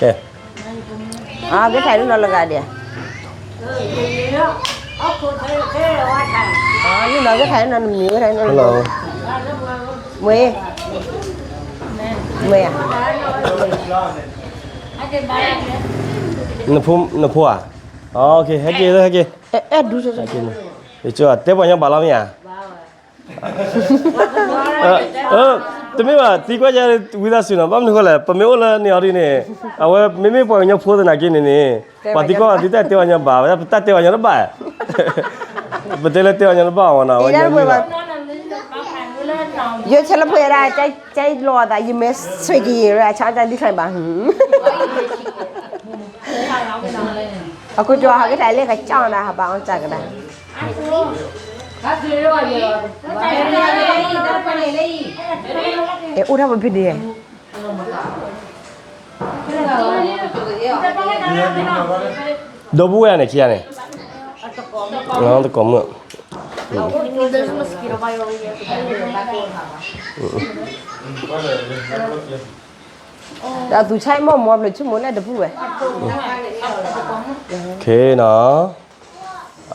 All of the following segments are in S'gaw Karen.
အဲ အကဲထီၣ်လၢနီၤလၢဂၤဒဲး, အနီၤကဲထီၣ်လၢနီၤနမံၤဝဲထီၣ်နီၤ, မ့ၢ်, မ့ၢ်ဧါ, နဖိ, နဖိဧါ, ဟဲက့ၤလၢဟဲက့ၤ, အဲၣ်ဒူ, တဲပှၤညီဘၣ်လီၤမ့ၢ်ဧါ တမ့ၢ်ဘၣ် သံကွၢ်ယၤဝံသးစူၤနီၤ ဘၣ်မနုၤဃိလဲၣ် ပမ့ၢ်အိၣ်လၢန့ၣ်အီၤဒ်န့ၣ် အဝဲမ့မ့ၢ်ပှၤကညီဖိသနာ်က့န့ၣ်န့ၣ် ပှၤသံကွၢ်ပှၤသံတၢ်တဲပှၤညီဘၣ် ဝဲဒၣ်ပတၢ်တဲပှၤညီတဘၣ်, ပတဲလၢတဲပှၤညီတဘၣ်အီၤနီၤ အဝဲ ယဆဲးလၢဖိယဒၣ် ကဲလီၤသး ယမဲဆွေကရင် အချောက် တၢ်ဒုးချင်ဘၣ်, အခုကဟဲက့ၤတၢ်လဲၣ် ကစၢ်နၤဟးဘၣ်အီၣ်စၢ်ကဒါ, အဲ အိၣ်ဒၣ်ပဖဲန့ၣ် ဒီပုၢ်ဝဲၢ်န့ၣ် ခံဂၤန့ၣ်, တကိးမုၣ်, ဒီးသူဆါမ့ၢ်မီၢ်ဘျုးဆိကမိၣ်လၢတပုၢ်ဝဲၢ်, ခ့နီၤ,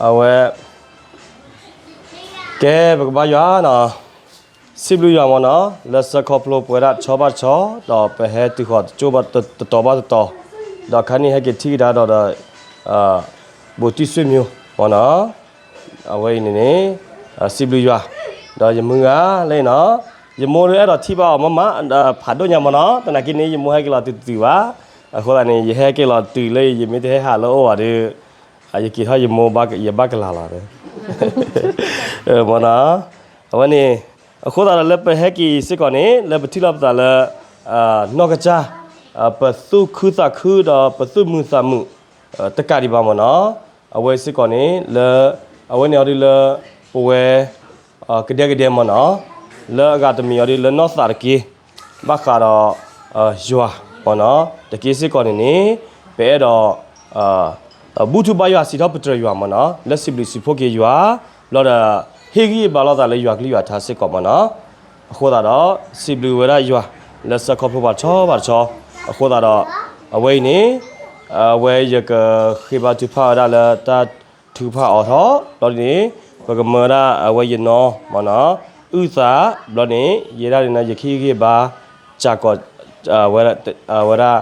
အဝဲ, ကဲ ပကဘါယွၤနီၤ, စံးဘျုးယွၤမ့ၢ်နီၤ လၢဆၢခီဖျိပဝဲဒၣ်တဆီဘၣ်တဆီ ဒီးပဟဲတုၤဃီၤတကၠိဘၣ်တတီၤဘၣ်တတီၤ, ဒီးခါန့ၣ်ဟဲက့ၤထံၣ်ကဒါဒီးဒီး ဘူးတံၢ်ဆွေမျိုးမ့ၢ်နီၤ, အဝဲအံၤန့ၣ်န့ၣ် စံးဘျုးယွၤ, ဒီးယမုၢ်ဂၤလၢအံၤနီၤ, ယမိၢ်ဒုးအဲၣ်ဒိးထံၣ်ဘၣ်အီၤမးမး ဖးဒိၣ်ညါမ့ၢ်နီၤ, သနာ်က့န့ၣ် ယမိၢ်ဟဲက့ၤလီၤတုၤတုၤဘၣ်, အဃိသတးန့ၣ် ယဟဲက့ၤလီၤတုၤလၢယမ့ၢ်တဟဲဟးလၢအအိၣ်ဘၣ်ဒီး ယက့ၤထီၣ်ယမိၢ် ယဘၣ်ကလၤလီၤ, မ့ၢ်နီၤ, အဝဲန့ၣ် အဃိသတးဒီးလၢပဟဲက့ၤစ့ၢ်ကီးန့ၣ် လၢပထံၣ်လိာ်ပသးလၢ နီၢ်ကစၢ် ပသူၣ်ခုသးခုဒီးပသူၣ်မုာ်သးမုာ် တကးဒံးဘၣ်မ့ၢ်နီၤ, အဝဲစ့ၢ်ကီးန့ၣ် လၢ အဝဲန့ၣ်အီၤဒုးလၢ ပဝဲ ကဒဲကဒဲမ့ၢ်နီၤ, လၢအဂၤတမံၤအီၤဒုးလၢနီၢ်သးတက့ၢ်, ဘၣ်ဃးဒီး ယွၤမ့ၢ်နီၤ, တက့ၢ်စ့ၢ်ကီးန့ၣ်န့ၣ် ပအဲၣ်ဒိး ဘူၣ်ထီၣ်ဘါယွၤစံးထီၣ်ပတြၢၤယွၤမ့ၢ်နီၤ, လၢစံးဘျုးစံးဖှိၣ်က့ၤယွၤ, ဘျီဒီး ဟ့ၣ်ဂံၢ်ဘါလိာ်သးလၢယွၤကလုၢ်ယွၤထါစ့ၢ်ကီးမ့ၢ်နီၤ, အဃိသတးဒီး စံးဘျုးဝဲဒၣ်ယွၤ လၢဆၢခီဖျိပှၤတဆီဘၣ်တဆီ, အဃိသတးဒီး အဝဲအံၤန့ၣ် အဝဲယကဃ့ဘါထုကဖၣ်ဝဲဒၣ်လၢတၢ်ထုကဖၣ်အိးထီၣ်, ဘျီဒ်န့ၣ် ပကမၢဝဲဒၣ်အဝဲယနီၢ်မ့ၢ်နီၤ, အုၣ်သး, ဘျီန့ၣ် ယဲဒၣ်န့ၣ် ယကဟ့ၣ်ဂံၢ်ဟ့ၣ်ဘါ စးကီး ဝဲဒၣ်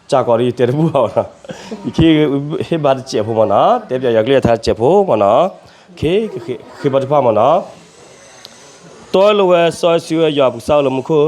စးကီးဒီးယတဲတဘူၣ်ဘၣ်မ့ၢ်နီၤ, ယကဟ့ၣ်ဂံၢ်ဟ့ၣ်ဘါတစဲးဖိမ့ၢ်နီၤ, တဲပၠးယွၤကလုၢ်ယွၤထါတစဲးဖိမ့ၢ်နီၤ, ကဃ့ဘါထုကဖၣ်မ့ၢ်နီၤ တီလိၤဝဲစီဆှံဝဲယွၤပကစၢ်အိၣ်လၢမူခိၣ်ဧ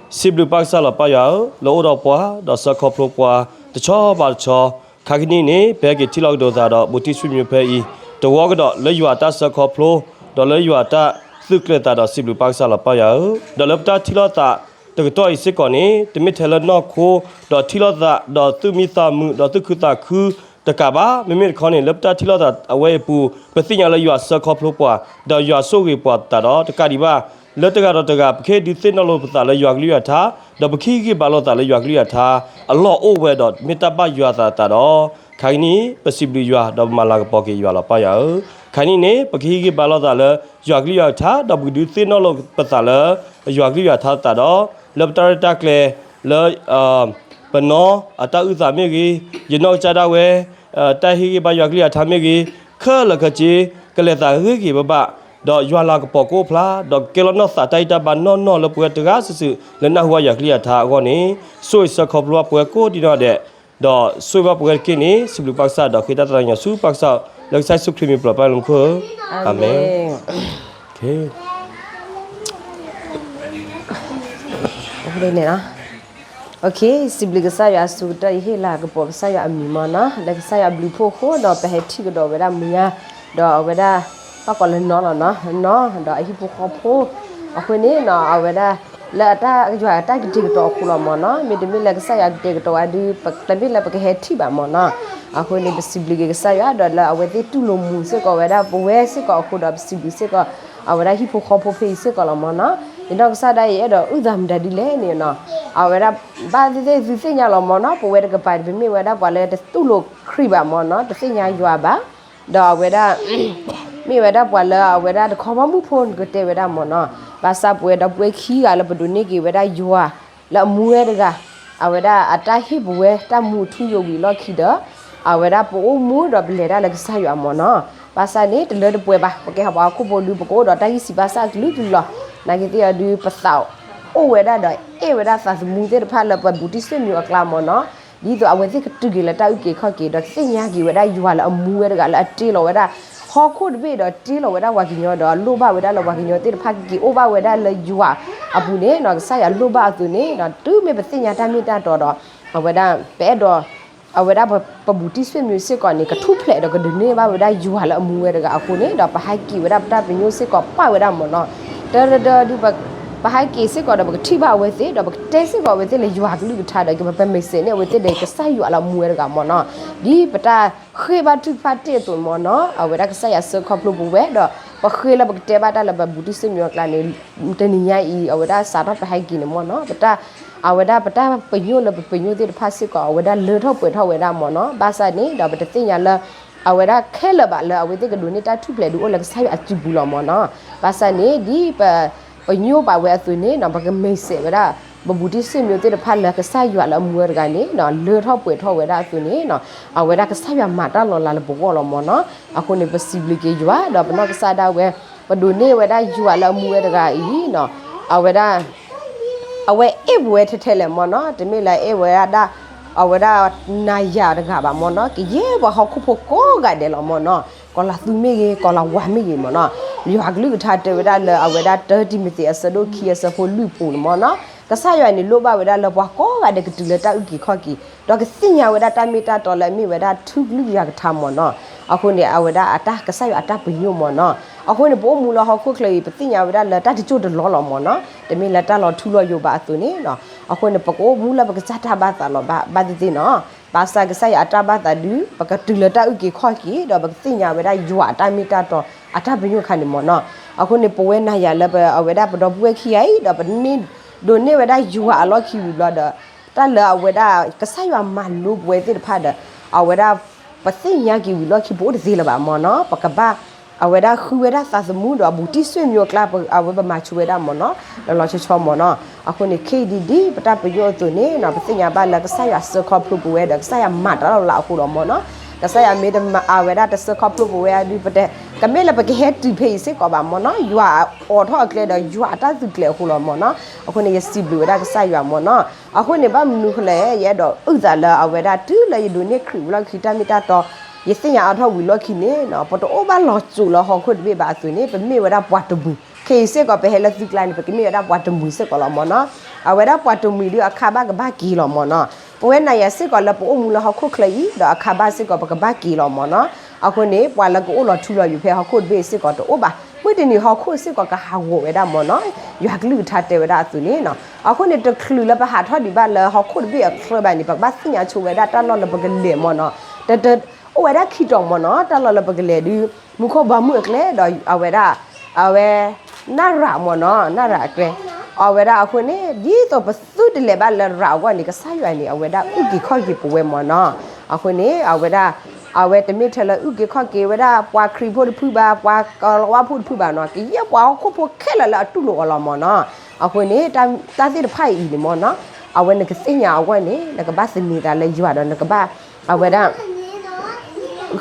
ၢ, စံးဘျုးပၢ်ကစၢ်လီၤပၢ်ယွၤဧၢ, လၢအိၣ်ဒီးပှၤ ဒီးဆၢခီဖျိပှၤ တဆီဘၣ်တဆီ, ခါကနံၣ်န့ၣ် ပဟဲက့ၤထံၣ်လိာ်ကဒီးသးဒီး ဘူးတံၢ်ဆွေမျိုးဖဲအံၤ တဝီကဒီး လၢယွၤတၢ်ဆၢခီဖျိ ဒီးလၢယွၤတၢ်သုးကျဲၤသးဒီး စံးဘျုးပၢ်ကစၢ်လီၤပၢ်ယွၤဧၢ, ဒီးလၢပတၢ်ထံၣ်လိာ်သးတကတီၢ်အံၤစ့ၢ်ကီးန့ၣ် တမ့ၢ်ထဲလၢနီၢ်ခိ ဒီးထံၣ်လိာ်သး ဒီးသူၣ်မံသးမုာ် ဒီးသူၣ်ခုသးခုတကးဘၣ်, မ့မ့ၢ်တခီန့ၣ် လၢပတၢ်ထံၣ်လိာ်သးအဝဲအံၤအပူၤ ပသ့ၣ်ညါလၢယွၤဆၢခီဖျိပှၤ ဒီးယွၤဆိၣ်ဂ့ၤပှၤသးဒီး တကးဒံးဘၣ် လၢတဂၤဒီးတဂၤ ပကဟ့ၣ်ဒုးသ့ၣ်နီၣ်လိာ်ပသးလၢယွၤကလုၢ်ယွၤထါ, ဒီးပကဟ့ၣ်ဂံၢ်ဘါလိာ်သးလၢယွၤကလုၢ်ယွၤထါ အလီၢ်အိၣ်ဝဲဒီး မ့ၢ်တၢ်ဘၣ်ယွၤသးသးဒီး ခါကနံၣ် ပစံးဘျုးယွၤ ဒီးပမၤလၤကပီၤက့ၤယွၤလီၤပၢ်ယွၤဧၢ, ခါကနံၣ်န့ၣ် ပကဟ့ၣ်ဂံၢ်ဘါလိာ်သးလၢယွၤကလုၢ်ယွၤထါ ဒီးပကဒုးသ့ၣ်နီၣ်လိာ်ပသးလၢ ယွၤကလုၢ်ယွၤထါသးဒီး လၢပတၢ်ရဲၣ်တၢ်ကျဲၤ လၢ ပနီၢ်အတၢ်အုၣ်သးမ့ၢ်ဂ့ၤ, ယနီၢ်ကစၢ်ဒၣ်ဝဲ တၢ်ဟ့ၣ်ဂံၢ်ဘါယွၤကလုၢ်ယွၤထါမ့ၢ်ဂ့ၤ, ခဲလၢာ်ခဲဆ့ ကလဲၤသးဂ့ၤဂ့ၤဘၣ်ဘၣ်, ဒီးယွၤလၤကပီၤကအိၣ်ဖျါ, ဒီးကကဲလီၤနီၢ်သးတၢ်ဂံၢ်တၢ်ဘါနီၢ်နီၢ်လၢပဝဲတဂၤစုာ်စုာ် လၢနၢ်ဟူဘၣ်ယွၤကလုၢ်ယွၤထါအဂီၢ်န့ၣ်, ဆိၣ်ဂ့ၤဆၢခီဖျိဘၣ်ပဝဲကိးဒံနီၢ်ဒဲး, ဒီးဆိၣ်ဂ့ၤဘၣ်ပဝဲတက့ၢ်န့ၣ် စံးဘျုးပၢ်ကစၢ် ဒီးဃ့တၢ်သးကညီၤဆူပၢ်ကစၢ် လၢကစၢ်ယ့ၣ်ၡူးခရံာ်မံၤပျၢၤပၢ်လၢမူခိၣ်, အၤမ့ၣ်. စံးဘျုးကစၢ်ယွၤအဆိကတၢၢ် ယဟ့ၣ်လၤကပီၤကစၢ်ယွၤအမံၤမ့ၢ်နီၤ, လၢကစၢ်ယွၤအဘျုးဖှိၣ်အဃိဒီး ပဟဲထံၣ်ကဒီးဝဲဒၣ်မုၢ်ညါ, ဒီးအဝဲဒၣ် ဘၣ်ကိးလၢနီၢ်လီၤနီၤ, နီၢ်ဒီးအဟံၣ်ဖိဃီဖိ, အဃိန့ၣ်နီၤ အဝဲဒၣ် လၢအတၢ်ယွၤအတၢ်ကတဲာ်ကတီၤအဃိလီၤမ့ၢ်နီၤ, မ့တမ့ၢ်လၢကစၢ်ယွၤကတဲာ်ကတီၤဝဲဒီး တမ့ၢ်လၢပကဟဲထံၣ်ဘၣ်မ့ၢ်နီၤ, အဃိန့ၣ် ပစံးဘျုးက့ၤကစၢ်ယွၤ ဒီးလၢအဝဲသ့ၣ်တူၢ်လိာ်မုာ်စ့ၢ်ကီးဝဲဒၣ်ပဝဲစ့ၢ်ကီးအဃိဒီး ပစံးဘျုးစ့ၢ်ကီး အဝဲဒၣ်ဟံၣ်ဖိဃီဖိဖဲအံၤစ့ၢ်ကီးလီၤမ့ၢ်နီၤ, ယနီၢ်ကစၢ်ဒၣ်အံၤ အဲၣ်ဒိးအုၣ်သးမတၤဒ်လဲၣ်န့ၣ်နီၤ, အဝဲဒၣ် ဘၣ်သ့ၣ်သ့ၣ်သုသ့ၣ်ညါလီၤမ့ၢ်နီၤ, ပဝဲတကပၤတမ့ၢ်ဝဲဒၣ်ပှၤလၢတတူၢ်လိာ်ခရံာ်ဘၣ်မ့ၢ်နီၤ, တသ့ၣ်ညါယွၤဘၣ်, ဒီးအဝဲဒၣ် မ့ၢ်ဝဲဒၣ်ပှၤလၢအဝဲဒၣ်တခီဘီမုၢ်ဖိကတဲဝဲဒၣ်မ့ၢ်နီၤ, ဘၣ်ဆၣ်ပဝဲဒီပုၢ်ဝဲၢ်ခံဂၤလၢပဒိးန့ၢ်က့ၤဝဲဒၣ်ယွၤ လၢအမူဝဲတဂၤ အဝဲဒၣ်အတၢ်ဟ့ၣ်ပဝဲတၢ်မူအထူအယိာ်ဝံၤအလီၢ်ခံဒီး အဝဲဒၣ်ပအိၣ်မူဒီးပလဲၤတၢ်လၢကစၢ်ယွၤမ့ၢ်နီၤ. ဘၣ်ဆၣ်န့ၣ် တလၢတပှဲၤဘၣ်, ပကဲဟးပှၤဟီၣ်ခိၣ်ဖိဒုး ပကအိၣ်ဒီးတၢ်ဂံၢ်ဆံးဘါစၢ်အကလုာ်ကလုာ်လီၤ. နာ်က့သ့ၣ်အီၤဒုး ပသးအိၣ်ဝဲဒၣ်ဒီးအဲၣ်ဝဲဒၣ်သးသမူသ့ၣ်တဖၣ်လၢပဘူးတံၢ်စ့ၣ်မံၤအကျါမ့ၢ်နီၤ. ဒ်သိးအဝဲသ့ၣ်ကတုၤက့ၤလၢတၢ်အုၣ်က့ၤခီၣ်က့ၤ ဒီးကသ့ၣ်ညါက့ၤဝဲဒၣ်ယွၤလၢအမူဝဲတဂၤလၢအတ့လီၤဝဲဒၣ် ဟီၣ်ခိၣ်တဘ့ၣ်ဒီးတ့လီၤဝဲဒၣ်ပှၤကညီဒီးလိၣ်ဘၣ်ဝဲဒၣ်လၢပှၤကညီသ့ၣ်တဖၣ်ကက့ၤအိၣ်ဘၣ်ဝဲဒၣ်လၢယွၤအပူၤန့ၣ်နီၤ. ကစၢ်ယွၤလိၣ်ဘၣ်အသိးန့ၣ်နီၤ တုၤမ့ၢ်ပသ့ၣ်ညါတၢ်မ့ၢ်တၢ်တီဒီး အဝဲဒၣ် ပအဲၣ်ဒိး အဝဲဒၣ်ပဘူးတံၢ်စ့ၣ်မံၤစ့ၢ်ကီးန့ၣ် ကထူၣ်ဖျဲးဒီးကဒုးန့ၢ်ဘၣ်ဝဲဒၣ်ယွၤလၢအမူဝဲတဂၤအဃိန့ၣ် ဒီးပဟဲက့ၤဝဲဒၣ်ပတၢ်ပညိၣ်စ့ၢ်ကီးပာ်ဝဲဒၣ်မ့ၢ်နီၤ. တၢ်တဒၢဒုး ပဟဲက့ၤစ့ၢ်ကီးဒီး ပကထံၣ်ဘၣ်အဝဲသ့ၣ် ဒီးပကတဲစ့ၢ်ကီးအဝဲသ့ၣ်လၢယွၤကလုၢ်ကထါဒီး ကပမ့ၢ်စဲးန့ၣ် အဝဲသ့ၣ်ဒီးကစၢ်ယွၤလၢအမူဝဲတဂၤမ့ၢ်နီၤ. ဒ်ပတၢ်ဃ့ဘါထုကဖၣ်တ့ၢ်အသိးမ့ၢ်နီၤ အဝဲဒၣ်ကစၢ်ယွၤဆှၢခီဖျိပဝဲဒီး ပဃ့လၢပကတဲဘၣ်တၢ်လၢပဘူးတံၢ်စ့ၣ်မံၤအကျါန့ၣ် တနံၤညါအံၤ အဝဲဒၣ်စးထီၣ်ပဟဲက့ၤန့ၣ်မ့ၢ်နီၤ ပတၢ် အဝဲဒၣ်ပတၢ်ပညိၣ်လၢပပညိၣ်သ့ၣ်တဖၣ်စ့ၢ်ကီး အဝဲဒၣ်လၢထီၣ်ပှဲၤထီၣ်ဝဲဒၣ်မ့ၢ်နီၤ. ဘၣ်ဆၣ်န့ၣ်ဒီး ပတသ့ၣ်ညါလၢ အဝဲဒၣ်ခဲလၢာ်ဘၣ်လၢအဝဲသ့ၣ်ကဒိးန့ၢ်တၢ်ထူၣ်ဖျဲးဒုးအိၣ်လၢကစၢ်ယွၤအစုပူၤလီၤမ့ၢ်နီၤ. ဘၣ်ဆၣ်န့ၣ် ဒ်ပ ပညိၣ်ပာ်ဝဲအသိးန့ၣ်နီၤ ပကမ့ၢ်စဲးဝဲဒၣ် ပဘူးတံၢ်စ့ၣ်မံၤသ့ၣ်တဖၣ်လၢကစၢ်ယွၤလၢအမူဝဲတဂၤန့ၣ်နီၤ လၢထီၣ်ပှဲၤထီၣ်ဝဲဒၣ်အသိးန့ၣ်နီၤ အဝဲဒၣ်ကစၢ်ယွၤမၤတၢ်လီၤလးလၢပဂီၢ်လီၤမ့ၢ်နီၤ. အဃိန့ၣ် ပစံးဘျုးက့ၤယွၤ ဒီးပနီၢ်ကစၢ်ဒၣ်ဝဲ ပဒိးန့ၢ်ဝဲဒၣ်ယွၤလၢအမူဝဲတဂၤအံၤနီၤ အဝဲဒၣ် အဝဲအဲၣ်ပဝဲထဲထဲလဲၣ်မ့ၢ်နီၤ တမ့ၢ်လၢအဲၣ်ဝဲဒၣ် အဝဲဒၣ်နၤယၤတဂၤဘၣ်မ့ၢ်နီၤ ကယဲၢ်ပှၤဟီၣ်ခိၣ်ဖိကိးဂၤဒဲးလီၤမ့ၢ်နီၤ ကီၤလၤသူမ့ၢ်ဂ့ၤ ကီၤလၤဝါမ့ၢ်ဂ့ၤမ့ၢ်နီၤ ယွၤကလုၢ်ကထါတဲဝဲဒၣ်လၢအဝဲဒၣ်တၢတံၤမသ့းအဆၢဒိၣ်ခံအဆၢဖိလွံၢ်ပူၤန့ၣ်မ့ၢ်နီၤ ကစၢ်ယွၤန့ၣ်လိၣ်ဘၣ်ဝဲဒၣ်လၢပှၤကိးဂၤဒဲးကတုၤလၢတၢ်အုၣ်က့ၤခီၣ်က့ၤ ဒီးကသ့ၣ်ညါဝဲဒၣ်တၢ်မ့ၢ်တၢ်တီလၢအမ့ၢ်ဝဲဒၣ်ထူကလုၢ်ယွၤကထါမ့ၢ်နီၤ အဃိန့ၣ် အဝဲဒၣ်အတၢ်ကစၢ်ယွၤအတၢ်ပညိၣ်မ့ၢ်နီၤ အဃိန့ၣ် ပအိၣ်မူလၢဟီၣ်ခိၣ်ချၢအံၤ ပသ့ၣ်ညါဝဲဒၣ်လၢတၢ်တစိၢ်တလီလီၤမ့ၢ်နီၤ တမ့ၢ်လၢတၢ်လီၤထူလီၤယိာ်ဘၣ်အသိးန့ၣ်နီၤ အဃိန့ၣ် ပကအိၣ်မူလၢပကစၢ်တၢ်ဘၣ်သးလီၤဘၣ်သ့ၣ်သ့ၣ်နီၤ ဘၣ်ဆၣ်ကစၢ်ယွၤအတၢ်ဘၣ်သးဒုး ပကတုၤလၢတၢ်အုၣ်က့ၤခီၣ်က့ၤ ဒီးပကသ့ၣ်ညါဝဲဒၣ်ယွၤအတၢ်မ့ၢ်တၢ်တီ အတၢ်ပညိၣ်ခါန့ၣ်မ့ၢ်နီၤ အဃိန့ၣ် ပဝဲနၤယၤလၢပအဝဲဒၣ်ပဒီပုၢ်ဝဲၢ်ခံဂၤအံၤ ဒီးပန့ၢ် ဒိးန့ၢ်ဝဲဒၣ်ယွၤအလီၢ်ခံဝံၤဘျီဒီး တၢ်လၢအဝဲဒၣ်ကစၢ်ယွၤမၤလိပဝဲသ့ၣ်တဖၣ်ဒီး အဝဲဒၣ် ပသ့ၣ်ညါက့ၤဝံၤလီၢ်ခံ ပအိၣ်တသ့လၢၤဘၣ်မ့ၢ်နီၤ ပကဘၣ် အဝဲဒၣ်ဃုဝဲဒၣ်သးသမူဒီးဘူးတံၢ်စ့ၣ်မံၤအကျါ အဝဲပမၤဆိဝဲဒၣ်မ့ၢ်နီၤ လီၤလီၤဆီဆီမ့ၢ်နီၤ အဃိန့ၣ် ခဲအံၤဒ်ဒ်ပတၢ်ပညိၣ်အသိးန့ၣ်နီၤ ပသ့ၣ်ညါဘၣ်လၢကစၢ်ယွၤစၢခီဖျိပဝဲဒီး ကစၢ်ယွၤမၤတၢ်လီၤလးအဃိလီၤမ့ၢ်နီၤ ကစၢ်ယွၤမ့ၢ်တမၤအဝဲဒၣ်တစၢခီဖျိပဝဲအဒုးပတဲ ကမ့ၢ်လၢပကဟဲတုၤဖဲအံၤစ့ၢ်ကီးဘၣ်မ့ၢ်နီၤ ယွၤအိးထီၣ်အကျဲဒီးယွၤအတၢ်သုးကျဲၤအဃိလီၤမ့ၢ်နီၤ အဃိန့ၣ် ယစံးဘျုးဝဲဒၣ်ကစၢ်ယွၤမ့ၢ်နီၤ အဃိန့ၣ် ဘၣ်မနုၤဃိလဲၣ် ယအဲၣ်ဒိးအုၣ်သးလၢအဝဲဒၣ်တုၤလၢယဒိးန့ၢ်ခရံာ်ဝံၤလီၢ်ခံတၢ်မ့ၢ်တၢ်တီ ယသ့ၣ်ညါအါထီၣ်ဝံၤလီၢ်ခံန့ၣ်နီၤ ပတအိၣ်ဘၣ်လီၤစိၤလၢဟီၣ်ခိၣ်တဘ့ၣ်ဘၣ်အသိးန့ၣ် ပမ့ၢ်ဝဲဒၣ်ပှၤတမှံၤ ခဲအံၤစ့ၢ်ကီး ပဟဲလၢသုကျါန့ၣ် ပကမ့ၢ်ဝဲဒၣ်ပှၤတမှံၤစ့ၢ်ကီးလီၤမ့ၢ်နီၤ အဝဲဒၣ်ပှၤတမှံၤဒုးအခါဘၣ်ကဘၣ်က့ၤလီၤမ့ၢ်နီၤ ပဝဲနၤယၤစ့ၢ်ကီးလၢပအိၣ်မူလၢဟီၣ်ခိၣ်ချၢအံၤ ဒီးအခါဘၣ်စ့ၢ်ကီး ပကဘၣ်က့ၤလီၤမ့ၢ်နီၤ အဃိန့ၣ် ပှၤလၢကအိၣ်လီၤထူလီၤယိာ်ဖဲဟီၣ်ခိၣ်တဘ့ၣ်စ့ၢ်ကီးတအိၣ်ဘၣ် မုၢ်တနံၤဟီၣ်ခိၣ်စ့ၢ်ကီးကဟးဂီၤဝဲဒၣ်မ့ၢ်နီၤ ယွၤကလုၢ်ကထါတဲဝဲဒၣ်အသိးန့ၣ်နီၤ အဃိန့ၣ် တချုးလၢပဟးထီၣ်ဒံးဘၣ်လၢဟီၣ်ခိၣ်တဘ့ၣ်အချၢဘၣ်န့ၣ် ပကဘၣ်သ့ၣ်ညါဆိဝဲဒၣ်တၢ်လီၢ်လၢပကလဲၤမ့ၢ်နီၤ တ တ အိၣ်ဝဲဒၣ်ခံတီၤမ့ၢ်နီၤ တၢ်လီၢ်လၢပကလဲၤဒုး မူခိၣ်ဘီမုၢ်အကျဲဒီးအဝဲဒၣ် အဝဲ နရၤမ့ၢ်နီၤ နရၤအကျဲ အဝဲဒၣ်အဃိန့ၣ် ဒ်သိးပသုတလဲၤဘၣ်လၢရၤအဂီၢ်န့ၣ် ကစၢ်ယွၤန့ၣ် အဝဲဒၣ်အုၣ်က့ၤခီၣ်က့ၤပဝဲမ့ၢ်နီၤ အဃိန့ၣ် အဝဲဒၣ် အဝဲတမ့ၢ်ထဲလၢအုၣ်က့ၤခီၣ်က့ၤဝဲဒၣ် ပှၤခရံာ်ဖိတဖုဘၣ် ပှၤကီၤလၤဝါဖိတဖုဘၣ်နီၤ ကယဲၢ်ပှၤဟီၣ်ခိၣ်ဖိခဲလၢာ်လၢအတူၢ်လိာ်အီၤလီၤမ့ၢ်နီၤ အဃိန့ၣ် တၢ်သ့ၣ်တဖၣ်အံၤန့ၣ်မ့ၢ်နီၤ အဝဲနကသ့ၣ်ညါအဂီၢ်န့ၣ် နကဘၣ်သန့ၤသးလၢယွၤဒီးနကဘၣ် အဝဲဒၣ်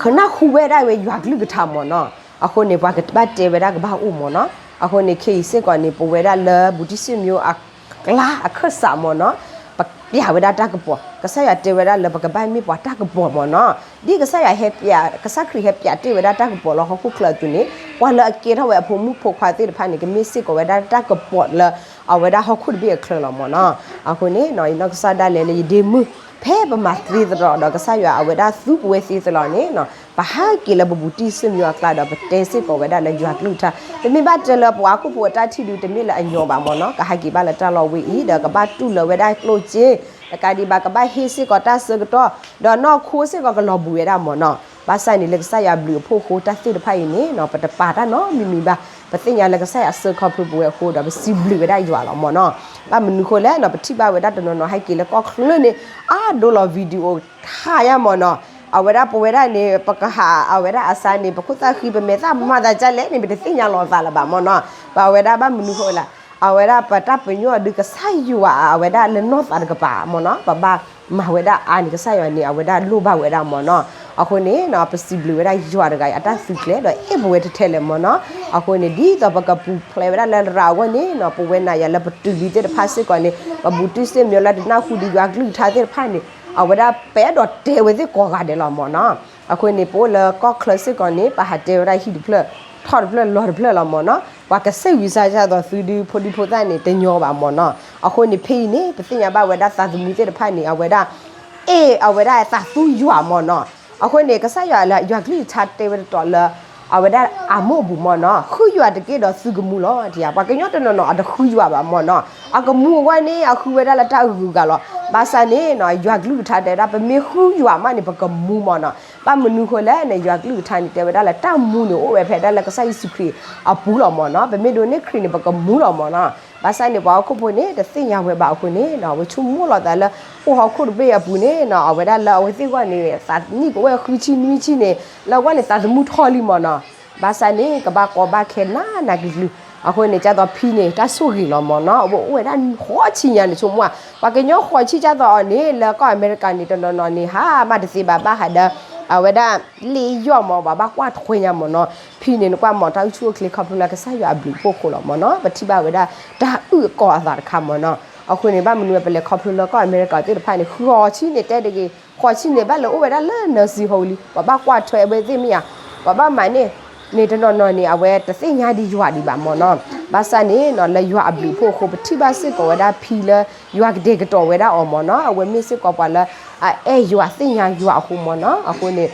ကနၢ်ဟူဝဲဒၣ်ဝဲယွၤကလုၢ်ကထါမ့ၢ်နီၤ အဃိန့ၣ် ပှၤကဘၣ်တဲဝဲဒၣ်ကဘၣ်အိၣ်မ့ၢ်နီၤ အဃိန့ၣ် ခဲအံၤစ့ၢ်ကီးန့ၣ် ပဝဲဒၣ်လၢဘူးတံၢ်စ့ၣ်မံၤအကျါအခၢၣ်စးမ့ၢ်နီၤ ပပျးဝဲဒၣ်တၢ်ကပီၤ ကစၢ်ယွၤတဲဝဲဒၣ်လၢပကဘၣ်မ့ၢ်ပှၤတၢ်ကပီၤမ့ၢ်နီၤ ဒ်ကစၢ်ယွၤဟဲပျး ကစၢ်ခရံာ်ဟဲပျးတ့ၢ်ဝဲဒၣ်တၢ်ကပီၤလၢဟီၣ်ခိၣ်ချၢအသိးန့ၣ် ပှၤလၢအကဲထီၣ်ဝဲအဖိမုၣ်ဖိခွါသ့ၣ်တဖၣ်န့ၣ် ကမ့ၢ်စ့ၢ်ကီးဝဲဒၣ်တၢ်ကပီၤလၢ အဝဲဒၣ်ဟီၣ်ခိၣ်တဘ့ၣ်အချၢလီၤမ့ၢ်နီၤ အဃိန့ၣ် ယနီၢ်ကစၢ်ဒၣ်လဲာ်လၢယဒ့မုၣ် ဖဲပမၤသ့သလီၤဒီးကစၢ်ယွၤအဝဲဒၣ်သူပဝဲသ့သလီၤန့ၣ် ပဟးက့ၤလၢပဘူးတံၢ်စ့ၣ်မံၤအကျါဒီး ပတဲစ့ၢ်ကီးဝဲဒၣ်လၢယွၤကလုၢ်ကထါ တမ့ၢ်ဘၣ်တဲလၢပှၤဟီၣ်ခိၣ်ဖိအတၢ်ထံၣ်ဒုး တမ့ၢ်လၢအညီဘၣ်မ့ၢ်နီၤ ကဟးက့ၤဘၣ်လၢတၢ်လီၢ်ဝဲအံၤ ဒီးကဘၣ်တူၢ်လၢဝဲဒၣ်ကျိၣ်စ့ တကးဒံးဘၣ် ကဘၣ်ဟ့ၣ်စ့ၢ်ကီးတၢ်ဆၢကတီၢ် ဒီးနီၢ်ခိစ့ၢ်ကီးကလီၤဘှံးဝဲဒၣ်မ့ၢ်နီၤ ဘၣ်ဆၣ်န့ၣ်လၢကစၢ်ယွၤဘျုးအဖှိၣ်အဃိ တၢ်သ့ၣ်တဖၣ်အံၤန့ၣ် ပတပာ်တၢ်နီတမံၤမံၤဘၣ် ပသ့ၣ်ညါလၢကစၢ်ယွၤစၢခီဖျိပဝဲအဃိဒီး ပစံးဘျုးဝဲဒၣ်ယွၤလီၤမ့ၢ်နီၤ ဘၣ်မနုၤဃိလဲၣ်နီၤ ပထံၣ်ဘၣ်ဝဲဒၣ်တနီၤနီၤ ဟဲက့ၤလၢကီၢ်ချၢန့ၣ် အါဒိလီၤ video ထါယါမ့ၢ်နီၤ အဝဲဒၣ်ပဝဲဒၣ်န့ၣ် ပကဟးအဝဲဒၣ်အစါန့ၣ် ပခိၣ်သၣ်ဃံ ပမဲာ်သၣ်မၤသးဒ်လဲၣ်န့ၣ် ပတသ့ၣ်ညါလီၤသးလၢၤဘၣ်မ့ၢ်နီၤ ပဝဲဒၣ်ဘၣ်မနုၤဃိလဲၣ် အဝဲဒၣ်ပတၢ်ပညိၣ်ဒုးကစၢ်ယွၤအဝဲဒၣ်လၢနီၢ်သးတကပၤမ့ၢ်နီၤ, ပဘၣ်မၤဝဲဒၣ်အါန့ၣ် ကစၢ်ယွၤန့ၣ် အဝဲဒၣ်လိၣ်ဘၣ်ဝဲဒၣ်မ့ၢ်နီၤ. အဃိန့ၣ် ပစံးဘျုးဝဲဒၣ်ယွၤတဂၤအတၢ်သုးကျဲၤဒီးအဲၣ်ပဝဲထဲထဲလဲၣ်မ့ၢ်နီၤ. အဃိန့ၣ် ဒ်သိးပကပူၤဖျဲးဝဲဒၣ်လၢရၤအဂီၢ်န့ၣ်နီၤ, ပဝဲနၤယၤလၢပတုၤလံသ့ၣ်တဖၣ်စ့ၢ်ကီးန့ၣ် ပဘူၣ်တံၢ်စ့ၣ်မၠိလၢတနၢ်ဟူဒံးယွၤကလုၢ်ကထါသ့ၣ်တဖၣ်န့ၣ် အဝဲဒၣ်ပအဲၣ်ဒိးတဲဝဲသ့ၣ်ကိးဂၤဒဲးလီၤမ့ၢ်နီၤ. အဃိန့ၣ် ပအိၣ်လၢကီၢ်ချၢစ့ၢ်ကီးန့ၣ် ပဟးတဲဝဲဒၣ်ဟံၣ်တဖျၢၣ် ထီၣ်တဖျၢၣ်လီၤတဖျၢၣ်လီၤမ့ၢ်နီၤ. ပှၤကစၢ်ဝံၤစၢ်ယၢ်သိးသုဒုးဖိဒံဖိသၣ်န့ၣ် တညီဘၣ်မ့ၢ်နီၤ. အဃိန့ၣ် ဖဲအံၤန့ၣ် ပသ့ၣ်ညါဘၣ်ဝဲဒၣ်သးသမူသ့ၣ်တဖၣ်န့ၣ် အဝဲဒၣ် အဲၣ်အဝဲဒၣ်သးသူယွၤမ့ၢ်နီၤ. အဃိန့ၣ် ကစၢ်ယွၤလၢယွၤကလုၢ်ကထါတဲဝဲတတီၤလၢ အဝဲဒၣ်အမိၢ်အပူၤမ့ၢ်နီၤ, ဃုယွၤတက့ၢ်ဒီးသုကမူလီၤ. ပှၤကညီတနီၤနီၤ အတဃုယွၤဘၣ်မ့ၢ်နီၤ. အကမူအဂီၢ်န့ၣ် အဃုဝဲဒၣ်လၢတၢ်အဂုၤအဂၤလီၤ. ဘၣ်ဆၣ်န့ၣ် ယွၤကလုၢ်ကထါတဲဝဲဒၣ် ပမ့ၢ်ဃုယွၤမးန့ၣ် ပကမူမ့ၢ်နီၤ. ဘၣ်မနုၤဃိလဲၣ်န့ၣ် ယွၤကလုၢ်ကထါန့ၣ် တဲဝဲဒၣ်လၢတၢ်မူန့ၣ် အိၣ်ဝဲဖဲဒၣ်လၢကစၢ်ယ့ၣ်ၡူးခရံာ်အပူၤလီၤမ့ၢ်နီၤ. ပမ့ၢ်ဒိးန့ၢ်ခရံာ်န့ၣ် ပကမူလီၤမ့ၢ်နီၤ. ဘၣ်ဆၣ်န့ၣ် ပှၤဟီၣ်ခိၣ်ဖိန့ၣ် တသ့ၣ်ညါဝဲဘၣ်အဃိန့ၣ် အဝဲဆိကမိၣ်လီၤသးလၢ အိၣ်ဟီၣ်ခိၣ်တဘ့ၣ်အပူၤန့ၣ် အဝဲဒၣ်လၢအဝဲသ့ၣ်အဂီၢ်န့ၣ် သးနံၣ်ကဝဲၢ်ဃုဆံနွံဆံန့ၣ် လၢအဂီၢ်န့ၣ် သးသမူထီၣ်လံမ့ၢ်နီၤ. ဘၣ်ဆၣ်န့ၣ် ကဘၣ်ကီဘၣ်ခဲနးနးကလုာ်ကလုာ်. အဃိန့ၣ် ကၢ်သိးဖံန့ၣ် တၢ်ဆိၣ်ဂ့ၤလီၤမ့ၢ်နီၤ. အဝဲအိၣ်ဝဲဒၣ်ဃိးဆံညါန့ၣ် ဆိကမိၣ်ဧါ, ပှၤကညီဃိးဆံကၢ်သိးအီၤန့ၣ် လၢကီၢ်အမဲရကၤန့ၣ် တနီၤနီၤန့ၣ် ဟါမၢ်တသ့ဘၣ် ဘၣ်ဃးဒီး အဝဲဒၣ် လ့ယီၢ်မ့ၢ် ပှၤဘၣ်ကွၢ်ထွဲညါမ့ၢ်နီၤ. ဖံန့ၣ် နကွၢ်မ့ၢ် တၢ်အိၣ်ဆူၣ်အိၣ်ချ့ခီဖျိလၢကစၢ်ယွၤအဘျုးအဖှိၣ်အဃိလီၤမ့ၢ်နီၤ. ပထံၣ်ဘၣ်ဝဲဒၣ် တၢ်အုၣ်အကီၤအသးတခါမ့ၢ်နီၤ. အဃိန့ၣ် ဘၣ်မနုၤဝဲပလဲၤခီဖျိလၢကီၢ်အမဲရကၤသ့ၣ်တဖၣ်န့ၣ် ဃိးဆံန့ၣ် တဲတဂ့ၤ ဃိးဆံန့ၣ် ဘၣ်လဲၤအိၣ်ဝဲဒၣ်လၢ nursing home လံ. ပှၤဘၣ်ကွၢ်ထွဲဝဲသ့ၣ်မ့ၢ်ဧါ, ပှၤဘၣ်မၤန့ၢ်န့ၣ် တနီၤနီၤန့ၣ် အဝဲတသ့ၣ်ညါဒံးယွၤဒံးဘၣ်မ့ၢ်နီၤ. ဘၣ်ဆၣ်န့ၣ်နီၤ လၢယွၤအဘျုးအဖှိၣ်အဃိ ပထံၣ်ဘၣ်စ့ၢ်ကီးဝဲဒၣ်ဖံလၢ ယွၤကတဲာ်ကတီၤဝဲဒၣ်အီၤမ့ၢ်နီၤ. အဝဲမ့ၢ်စ့ၢ်ကီးပှၤလၢ အအဲၣ်ယွၤသ့ၣ်ညါယွၤအဃိမ့ၢ်နီၤ. အဃိန့ၣ်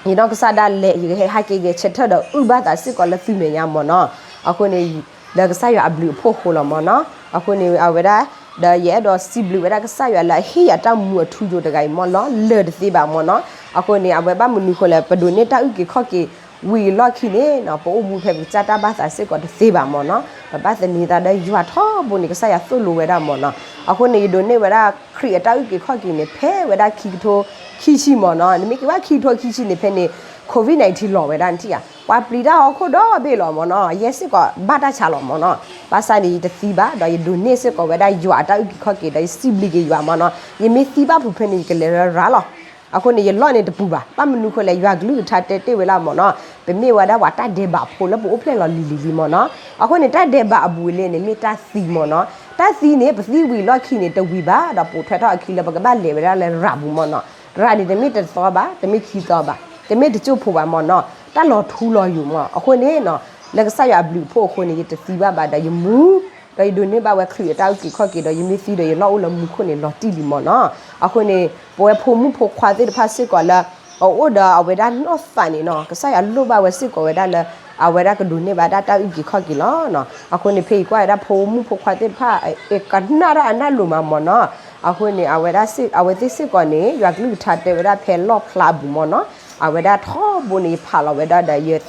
ယနီၢ်ကစၢ်ဒၣ်လဲာ် ယကဟဲဟဲက့ၤဂဲၤဆၢထၢၣ်ဒီးအုၣ်ဘၣ်သးစ့ၢ်ကီးလၢသုမဲာ်ညါမ့ၢ်နီၤ. အဃိန့ၣ် လၢကစၢ်ယွၤအဘျုးအဖှိၣ်အဃိလီၤမ့ၢ်နီၤ. အဃိန့ၣ် အဝဲဒၣ် ဒီးယအဲၣ်ဒိးစံးဘျုးဝဲဒၣ်ကစၢ်ယွၤလၢအဟ့ၣ်ယၤတၢ်မူအထူအယိာ်တဂၤအံၤမ့ၢ်လီၤ လၢာ်တသ့ဘၣ်မ့ၢ်နီၤ. အဃိန့ၣ် အဝဲဘၣ်မနုၤဃိလဲၣ် ပဒိးန့ၢ်တၢ်အုၣ်က့ၤခီၣ်က့ၤဝံၤအလီၢ်ခံန့ၣ်နီၤ ပအိၣ်မူဖဲပကစၢ်တၢ်ဘၣ်သးစ့ၢ်ကီးတသ့ဘၣ်မ့ၢ်နီၤ. ပဘၣ်သန့ၤသးဒီးယွၤထီဘိန့ၣ် ကစၢ်ယွၤသိၣ်လိဝဲဒၣ်မ့ၢ်နီၤ. အဃိန့ၣ် ယဒိးန့ၢ်ဝဲဒၣ်ခရံာ်အတၢ်အုၣ်က့ၤခီၣ်က့ၤန့ၣ် ဖဲဝဲဒၣ်ခံကထိခံဆံမ့ၢ်နီၤ. နမ့ၢ်က့ၤဘၣ်ခံကထိခံဆံန့ၣ် ဖဲန့ၣ် COVID nineteen လီၤဝဲဒၣ်နထံၣ်ဧါ, ပှၤပျံၤတၢ်ဟီၣ်ခိၣ်ဒီဘ့ၣ်လီၤမ့ၢ်နီၤ. ယဲစ့ၢ်ကီးဘၣ်တၢ်ဆါလီၤမ့ၢ်နီၤ. ဘၣ်ဆၣ်န့ၣ် ယတသံဘၣ် ဒီးယဒိးန့ၢ်စ့ၢ်ကီးဝဲဒၣ်ယွၤအတၢ်အုၣ်က့ၤခီၣ်က့ၤ ဒီးယစံးဘျုးက့ၤယွၤမ့ၢ်နီၤ. ယမ့ၢ်သံဘၣ်ဖုးဖဲန့ၣ် ယကလဲၤလၢရၤလီၤ. အဃိန့ၣ် ယလီၢ်န့ၣ်တပူၤဘၣ်. ဘၣ်မနုၤဃိလဲၣ်ယွၤကလုၢ်ကထါတဲတ့ၢ်ဝဲလၢမ့ၢ်နီၤ, ပမ့ၢ်ဝဲဒၣ်ပှၤတၢ်ဒဲးဘးဖိလၢပအိၣ်ဖျဲၣ်လီၤလံၤလံၤလံမ့ၢ်နီၤ. အဃိန့ၣ် တၢ်ဒဲးဘးအဘူးအလဲန့ၣ် မ့ၢ်တၢ်သံမ့ၢ်နီၤ. တၢ်သံန့ၣ် ပသံဝံၤလီၢ်ခံန့ၣ် တဝံၤဘၣ် ဒီးပိာ်ထွဲထီၣ်အခံလၢပကဘၣ်လဲၤဝဲဒၣ်လၢရၤပူၤမ့ၢ်နီၤ. ရၤန့ၣ် တမ့ၢ်တသီဘၣ်, တမ့ၢ်ခံသီဘၣ်, တမ့ၢ်တစိၢ်ဖိဘၣ်မ့ၢ်နီၤ. တၢ်လီၤထူလီၤယိာ်မ့ၢ်. အဃိန့ၣ်နီၤ, လၢကစၢ်ယွၤအဘျုးအဖှိၣ်အဃိန့ၣ် ယတသံဘၣ်ဘၣ်ဒီးယမူ ဒီးယဒိးန့ၢ်ဘၣ်ဝဲခရံာ်အတၢ်အုၣ်က့ၤခီၣ်က့ၤဒီး ယမ့ၢ်သံဒီးယလီၢ်အိၣ်လၢမူခိၣ်န့ၣ်လီၤတံၢ်လံမ့ၢ်နီၤ. အဃိန့ၣ် ပဝဲဖိမုၣ်ဖိခွါသ့ၣ်တဖၣ်စ့ၢ်ကီးလၢ အအိၣ်ဒီးအဝဲဒၣ်နီၢ်သးန့ၣ်နီၤ, ကစၢ်ယွၤလိၣ်ဘၣ်ဝဲစ့ၢ်ကီးဝဲဒၣ်လၢ အဝဲဒၣ်ကဒိးန့ၢ်ဘၣ်ဒၣ်တၢ်အုၣ်က့ၤခီၣ်က့ၤလီၤ. အဃိန့ၣ် ဖဲအံၤကွၢ်ဝဲဒၣ်ဖိမုၣ်ဖိခွါသ့ၣ်တဖၣ် အကနၣ်တၢ်အနၢ်လိၤမးမ့ၢ်နီၤ. အဃိန့ၣ် အဝဲသ့ၣ်စ့ၢ်ကီးန့ၣ် ယွၤကလုၢ်ကထါတဲဝဲဒၣ်ဖဲလီၣ်ဖျါအပူၤမ့ၢ်နီၤ, အဝဲဒၣ်ထီဘိန့ၣ် ယဖးလီၤဝဲဒၣ်ဒီး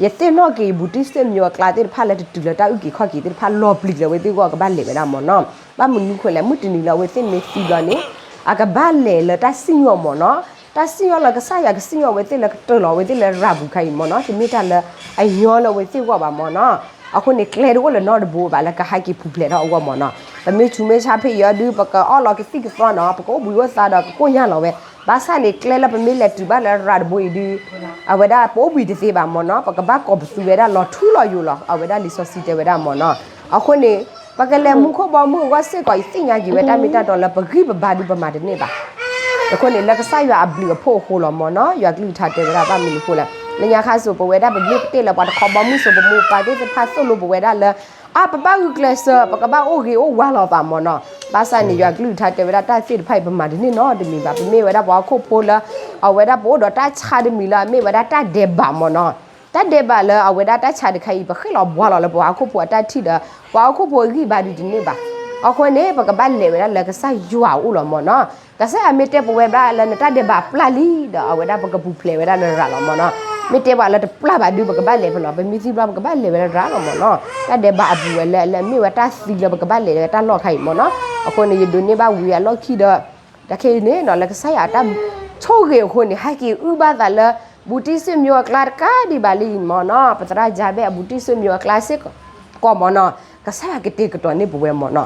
ယသ့ၣ်နီၣ်က့ၤယဘူးတံၢ်စ့ၣ်မၠိအကျါသ့ၣ်တဖၣ်လၢ တတုၤလၢတၢ်အုၣ်က့ၤခီၣ်က့ၤသ့ၣ်တဖၣ်လီၤပျံၤလၢအဝဲသ့ၣ်ဂီၢ်ကဘၣ်လဲၤဝဲဒၣ်မ့ၢ်နီၤ. ဘၣ်မနုၤဃိလဲၣ် မုၢ်တနံၤလၢအဝဲသ့ၣ်မ့ၢ်သံဘျီန့ၣ် အကဘၣ်လဲၤလၢတၢ်စံၣ်ညီၣ်မ့ၢ်နီၤ. တၢ်စံၣ်ညီၣ်လၢကစၢ်ယွၤကစံၣ်ညီၣ်အဝဲသ့ၣ်လၢကတၢၢ်လီၤအဝဲသ့ၣ်လၢရၤပူၤခါအံၤမ့ၢ်နီၤ, တမ့ၢ်တၢ်လၢအညီလၢအဝဲသ့ၣ်ဂီၢ်ဘၣ်မ့ၢ်နီၤ. အဃိန့ၣ် ကျဲတအိၣ်လၢၤနီတဘိဘၣ်လၢကဟဲက့ၤပူၤဖျဲးထီၣ်အဂီၢ်မ့ၢ်နီၤ. ပမ့ၢ်ဆူးမ့ၢ်ဆါဖဲအံၤအီၤဒုး ပကအီၣ်လီၤကသံၣ်ကသီနီၤ, ပကအိၣ်ဘှံးအိၣ်သါဒီးကကိၣ်ညၢ်လီၤဝဲ. ဘၣ်ဆၣ်န့ၣ် ကျဲလၢပမ့ၢ်လဲၤတုၤဘၣ်လၢရၤတဘိအံၤဒုး အဝဲဒၣ်ပအိၣ်ဘှံးတသ့ဘၣ်မ့ၢ်နီၤ, ပကဘၣ်ကိးပသူဝဲဒၣ်လီၤထူလီၤယိာ်လီၤ အဝဲဒၣ်လံာ်စီဆှံတဲဝဲဒၣ်မ့ၢ်နီၤ. အဃိန့ၣ် ပကလဲၤမူခိၣ်ဘီမုၢ်အဂီၢ်စ့ၢ်ကီး ယသ့ၣ်ညါက့ၤဝဲတၢ်မ့ၢ်တၢ်တီလၢပဂံၢ်ပဘါဒုးပမၤတန့ၢ်ဘၣ်. အဃိန့ၣ် လၢကစၢ်ယွၤအဘျုးအဖှိၣ်အဃိလီၤမ့ၢ်နီၤ, ယွၤကလုၢ်ကထါတဲဝဲဒၣ်ဘၣ်မနုၤအဃိလဲၣ်, လၢညါခါစိၤပဝဲဒၣ်ပမ့ၢ်ပတ့ၢ်လၢပှၤတခီဘီမုၢ်စိၤ ပမိၢ်ပၢ်သ့ၣ်တဖၣ်သိၣ်လိပဝဲဒၣ်လၢ အါ ပဘၣ်ဂုာ်ကျဲးစၢး ပကဘၣ်အိၣ်ဂ့ၤအိၣ်ဝါလီၤသးမ့ၢ်နီၤ. ဘၣ်ဆၣ်န့ၣ် ယွၤကလုၢ်ကထါတဲဝဲဒၣ်တၢ်သ့ၣ်တဖၣ်အံၤ ပမၤတန့ၢ်နီတမံၤဘၣ်. ပမ့ၢ်ဝဲဒၣ်ပှၤဟီၣ်ခိၣ်ဖိလၢ အဝဲဒၣ်ပအိၣ်ဒီးတၢ်ဆါတမံၤလၢအမ့ၢ်ဝဲဒၣ်တၢ်ဒဲးဘးမ့ၢ်နီၤ. တၢ်ဒဲးဘးလၢအဝဲဒၣ်တၢ်ဆါတခါအံၤ ပဃ့ၣ်လီၤဘှါလီၤလၢပှၤဟီၣ်ခိၣ်ဖိအတၢ်ထံၣ်ဒီး ပှၤဟီၣ်ခိၣ်ဖိအဂံၢ်ဘါဒုးတန့ၢ်ဘၣ်. အဃိန့ၣ် ပကဘၣ်လဲၤဝဲဒၣ်လၢကစၢ်ယွၤအအိၣ်လီၤမ့ၢ်နီၤ. ကစၢ်ယွၤမ့ၢ်တဲပဝဲဒၣ်လၢနတၢ်ဒဲးဘးပျၢ်လံဒီး အဝဲဒၣ်ပကပူၤဖျဲးဝဲဒၣ်လၢရၤလီၤမ့ၢ်နီၤ. မ့ၢ်တဲပှၤလၢတပျၢ်ဘၣ်ဒုး ပကဘၣ်လဲၤဖဲလဲၣ်, ပမ့ၢ်သံဘျီ ပကဘၣ်လဲၤဝဲဒၣ်ရၤလီၤမ့ၢ်နီၤ. တၢ်ဒဲးဘးအဘူးဝဲလၢ လၢအမ့ၢ်ဝဲတၢ်သံလၢပကဘၣ်လဲၤဝဲတၢ်လီၢ်ခါအံၤမ့ၢ်နီၤ. အဃိန့ၣ် ယဒိးန့ၢ်ဘၣ်ဝံၤအလီၢ်ခံဒီး တၢ်ခဲအံၤန့ၣ်နီၤ လၢကစၢ်ယွၤအတၢ်ဆိၣ်ဂ့ၤအဃိန့ၣ် ဟဲက့ၤအုၣ်ဘၣ်သးလၢ ဘူးတံၢ်စ့ၣ်မၠိအကျါတကးဒံးဘၣ်လံမ့ၢ်နီၤ. ပသရၣ်ယၤဘဲၣ်အဘူးတံၢ်စ့ၣ်မၠိအကျါစ့ၢ်ကီးမ့ၢ်နီၤ. ကစၢ်ယွၤကတဲာ်ကတီၤန့ၢ်ပဝဲမ့ၢ်နီၤ.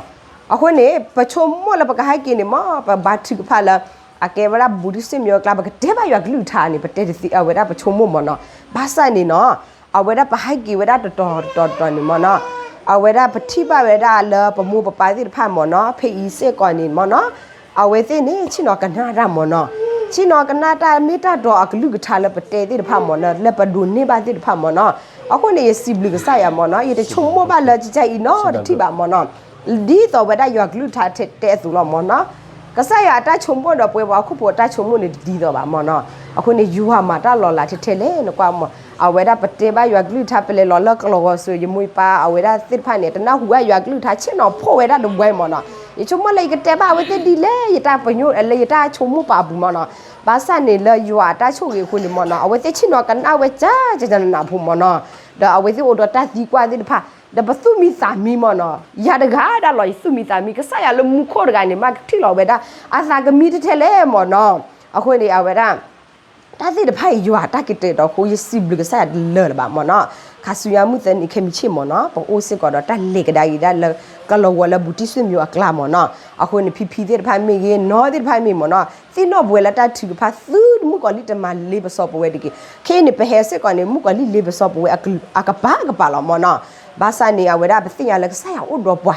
အဃိန့ၣ် ပဆိကမိၣ်လၢပကဟဲက့ၤန့ၣ်မ့ၢ် ပဘါထုကဖၣ်လၢ အကဲဝဲဒၣ်ဘူးတံၢ်စ့ၣ်မံၤအကျါ ပကတဲဘၣ်ယွၤကလုၢ်ကထါန့ၣ် ပတဲတသ့အဝဲဒၣ်ပဆိကမိၣ်မ့ၢ်နီၤ. ဘၣ်ဆၣ်န့ၣ်နီၤ အဝဲဒၣ်ပဟဲက့ၤဝဲဒၣ်တတီၤတတီၤတတီၤန့ၣ်မ့ၢ်နီၤ အဝဲဒၣ်ပထံၣ်ဘၣ်ဝဲဒၣ်လၢပမိၢ်ပပၢ်သ့ၣ်တဖၣ်မ့ၢ်နီၤ ဖဲအံၤစ့ၢ်ကီးန့ၣ်မ့ၢ်နီၤ အဝဲသ့ၣ်န့ၣ် ဆ့ၣ်နီၤကနၣ်တၢ်မ့ၢ်နီၤ. ဆ့ၣ်နီၤကနၣ်တၢ်မ့ၢ်တၢ်တီအကလုၢ်ကထါလၢပတဲသ့ၣ်တဖၣ်မ့ၢ်နီၤ လၢပဒိးန့ၢ်ဘၣ်သ့ၣ်တဖၣ်မ့ၢ်နီၤ. အဃိန့ၣ် ယစံးဘျုးကစၢ်ယွၤမ့ၢ်နီၤ ယတဆိကမိၣ်ဘၣ်လၢကကဲအံၤနီတထံၣ်ဘၣ်မ့ၢ်နီၤ ဒ်သိးဝဲဒၣ်ယွၤကလုၢ်ကထါတဲအသိးလီၤမ့ၢ်နီၤ. ကစၢ်ယွၤအတၢ်ဆိကမိၣ်ဒီးပဝဲပှၤဟီၣ်ခိၣ်ဖိအတၢ်ဆိကမိၣ်န့ၣ်တဒ်သိးဘၣ်မ့ၢ်နီၤ. အဃိန့ၣ် ယွၤမၤတၢ်လီၤလးထဲထဲလဲၣ် နကွၢ်မ့ၢ် အဝဲဒၣ်ပတဲဘၣ်ယွၤကလုၢ်ကထါ ပလဲၤလီၤလၢကလီးဝီၤစိၤ ယမိၢ်ယပၢ်အဝဲဒၣ်သ့ၣ်တဖၣ်န့ၣ် တနၢ်ဟူဘၣ်ယွၤကလုၢ်ကထါ ဆ့ၣ်နီၤဖှိၣ်ဝဲဒၣ်ဒဝဲမ့ၢ်နီၤ. ယဆိကမိၣ်လၢယကတဲဘၣ်အဝဲသ့ၣ်ဒ်လဲၣ် ယတၢ်ပညိၣ်လၢယတၢ်ဆိကမိၣ်ပာ်အပူၤမ့ၢ်နီၤ. ဘၣ်ဆၣ်န့ၣ်လၢယွၤအတၢ်ဆိၣ်ဂ့ၤအဃိန့ၣ်မ့ၢ်နီၤ အဝဲသ့ၣ်ဆ့ၣ်နီၤကနၣ်ဝဲကကနးနးဖိမ့ၢ်နီၤ. ဒီးအဝဲသ့ၣ်အိၣ်ဒီးတၢ်သံကွၢ်သ့ၣ်တဖၣ် ဒီးပသူၣ်မံသးမံမ့ၢ်နီၤ. ယၤတဂၤဒၣ်လီၤ ယသူၣ်မံသးမံ ကစၢ်ယွၤလၢမူခိၣ်တဂၤန့ၣ် မ့ၢ်ကထံၣ်လီၤဝဲဒၣ် အသးကမံထဲထဲလဲၣ်မ့ၢ်နီၤ. အဃိန့ၣ် အဝဲဒၣ် တၢ်သ့ၣ်တဖၣ်အံၤ ယွၤတၢ်ကတဲာ်ကတီၤအဃိ ယစံးဘျုးကစၢ်ယွၤတလၢာ်လၢၤဘၣ်မ့ၢ်နီၤ. ခါဆူညါမုၢ်သၢနံၤခဲမုၢ်ဆ့ၣ်မ့ၢ်နီၤ ပအိၣ်စ့ၢ်ကီးဒီးတၢ်လဲၤကဒါက့ၤဒၣ်လၢ ကလီးဝီၤလၢဘူးတံၢ်စ့ၣ်မံၤအကျါမ့ၢ်နီၤ. အဃိန့ၣ် ဖံဖံသ့ၣ်တဖၣ်မ့ၢ်ဂ့ၤ နီၢ်သ့ၣ်တဖၣ်မ့ၢ်မ့ၢ်နီၤ သ့ၣ်နီၣ်ပဝဲလၢတၢ်ထုကဖၣ်သု မုၣ်ကီၤလံၢ်တမၤလ့ပစီပဝဲတဂ့ၤ. ခဲအံၤန့ၣ် ပဟဲစ့ၢ်ကီးန့ၣ် မုၣ်ကီၤလံၢ်လ့ပစီပဝဲအကပၤကပၤလီၤမ့ၢ်နီၤ. ဘၣ်ဆၣ်န့ၣ် အဝဲဒၣ်ပသ့ၣ်ညါလၢကစၢ်ယွၤအိၣ်ဒီးပှၤ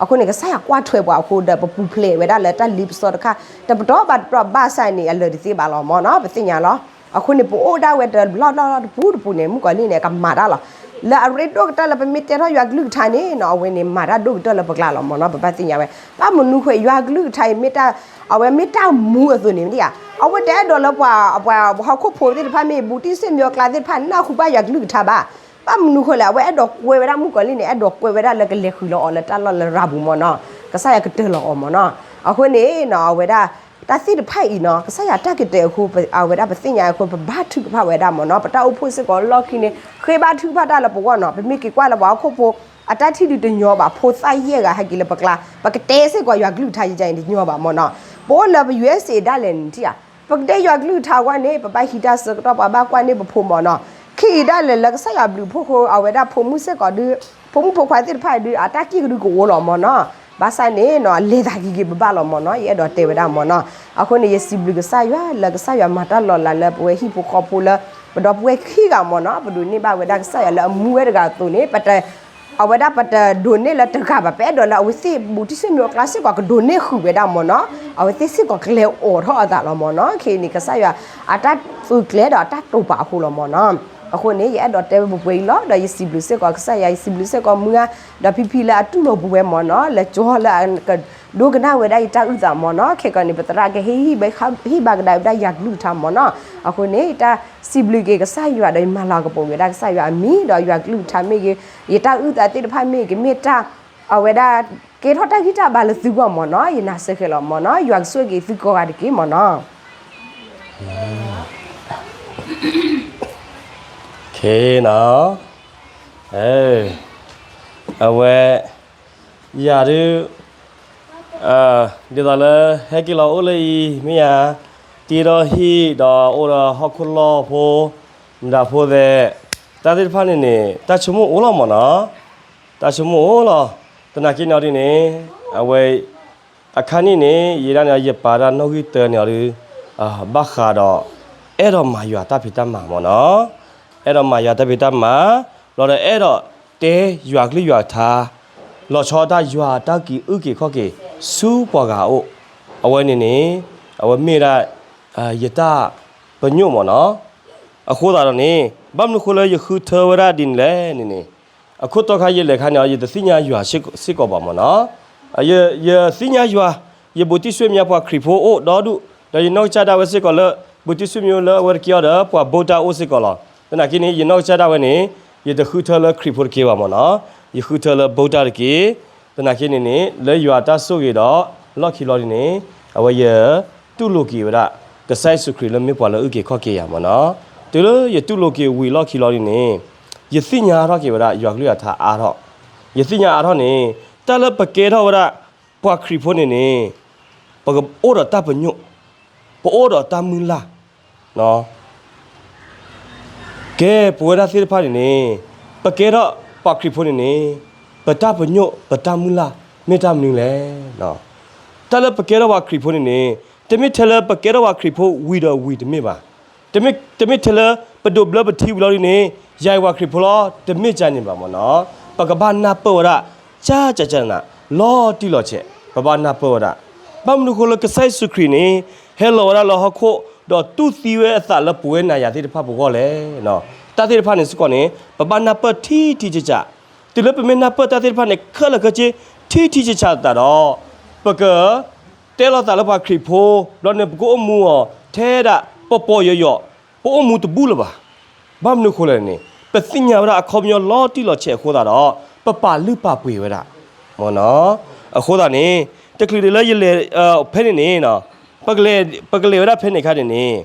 အဃိန့ၣ် ကစၢ်ယွၤကွၢ်ထွဲပှၤအဃိဒီး ပပူၤဖျဲးဝဲဒၣ်လၢတၢ်လ့ပစီတခါ တပတီၢ်ဘၣ်တပတီၢ်ဘၣ်ဆၣ်န့ၣ် အလၢာ်တသ့ဘၣ်လီၤမ့ၢ်နီၤ ပသ့ၣ်ညါလီၤ. အဃိန့ၣ် ပအိၣ်ဒၣ်ဝဲတဘျီဘျီတပူၤတပူၤန့ၣ် မုၣ်ကီၤလံၢ်န့ၣ် ကမၤတၢ်လီၤ. လၢအရ့ဒိၣ်ကတၢၢ်လၢပမ့ၢ်တဲထီၣ်ယွၤကလုၢ်ကထါန့ၣ်နီၤ အဝဲန့ၣ် မၤတၢ်ဒိၣ်ကတၢၢ်လၢပကျါလီၤမ့ၢ်နီၤ ပဘၣ်သ့ၣ်ညါဝဲ. ဘၣ်မနုၤဃိ ယွၤကလုၢ်ကထါအံၤမ့ၢ်တၢ် အဝဲမ့ၢ်တၢ်မူအသိးန့ၣ် မ့ၢ်ဧါ အဝဲတအဲၣ်ဒိးလၢပှၤ ပှၤဟီၣ်ခိၣ်ဖိသ့ၣ်တဖၣ်မ့ၢ် ဘူးတံၢ်စ့ၣ်မံၤအကျါသ့ၣ်တဖၣ် နၢ်ဟူဘၣ်ယွၤကလုၢ်ကထါဘၣ်. ဘၣ်မနုၤဃိလဲၣ် အဝဲအဲၣ်ဒိးကွဲဝဲဒၣ်မုၣ်ကီၤလံၢ်န့ၣ် အဲၣ်ဒိးကွဲဝဲဒၣ်လၢကလဲၤဃုာ်လီၤအီၤလၢတၢ်လီၢ်လၢရၤပူၤမ့ၢ်နီၤ, ကစၢ်ယွၤကတၢၢ်လီၤအီၤမ့ၢ်နီၤ. အဃိန့ၣ်နီၤ အဝဲဒၣ် တၢ်သ့ၣ်တဖၣ်အံၤနီၤ ကစၢ်ယွၤတၢ်ကတဲာ်အဃိ အဝဲဒၣ်ပသ့ၣ်ညါအဃိ ပဘါထုကဖၣ်ဝဲဒၣ်မ့ၢ်နီၤ. ပတၢ်အိၣ်ဖှိၣ်စ့ၢ်ကီးလီၢ်ခံန့ၣ် ဃ့ဘါထုကဖၣ်တၢ်လၢပဂီၢ်နီၤ. ပမ့ၢ်က့ၤကွၢ်လၢပှၤဟီၣ်ခိၣ်ဖိ အတၢ်ထံၣ်ဒုးတညီဘၣ်, ဖိသၣ်ယဲၢ်ဂၤဟဲက့ၤလၢပကျါ, ပကတဲစ့ၢ်ကီးယွၤကလုၢ်ကထါယဲၢ်န့ၣ် တညီဘၣ်မ့ၢ်နီၤ. ပအိၣ်လၢပ ယူၢ်အ့ၣ်စ့ၣ် ဒၣ်လဲာ်န့ၣ်ထံၣ်ဧါ, ပကတဲယွၤကလုၢ်ကထါအဂီၢ်န့ၣ် ပဘၣ်ဟံးတၢ်ဆၢကတီၢ် ပှၤဘၣ်ကွၢ်န့ၢ်ပဖိမ့ၢ်နီၤ. ခဲအံၤဒၣ်လဲာ်လၢကစၢ်ယွၤဘျုးဖှိၣ်ဃိ အဝဲဒၣ်ဖိမုၣ်စ့ၢ်ကီးဒုး ဖိမုၣ်ဖိခွါသ့ၣ်တဖၣ်ဒုး အတၢ်ကံၢ်ကဒုကအိၣ်လီၤမ့ၢ်နီၤ. ဘၣ်ဆၣ်န့ၣ်နီၤ လဲၤသးက့ၤက့ၤပဘၣ်လီၤမ့ၢ်နီၤ, ယအဲၣ်ဒိးတဲဝဲဒၣ်မ့ၢ်နီၤ. အဃိန့ၣ် ယစံးဘျုးကစၢ်ယွၤလၢကစၢ်ယွၤမၤတၢ်လီၤလးလၢပဝဲဟံၣ်ဖိဃီဖိလၢ ပဒီပုၢ်ဝဲၢ်ခံဂၤမ့ၢ်နီၤ, ပဒိးန့ၢ်ဘၣ်ဝဲဒၣ်ကစၢ်ယွၤလၢအမူဝဲတဂၤအသိးန့ၣ် ပတ အဝဲဒၣ်ပတဒိးန့ၢ်လၢတဂၤဘၣ်, ပအဲၣ်ဒိးလၢအဝဲသ့ၣ်ဘူးတံၢ်စ့ၣ်မံၤအကျါစ့ၢ်ကီးကဒိးန့ၢ်ဃုာ်ဝဲဒၣ်မ့ၢ်နီၤ, အဝဲသ့ၣ်စ့ၢ်ကီးကလဲၤအိးထီၣ်အသးလီၤမ့ၢ်နီၤ. ခဲအံၤန့ၣ် ကစၢ်ယွၤအတၢ်သုးကျဲၤဒီးအတၢ်တိာ်ပာ်အဃိလီၤမ့ၢ်နီၤ. အဃိန့ၣ် ယအဲၣ်ဒိးတဲဝဲပှဲၤပှဲၤအံၤလီၤ. ဒီးယစံးဘျုးစ့ၢ်ကီးကစၢ်ယွၤ, ယစံးဘျုးစ့ၢ်ကီးမုၢ်ဂၤ ဒီးဖံဖံလၢအတူၢ်လိာ်ပဝဲမ့ၢ်နီၤ, လၢကၠီလၢအကဒိကနၣ်ဝဲဒၣ်ယတၢ်အုၣ်သးမ့ၢ်နီၤ. ခဲကီးန့ၣ် ပသရၣ်ကဟ့ၣ်ဂံၢ်ဟ့ၣ်ဘါကဒါဝဲဒၣ်ယွၤကလုၢ်ကထါမ့ၢ်နီၤ. အဃိန့ၣ် ယတၢ်စံးဘျုးက့ၤကစၢ်ယွၤဒီးယမၤလၤကပီၤက့ၤဝဲဒၣ်ကစၢ်ယွၤအမံၤ, ဒီးယွၤကလုၢ်ကထါမ့ၢ်ဂ့ၤ, ယတၢ်အုၣ်သးသ့ၣ်တဖၣ်မ့ၢ်ဂ့ၤ, ကမ့ၢ်တၢ် အဝဲဒၣ် ကဲထီၣ်တၢ်ဂံၢ်တၢ်ဘါလၢသုဂီၢ်မ့ၢ်နီၤ, ယနာ်စ့ၢ်ကီးလီၤမ့ၢ်နီၤ. ယွၤကဆိၣ်ဂ့ၤသုကိးဂၤတက့ၢ်မ့ၢ်နီၤ. အဝဲ ယၤဒုး ဒ်သိးလၢဟဲက့ၤလီၤအိၣ်လၢအံၤ မ့ၢ်ယၤ တ့ထီၣ်ဟံၣ်ဒီးအိၣ်ဒီးဟီၣ်ခိၣ်လီၢ်ဖိ မတၤဖိသဲး တၢ်သ့ၣ်တဖၣ်န့ၣ်န့ၣ် တၢ်ဆိကမိၣ်အိၣ်လီၤမ့ၢ်နီၤ, တၢ်ဆိကမိၣ်အိၣ်လီၤ. သနာ်က့န့ၣ်ဒ်န့ၣ် အဝဲ အခါန့ၣ်န့ၣ် ယဒၣ်န့ၣ် ယပာ်တၢ်နီၣ်ဂံၢ်တၢန့ၣ်အီၤဒုး ဘၣ်ဃးဒီး အဲၣ်ဒိးမၤယွၤတၢ်ဖံးတၢ်မၤမ့ၢ်နီၤ, အဲၣ်ဒိးမၤယွၤတၢ်ဖံးတၢ်မၤ လီၤဒီးအဲၣ်ဒိးတဲယွၤကလုၢ်ယွၤကထါ လီၤဆီဒၣ်တၢ်ယွၤတၢ်က့ၤအုၣ်က့ၤခီၣ်က့ၤ ဆူပှၤဂၤအအိၣ်, အဝဲန့ၣ်န့ၣ် အဝဲမ့ၢ်ဝဲဒၣ် ယတၢ်ပညိၣ်မ့ၢ်နီၤ. အဃိသတးဒီးန့ၣ် ဘၣ်မနုၤအဃိလၢယဃုထၢဝဲဒၣ်ဒ်န့ၣ်လဲၣ်န့ၣ်န့ၣ် အခိၣ်တီခါယလဲၤခါန့ၣ် ယတသ့ၣ်ညါယွၤစ့ၢ်ကီးဘၣ်မ့ၢ်နီၤ. ယသ့ၣ်ညါယွၤ ယဘူးတံၢ်ဆွေမျိုးပှၤခရံာ်ဖိအိၣ်ဒီဒူၣ်, ဒီးယနီၢ်ကစၢ်ဒၣ်ဝဲစ့ၢ်ကီးလၢ ဘူးတံၢ်ဆွေမျိုးလၢအဝဲတက့ၢ်အီၤဒီး ပှၤဗုဒ္ဓအိၣ်စ့ၢ်ကီးလီၤ. သနာ်က့န့ၣ် ယနီၢ်ကစၢ်ဒၣ်ဝဲန့ၣ် ယတဃုထၢလၢခရံာ်ဖိတက့ၢ်ဘၣ်မ့ၢ်နီၤ, ယဃုထၢလၢ ဗုဒ္ဓ တက့ၢ်. သနာ်က့န့ၣ်န့ၣ် လၢယွၤတၢ်ဆိၣ်ဂ့ၤဒီး လီၢ်ခံလီၤဒ်န့ၣ် အဝဲယ တူၢ်လိာ်က့ၤဝဲဒၣ် ကစၢ်ယ့ၣ်ၡူးခရံာ်လၢမ့ၢ်ပှၤလၢအုၣ်က့ၤခီၣ်က့ၤယၤမ့ၢ်နီၤ. တုၤလၢယတူၢ်လိာ်က့ၤဝံၤလီၢ်ခံလီၤဒ်န့ၣ် ယသ့ၣ်ညါထီၣ်က့ၤဝဲဒၣ် ယွၤကလုၢ်အထါအါထီၣ်, ယသ့ၣ်ညါအါထီၣ်န့ၣ် တၢ်လၢပကဲထီၣ်ဝဲဒၣ် ပှၤခရံာ်ဖိန့ၣ်န့ၣ် ပအိၣ်ဒီးတၢ်ပညိၣ်, ပအိၣ်ဒီးတၢ်မုၢ်လၢ် ကဲ ပဝဲဒၣ်သ့ၣ်တဖၣ်န့ၣ်န့ၣ် ပကဲထီၣ်ပှၤခရံာ်ဖိန့ၣ်န့ၣ် ပတၢ်ပညိၣ် ပတၢ်မုၢ်လၢ် မ့ၢ်တၢ်မနုၤလဲၣ်. တၢ်လၢပကဲထီၣ်ပှၤခရံာ်ဖိန့ၣ်န့ၣ် တမ့ၢ်ထဲလၢပကဲထီၣ်ပှၤခရံာ်ဖိဝံၤဒီးဝံၤတမ့ၢ်ဘၣ်. တမ့ၢ် တမ့ၢ်ထဲလၢပဒိးဘျၢပထံဝံၤလီၤဒ်န့ၣ် ယၤအံၤပှၤခရံာ်ဖိလီၤ တမ့ၢ်ကန့ၣ်ဘၣ်မ့ၢ်နီၤ. ပကဘၣ်နၢ်ပၢၢ်ဝဲဒၣ် ကၢ်ကၢ်ကၢ်နးနး လီၤတံၢ်လီၤဆဲး ပဘၣ်နၢ်ပၢၢ်ဝဲဒၣ်. ဘၣ်မနုၤဃိလၢကစၢ်ယ့ၣ်ၡူးခရံာ်န့ၣ် ဟဲလီၤဝဲဒၣ်လၢဟီၣ်ခိၣ် ဒီးတူၢ်သံဝဲအသးလၢပဝဲနၤယၤသ့ၣ်တဖၣ်ပဂီၢ်လဲၣ်. တၢ်သ့ၣ်တဖၣ်န့ၣ်စ့ၢ်ကီးန့ၣ် ပဘၣ်နၢ်ပၢၢ်ထံထံဆးဆး. တုၤလၢပမ့ၢ်နၢ်ပၢၢ်တၢ်သ့ၣ်တဖၣ်န့ၣ် ခဲလၢာ်ခဲဆ့ ထံထံဆးဆးသတးဒီး ပက တဲလီၤသးလၢပှၤခရံာ်ဖိ ဘျီန့ၣ် ပကအိၣ်မူအီၤ ထဲဒၣ်ပီၤပီၤယိာ်ယိာ် ပအိၣ်မူတဘူၣ်လၢၤဘၣ်. ဘၣ်မနုၤဃိလဲၣ်န့ၣ် ပသ့ၣ်ညါဝဲဒၣ်အခီပညီလီၤတံၢ်လီၤဆဲးအဃိသတးဒီး ပပာ်လုၢ်ပာ်ပှ့ၤဝဲဒၣ် မ့ၢ်နီၤ. အဃိသတးန့ၣ် တချုးဒံးလၢယလဲၤ ဖဲန့ၣ်န့ၣ် ပကလဲၤ ပကလဲၤဝဲဒၣ်ဖဲန့ၣ်အခါန့ၣ်န့ၣ်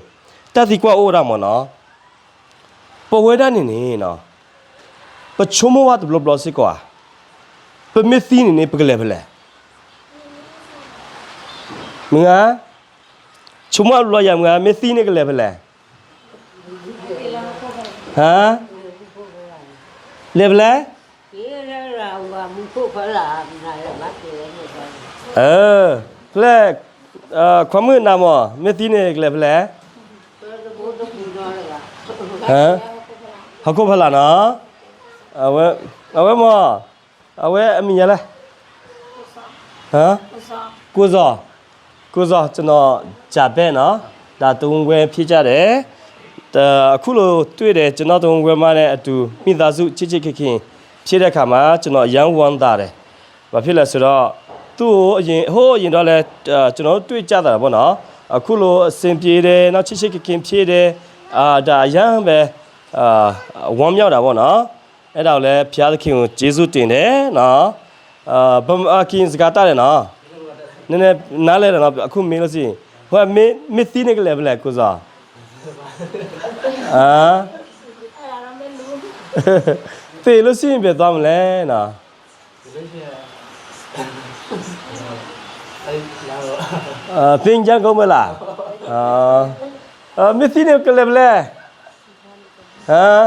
တၢ်သံကွၢ်အိၣ်ဝဲဒၣ်မ့ၢ်နီၤ. ပဝဲဒၣ်န့ၣ်န့ၣ် ပဆိကမိၣ်ဘၣ်တဘျီဘျီစ့ၢ်ကီးဧါ, ပမ့ၢ်သံန့ၣ်န့ၣ် ပကလဲၤဖဲလဲၣ်. မုၢ်ဂၤ, ဆိကမိၣ်ဘၣ်တဘျီယၤ မုၢ်ဂၤ မ့ၢ်သံန့ၣ်ကလဲၤဖဲလဲၣ်. ဟါ, လဲၤဖဲလဲၣ်. ဖဲ ခွါမုၣ်နၤမ့ၢ် မ့ၢ်သံန့ၣ်ကလဲၤဖဲလဲၣ်. ဟါ, ဟီၣ်ခိၣ်ဖီလာ်နီၤ. အဝဲ, အဝဲမ့ၢ်, အဝဲအမံၤယၤလဲၣ်. ဟါ, ကိုဇော်, ကိုဇော်, ကျွန်တော် ဂျာဘဲ့နော်, ဒါ တဝင်းခွဲ ဖြစ်ကြတယ်. အခုလိုတွေ့တယ်, ကျွန်တော် တဝင်းခွဲ မနဲ့အတူ မိသားစု ချစ်ချစ်ခင်ခင် ဖြစ်တဲ့အခါမှာ ကျွန်တော် အရမ်းဝမ်းသာတယ်. ဘာဖြစ်လဲဆိုတော့ သူ့ကို အရင်, ဟိုးအရင်တော့လည်း ကျွန်တော်တို့ တွေ့ကြတာပေါ့နော်. အခုလို အဆင်ပြေတယ်, နောက် ချစ်ချစ်ခင်ခင် ဖြစ်တယ်, အာ, ဒါ အရမ်းပဲ အာ, ဝမ်းမြောက်တာပေါ့နော်. အဲ့ဒါကိုလည်း ဘုရားသခင်ကို ကျေးဇူးတင်တယ်နော်. အာ, ဗမာပြည် စကားတတ်တယ်နော်. နည်းနည်းနားလည်တယ်နော်, အခုမေးလို့ရှိရင်. ဟိုက မင်း, မင်းသီးနဲ့ကလဲၤဖဲလဲၣ်, ကိုဇော်. အာ, သေလို့ရှိရင် ဘယ်သွားမလဲနော်. အာ, သင်္ချိုင်းကုန်းပဲလား. အာ, အာ, မင်းသီးနဲ့ကလဲၤဖဲလဲၣ်. ဟမ်,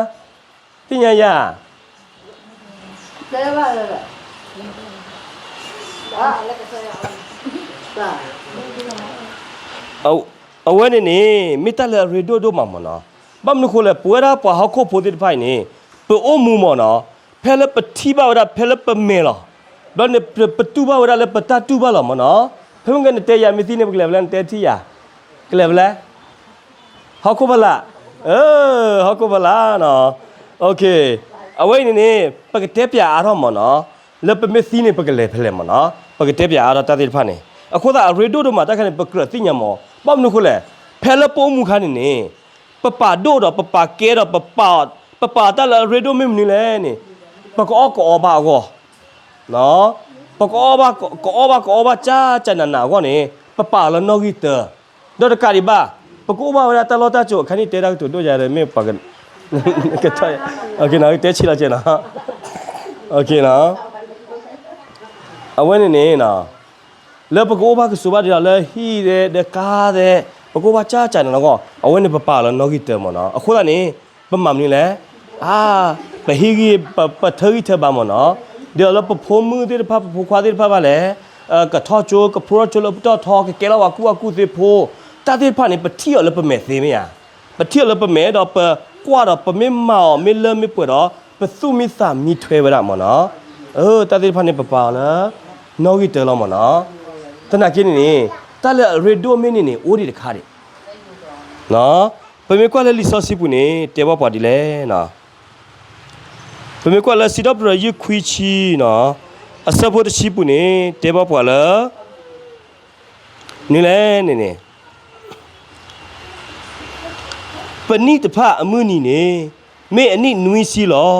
သ့ၣ်ညါယၤ. အဝဲန့ၣ်န့ၣ် မ့ၢ်တၢ်လၢအရ့ဒိၣ်ဒိၣ်မးမ့ၢ်နီၤ. ဘၣ်မနုၤဃိလဲၣ်, ပဝဲဒၣ်ပှၤဟီၣ်ခိၣ်ဖိသ့ၣ်တဖၣ်အံၤန့ၣ် ပအိၣ်မူမ့ၢ်နီၤ, ဖဲလၢပထံၣ်ဘၣ်ဝဲဒၣ် ဖဲလၢပမဲာ်လီၤ. ဘျီန့ၣ် ပတူၢ်ဘၣ်ဝဲဒၣ်လၢပတၢ်တူၢ်ဘၣ်လီၤမ့ၢ်နီၤ. ဖဲမ့ၢ်ကဲနတဲယၤ မ့ၢ်သံန့ၣ် ပကလဲၤဖဲလဲၣ် နတဲထံၣ်ယၤ, ကလဲၤဖဲလဲၣ်. ဟီၣ်ခိၣ်ဖီလာ်, အၢ, ဟီၣ်ခိၣ်ဖီလာ်နီၤ. အဝဲအံၤန့ၣ်န့ၣ် ပကတဲပၠးအါထီၣ်မ့ၢ်နီၤ, လၢပမ့ၢ်သံန့ၣ် ပကလဲၤဖဲလဲၣ်မ့ၢ်နီၤ, ပကတဲပၠးအါထီၣ်တၢ်သ့ၣ်တဖၣ်န့ၣ်. အဃိသတး အရ့ဒိၣ်ဒိၣ်မးတၢ်ခါန့ၣ် ပကြၢးသ့ၣ်ညါမ့ၢ်. ဘၣ်မနုၤဃိလဲၣ်, ဖဲလၢပအိၣ်မူခါန့ၣ်န့ၣ် ပပာ်ဒိၣ်ဒီး ပပာ်ကဲဒီး ပပာ်, ပပာ်တၢ်လၢအရ့ဒိၣ်မ့ၢ်မနုၤလဲၣ်န့ၣ်, ပကအီၣ်ကအီဘၣ်အဂီၢ် ပကအီဘၣ်, ကအီဘၣ်ကအီဘၣ် ကၢ်ကၢ်နးနးအဂီၢ်န့ၣ် ပပာ်အီၤလၢနီၣ်ဂံၢ်တၢ, ဒီးတကးဒံးဘၣ်, ပကအိၣ်ဘၣ်ဝဲဒၣ်တၢ်လီၢ်တၢ်ကျဲ အခါန့ၣ် တဲတၢ်ကတိၤဒိၣ်ယၤဒီး မ့ၢ်ပှၤက, ကတဲဆံးလီၤကဲနီၤ. အဝဲန့ၣ်န့ၣ်, လၢပကအိၣ်ဘၣ်ကစိၤဘၣ်ဒီး လၢဟံၣ်ဒဲး ဒီးကါဒဲး, ပကအိၣ်ဘၣ်ကၢ်ကၢ်နးနးအဂီၢ် အဝဲန့ၣ်ပပာ်အီၤလၢနီၣ်ဂံၢ်တၢမ့ၢ်နီၤ. အဃိသတးန့ၣ် ပမၤမနုၤလဲၣ်. အါ, ပဟ့ၣ်ဂံၢ်, ပထၢဂံၢ်ထၢဘါမ့ၢ်နီၤ. ဒီးလၢပဖိမုၣ်သ့ၣ်တဖၣ် ပဖိခွါသ့ၣ်တဖၣ်ဘၣ်လဲၣ်, ကထီၣ်ကၠိ ကဖျိထီၣ်ကၠိလၢပတီၢ်ထီ ကကဲလီၤပှၤကူၣ်ဘၣ်ကူၣ်သ့ဖိ, တၢ်သ့ၣ်တဖၣ်န့ၣ် ပထံၣ်အီၤလၢပမဲာ်သ့မ့ၢ်ဧါ. ပထံၣ်အီၤလၢပမဲာ်ဒီး ပကွၢ်ဒီး ပမ့ၢ်မၤအီၤ မ့ၢ်လၢမ့ၢ်ပှဲၤဒီး ပသူၣ်မံသးမံထွဲဝဲဒၣ်မ့ၢ်နီၤ. အၢ, တၢ်သ့ၣ်တဖၣ်န့ၣ် ပပာ်အီၤလၢနီၣ်ဂံၢ်တၢလီၤမ့ၢ်နီၤ. သနာ်က့န့ၣ်န့ၣ် တၢ်လၢအရ့ဒိၣ်မ့ၢ်န့ၣ်န့ၣ် အိၣ်ဒံးတခါဒံး ပမ့ၢ်ကွၢ်လၢလံာ်စီဆှံပူၤန့ၣ် တဲဘၣ်ပှၤဒ်လဲၣ်. ပမ့ၢ်ကွၢ်လၢစံးထီၣ်ပတြၢၤ ယုၢ်ခွံဆံနီၤ, အဆၢဖိတဆံပူၤန့ၣ် တဲဘၣ်ပှၤလၢ နုၤလဲၣ်န့ၣ်န့ၣ် ပနံၣ်တဖၣ်အမုၢ်နံၤန့ၣ် မ့ၢ်အနံၣ်နွံဆံလီၤ.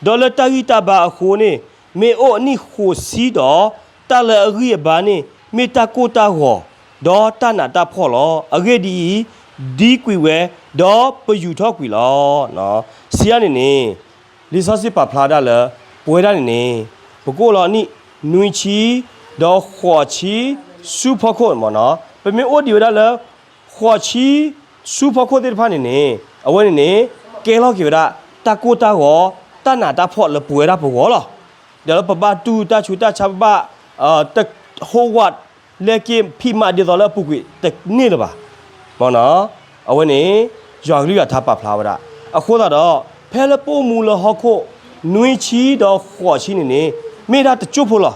ဒီးလၢတၢ်ဂံၢ်တၢ်ဘါအဃိန့ၣ် မ့ၢ်အိၣ်အနံၣ်ဃိးဆံဒီး တၢ်လၢအဂံၢ်အဘါန့ၣ် မ့ၢ်တၢ်ကိၢ်တၢ်ဂီၤ ဒီးတၢ်နးတၢ်ဖှီၣ်လီၤ. အဂ့ၢ်ဒ်အံၤ, ဒ်ကွံာ်ဝဲ, ဒီးပယူးထီၣ်ကွံာ်လီၤ. စံးဒ်န့ၣ်န့ၣ် လံာ်စီဆှံပာ်ဖျါဒၣ်လၢ ပဝဲဒၣ်န့ၣ်န့ၣ် ပကအိၣ်လီၤအနံၣ်နွံဆံ ဒီးဃိးဆံ ဆူဖီခိၣ်မ့ၢ်နီၤ. ပမ့ၢ်အိၣ်ဒံးဝဲဒၣ်လၢ ဃိးဆံ ဆူဖီခိၣ်သ့ၣ်တဖၣ်န့ၣ်န့ၣ် အဝဲန့ၣ်န့ၣ် ကဲလီၤက့ၤဝဲဒၣ် တၢ်ကိၢ်တၢ်ဂီၤ တၢ်နးတၢ်ဖှီၣ်လၢပဝဲဒၣ်ပဂီၢ်လီၤ. ဒီးလၢပဘၣ်တူၢ်တၢ်ဆူးတၢ်ဆါ ပဘၣ် တဟိဝး လဲက့ၤဖံးမၤဒ်သိးလၢအပူၤကွံာ်တန့ၢ်လၢၤဘၣ်. မ့ၢ်နီၤ, အဝဲန့ၣ် ယွၤကလုၢ်ယွၤထါပာ်ဖျါဝဲဒၣ်. အဃိသတးဒီး ဖဲလၢပအိၣ်မူလၢဟီၣ်ခိၣ် နွံဆံဒီးဃိးဆံန့ၣ်န့ၣ် မ့ၢ်ဒၣ်တကၠိဖိလီ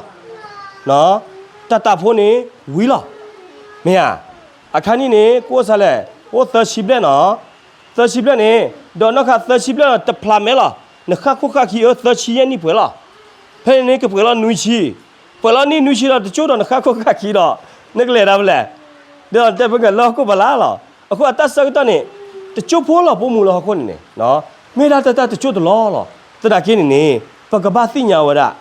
ၤ. တၢ်တာ်ဖိန့ၣ် ဝံၤလီၤ. မ့ၢ်ဧါ. အခါနံၣ်န့ၣ် ကအိၣ်ဆံးလဲၣ်, အိၣ်သၢဆံဘျဲၣ်နီၤ. သၢဆံဘျဲၣ်န့ၣ် ဒီးနီၢ်ခါသၢဆံဘျဲၣ်ဒီး တဖျးမဲလီၤ. နဃၣ်ခိၣ်ဃၣ်ခံဧၢ သၢဆံယဲၢ်နံၣ်ပှဲၤလီၤ. ဖဲန့ၣ်န့ၣ် ကပှဲၤလီၤနွံဆံ, ပှဲၤလီၤနံၣ်နွံဆံဒီး တကၠိဒီးနဃၣ်ခိၣ်ဃၣ်ခံဒီး နကလဲၤဒၣ်ဖဲလဲၣ်. ဒီးတဲဖဲကလၢဟီၣ်ခိၣ်ဖီလာ်လီၤ. အဃိအတၢ်ဆၢကတီၢ်န့ၣ် တကၠိဖိလီၤ ပအိၣ်မူလၢဟီၣ်ခိၣ်န့ၣ်န့ၣ် မ့ၢ်ဒၣ်တၢ်တၢ်တကၠိတလီၢ်လီၤ. သနာ်က့န့ၣ်န့ၣ် ပကဘၣ်သ့ၣ်ညါဝဲဒၣ်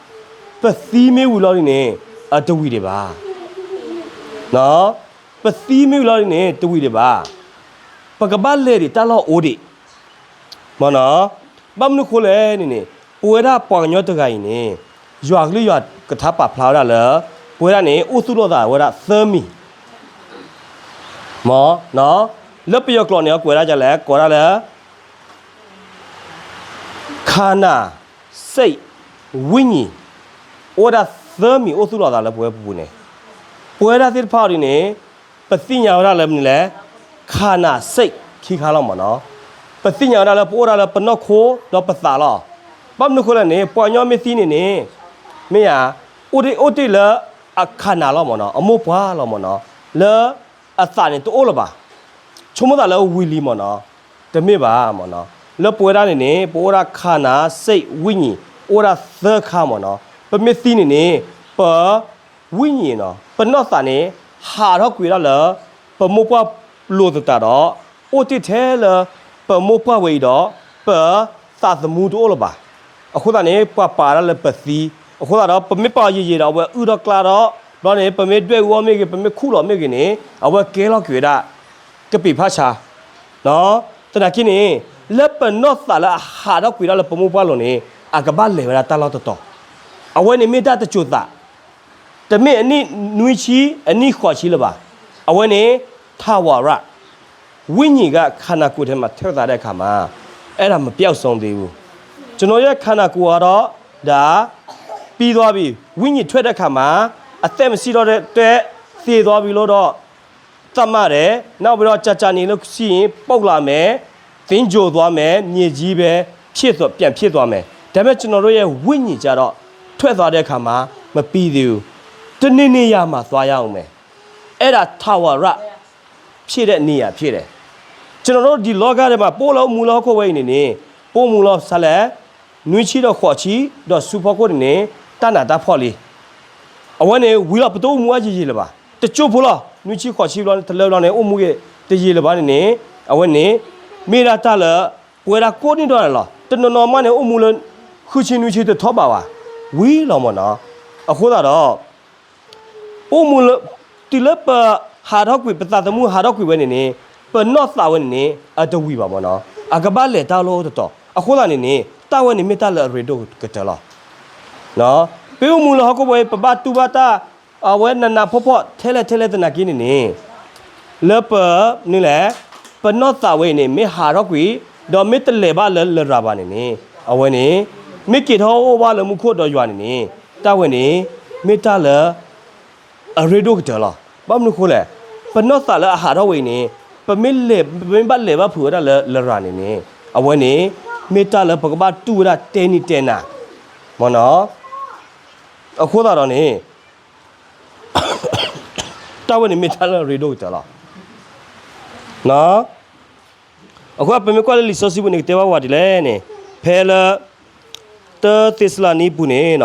ပသံမ့ၢ်ဝံၤလီၤဒ်န့ၣ် အတဝံၤဒံးဘၣ်. ပသံမ့ၢ်ဝံၤလီၤဒ်န့ၣ် တဝံၤဒံးဘၣ်. ပကဘၣ်လဲၤဒံးတၢ်လီၢ်အိၣ်ဒံး မ့ၢ်နီၤ. ဘၣ်မနုၤဃိလဲၣ်န့ၣ်န့ၣ် ပဝဲဒၣ်ပှၤကညီတဂၤအံၤန့ၣ် ယွၤကလုၢ်ယွၤကထါပာ်ဖျါဝဲဒၣ်လၢ ပဝဲဒၣ်န့ၣ် အိၣ်သူၣ်လီၤသးဝဲဒၣ်သၢမံၤ မ့ၢ်နီၤ. လၢပယီၤကျိာ်န့ၣ် အကွဲးဒၣ်ဒ်လဲၣ်, ကိးဒၣ်လၢ ခန္ဓာ, စိတ်, ဝိညာဉ် အိၣ်ဝဲဒၣ်သၢမံၤအိၣ်သူၣ်လီၤသးလၢပဝဲပူၤန့ၣ်, ပဝဲဒၣ်သ့ၣ်တဖၣ်အံၤဒ်န့ၣ် ပသ့ၣ်ညါဝဲဒၣ်လၢမနုၤလဲၣ်, ခန္ဓာ, စိတ် ခံခါလီၤမ့ၢ်နီၤ. ပသ့ၣ်ညါဝဲဒၣ်လၢပအိၣ်ဒၣ်လၢပနီၢ်ခိဒီးပသးလီၤ. ဘၣ်မနုၤဃိလဲၣ်န့ၣ် ပှၤကညီမ့ၢ်သံန့ၣ်န့ၣ် မ့ၢ်ဧါ, အိၣ်တ့ၢ်အိၣ်တ့ၢ်လၢအခန္ဓာလီၤမ့ၢ်နီၤ, အမိၢ်ပှၢ်လီၤမ့ၢ်နီၤ, လၢအသးန့ၣ်တအိၣ်လၢၤဘၣ်. ဆိကမိၣ်သးလၢဝံၤလံမ့ၢ်နီၤ, တမ့ၢ်ဘၣ်မ့ၢ်နီၤ. လၢပဝဲဒၣ်န့ၣ်န့ၣ် ပအိၣ်ဒၣ် ခန္ဓာ, စိတ်, ဝိညာဉ် အိၣ်ဒၣ်သၢခါမ့ၢ်နီၤ. ပမ့ၢ်သံန့ၣ်န့ၣ် ပ ဝိညာဉ်နီၤ, ပနီၢ်သးန့ၣ် ဟးထီၣ်ကွံာ်ဒၣ်လၢ ပမိၢ်ပှၢ်လိၤသတးဒီး အိၣ်တ့ၢ်ထဲလၢ ပမိၢ်ပှၢ်ဝဲအံၤဒီး ပသးသမူတအိၣ်လၢၤဘၣ်. အဃိသတးန့ၣ် ပှၤပာ်ဒၣ်လၢပသံ, အဃိသတးဒီး ပမ့ၢ်ပာ်အီၤယံာ်ယံာ်ဒီး အဝဲအုၣ်ထီၣ်ကျါဒီး ဘျီန့ၣ် ပမ့ၢ်ဒွဲၣ်အူအီၣ်မ့ၢ်ဂ့ၤ ပမ့ၢ်ခူၣ်လီၤမ့ၢ်ဂ့ၤန့ၣ် အဝဲကဲလီၤကွံာ်ဝဲဒၣ် ကပံာ်ဖးဆါ သနာ်က့န့ၣ် လၢပနီၢ်သးလၢအဟးထီၣ်ကွံာ်ဒၣ်လၢပမိၢ်ပှၢ်လိၤန့ၣ် အကဘၣ်လဲၤဝဲဒၣ်တၢ်လီၢ်တတီၤ. အဝဲန့ၣ်မ့ၢ်တၢ်တစိၤသး, တမ့ၢ်အနံၣ်နွံဆံ အနံၣ်ဃိးဆံလၢၤဘၣ်. အဝဲန့ၣ် ထးဝၤရၣ်, ဝိညာဉ်က ခန္ဓာကိုယ်ထဲမှာ ထွက်သွားတဲ့အခါမှာ အဲ့ဒါမပျောက်ဆုံးသေးဘူး. ကျွန်တော်ရဲ့ခန္ဓာကိုယ်ကတော့ ဒါ ပြီးသွားပြီ, ဝိညာဉ်ထွက်တဲ့အခါမှာ အသက်မရှိတော့တဲ့အတွက် သေသွားပြီလို့တော့ သတ်မှတ်တယ်. နောက်ပြီးတော့ ကြာကြာနေလို့ရှိရင် ပုပ်လာမယ်, သင်္ဂြိုဟ်သွားမယ်, မြေကြီးပဲ ဖြစ်သွား, ပြန်ဖြစ်သွားမယ်. ဒါပေမဲ့ ကျွန်တော်တို့ရဲ့ဝိညာဉ်ကျတော့ ထွက်သွားတဲ့အခါမှာ မပြီးသေးဘူး. တစ်နေနေရာမှာ သွားရဦးမယ်. အဲ့ဒါ ထာဝရ ဖြစ်တဲ့နေရာဖြစ်တယ်. ကျွန်တော်တို့ ဒီလောကထဲမှာ ပအိၣ်လၢအိၣ်မူလၢဟီၣ်ခိၣ်ဝဲအံၤန့ၣ်န့ၣ် ပအိၣ်မူလီၤဆံးလဲၣ်, နွံဆံဒီးဃိးဆံ ဒီးဆူဖီခိၣ်န့ၣ်န့ၣ် တၢ်နးတၢ်ဖှီၣ်လံ. အဝဲန့ၣ် ဝံၤလီၤ ပတအိၣ်မူအါယံာ်ယံာ်လၢၤဘၣ်. တကၠိဖိလီၤ, နွံဆံဃိးဆံဘျီန့ၣ် တလၢဘျီန့ၣ် အိၣ်မူက့ၤတယံာ်လၢၤဘၣ်န့ၣ်န့ၣ် အဝဲန့ၣ် မ့ၢ်ဒၣ်တၢ်လၢ ပဝဲဒၣ်ကိးနံၣ်ဒိၣ်န့ၣ်လီၤ. တနီၤနီၤမးန့ၣ် အိၣ်မူလၢ ဃုဆံနွံဆံတထီၣ်ဘးဘၣ်, ဝံၤလီၤမ့ၢ်နီၤ. အဃိသတးဒီး ပအိၣ်မူလၢ တုၤလၢပဟးထီၣ်ကွံာ် ပသးသမူဟးထီၣ်ကွံာ်ဝဲန့ၣ်န့ၣ် ပနီၢ်သးဝဲန့ၣ်န့ၣ် အတဝံၤဘၣ်မ့ၢ်နီၤ, အကဘၣ်လဲၤတၢ်လီၢ်တတီၤ. အဃိသတးန့ၣ်န့ၣ် တၢ်ဝဲန့ၣ်မ့ၢ်တၢ်လၢအရ့ဒိၣ်ကတၢၢ်လီၤ. ပအိၣ်မူလၢဟီၣ်ခိၣ်ဝဲ ပဘၣ်တူၢ်ဘၣ်တၢ် အဝဲနးနးဖှီၣ်ဖှီၣ်ထဲလဲၣ်ထဲလဲၣ်သနာ်က့န့ၣ်န့ၣ် လၢပ မနုၤလဲၣ်, ပနီၢ်သးဝဲအံၤန့ၣ် မ့ၢ်ဟးထီၣ်ကွံာ် ဒီးမ့ၢ်တလဲၤဘၣ်လၢလရာ်ဘၣ်န့ၣ်န့ၣ် အဝဲန့ၣ် မ့ၢ်က့ၤထီၣ်အိၣ်ဘၣ်လၢမူခိၣ်ဒီးယွၤန့ၣ်န့ၣ် တၢ်ဝဲန့ၣ် မ့ၢ်တၢ်လၢ အရ့ဒိၣ်ကတၢၢ်လီၤ. ဘၣ်မနုၤဃိလဲၣ်, ပနီၢ်သးလၢအဟးထီၣ်ဝဲအံၤန့ၣ် ပမ့ၢ်လဲၤ ပမ့ၢ်ဘၣ်လဲၤဘၣ်ဖုးဝဲဒၣ်လၢလရာ်န့ၣ်န့ၣ် အဝဲန့ၣ် မ့ၢ်တၢ်လၢပကဘၣ်တူၢ်ဝဲဒၣ်တဲနံၤတဲနၤ မ့ၢ်နီၤ. အဃိသတးဒီးန့ၣ် တၢ်ဝဲန့ၣ်မ့ၢ်တၢ်လၢအရ့ဒိၣ်ကတၢၢ်လီၤ. အဃိပမ့ၢ်ကွၢ်လၢလံာ်စီဆှံပူၤန့ၣ် ကတဲဘၣ်ပှၤဒ်လဲၣ်န့ၣ် ဖဲလၢ တၢသ့းစၤလနံပူၤန့ၣ်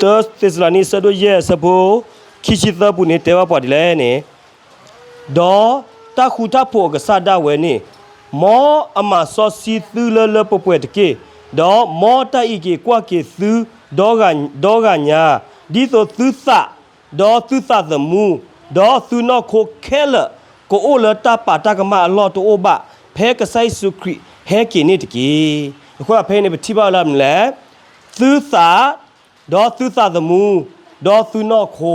တၢသ့းစၤလနံ အဆၢဒိၣ်ယဲၢ် အဆၢဖိ ခံဆံသၢပူၤန့ၣ် တဲဘၣ်ပှၤဒ်လဲၣ်န့ၣ်, ဒီးတၢ်ဃူတၢ်ဖိးအကစၢ်ဒၣ်ဝဲန့ၣ်, မ်အမၤစီဆှံသုလၢလၢပှဲၤပှဲၤတက့ၢ်. ဒီးမ်တၢ်အံးက့ၤကွၢ်က့ၤသု ဒီဂၤညါ, ဒ်သိးသုသး, ဒီးသုသးသမူ, ဒီးသုနီၢ်ခိခဲလၢာ် ကအိၣ်လၢတၢ်ပာ်တၢ်ကမၣ်အလီၢ်တအိၣ်ဘၣ်, ဖဲကစၢ်ယ့ၣ်ၡူးခရံာ်ဟဲက့ၤန့ၣ်တက့ၢ်. အဃိဖဲအံၤန့ၣ် ပထံၣ်ဘၣ်ဝဲလၢမနုၤလဲၣ်, သုသး, ဒီးသုသးသမူ, ဒီးသုနီၢ်ခိ,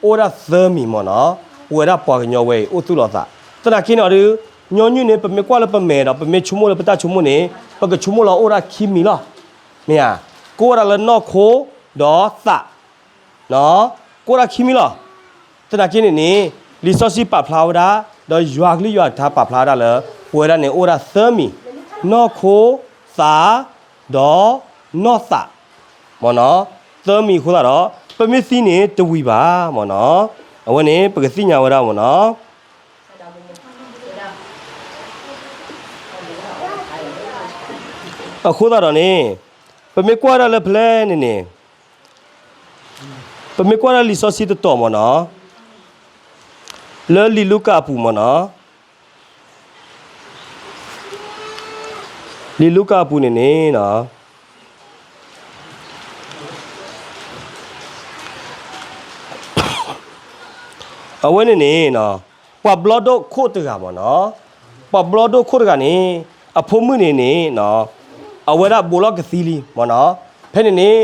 အိၣ်ဝဲဒၣ်သၢမံၤမ့ၢ်နီၤ, ပဝဲဒၣ်ပှၤကညီဝဲအံၤ အိၣ်သူၣ်လီၤသး. သနာ်က့န့ၣ်ဒီး ညီနုၢ်န့ၣ် ပမ့ၢ်ကွၢ်လၢပမဲာ်ဒီး ပမ့ၢ်ဆိကမိၣ်လၢပတၢ်ဆိကမိၣ်န့ၣ် ပကဆိကမိၣ်လၢအိၣ်ဒၣ်ခံမံၤလီၤ. မ့ၢ်ဧါ, ကိးဝဲဒၣ်လၢနီၢ်ခိဒီးသး, ကိးဒၣ်ခံမံၤလီၤ. သနာ်က့န့ၣ်န့ၣ် လံာ်စီဆှံပာ်ဖျါဝဲဒၣ် ဒီးယွၤကလုၢ်ယွၤကထါပာ်ဖျါဝဲဒၣ်လၢ ပဝဲဒၣ်န့ၣ်အိၣ်ဝဲဒၣ်သၢမံၤ, နီၢ်ခိ, သး, ဒီးနီၢ်သး မ့ၢ်နီၤ, သၢမံၤအဃိသတးဒီး ပမ့ၢ်သံန့ၣ်တဝံၤဘၣ်မ့ၢ်နီၤ, အဝဲန့ၣ်ပကသ့ၣ်ညါဝဲဒၣ်မ့ၢ်နီၤ. အဃိသတးဒီးန့ၣ် ပမ့ၢ်ကွၢ်ဒၣ်လၢဖဲလဲၣ်န့ၣ်န့ၣ် ပမ့ၢ်ကွၢ်ဒၣ်လံာ်စီဆှံတတီၤမ့ၢ်နီၤ, လၢလံာ်လူၤကၣ်အပူၤမ့ၢ်နီၤ, လံာ်လူၤကၣ်အပူၤန့ၣ်န့ၣ် အဝဲန့ၣ်န့ၣ် ပှၤဘျီဒိၣ်ခိၣ်တဂၤမ့ၢ်နီၤ, ပှၤဘျီဒိၣ်ခိၣ်တဂၤန့ၣ် အဖိမုၣ်န့ၣ်န့ၣ် အဝဲဒၣ်ဘူးလီၢ်ကသံလံမ့ၢ်နီၤ, ဖဲန့ၣ်န့ၣ်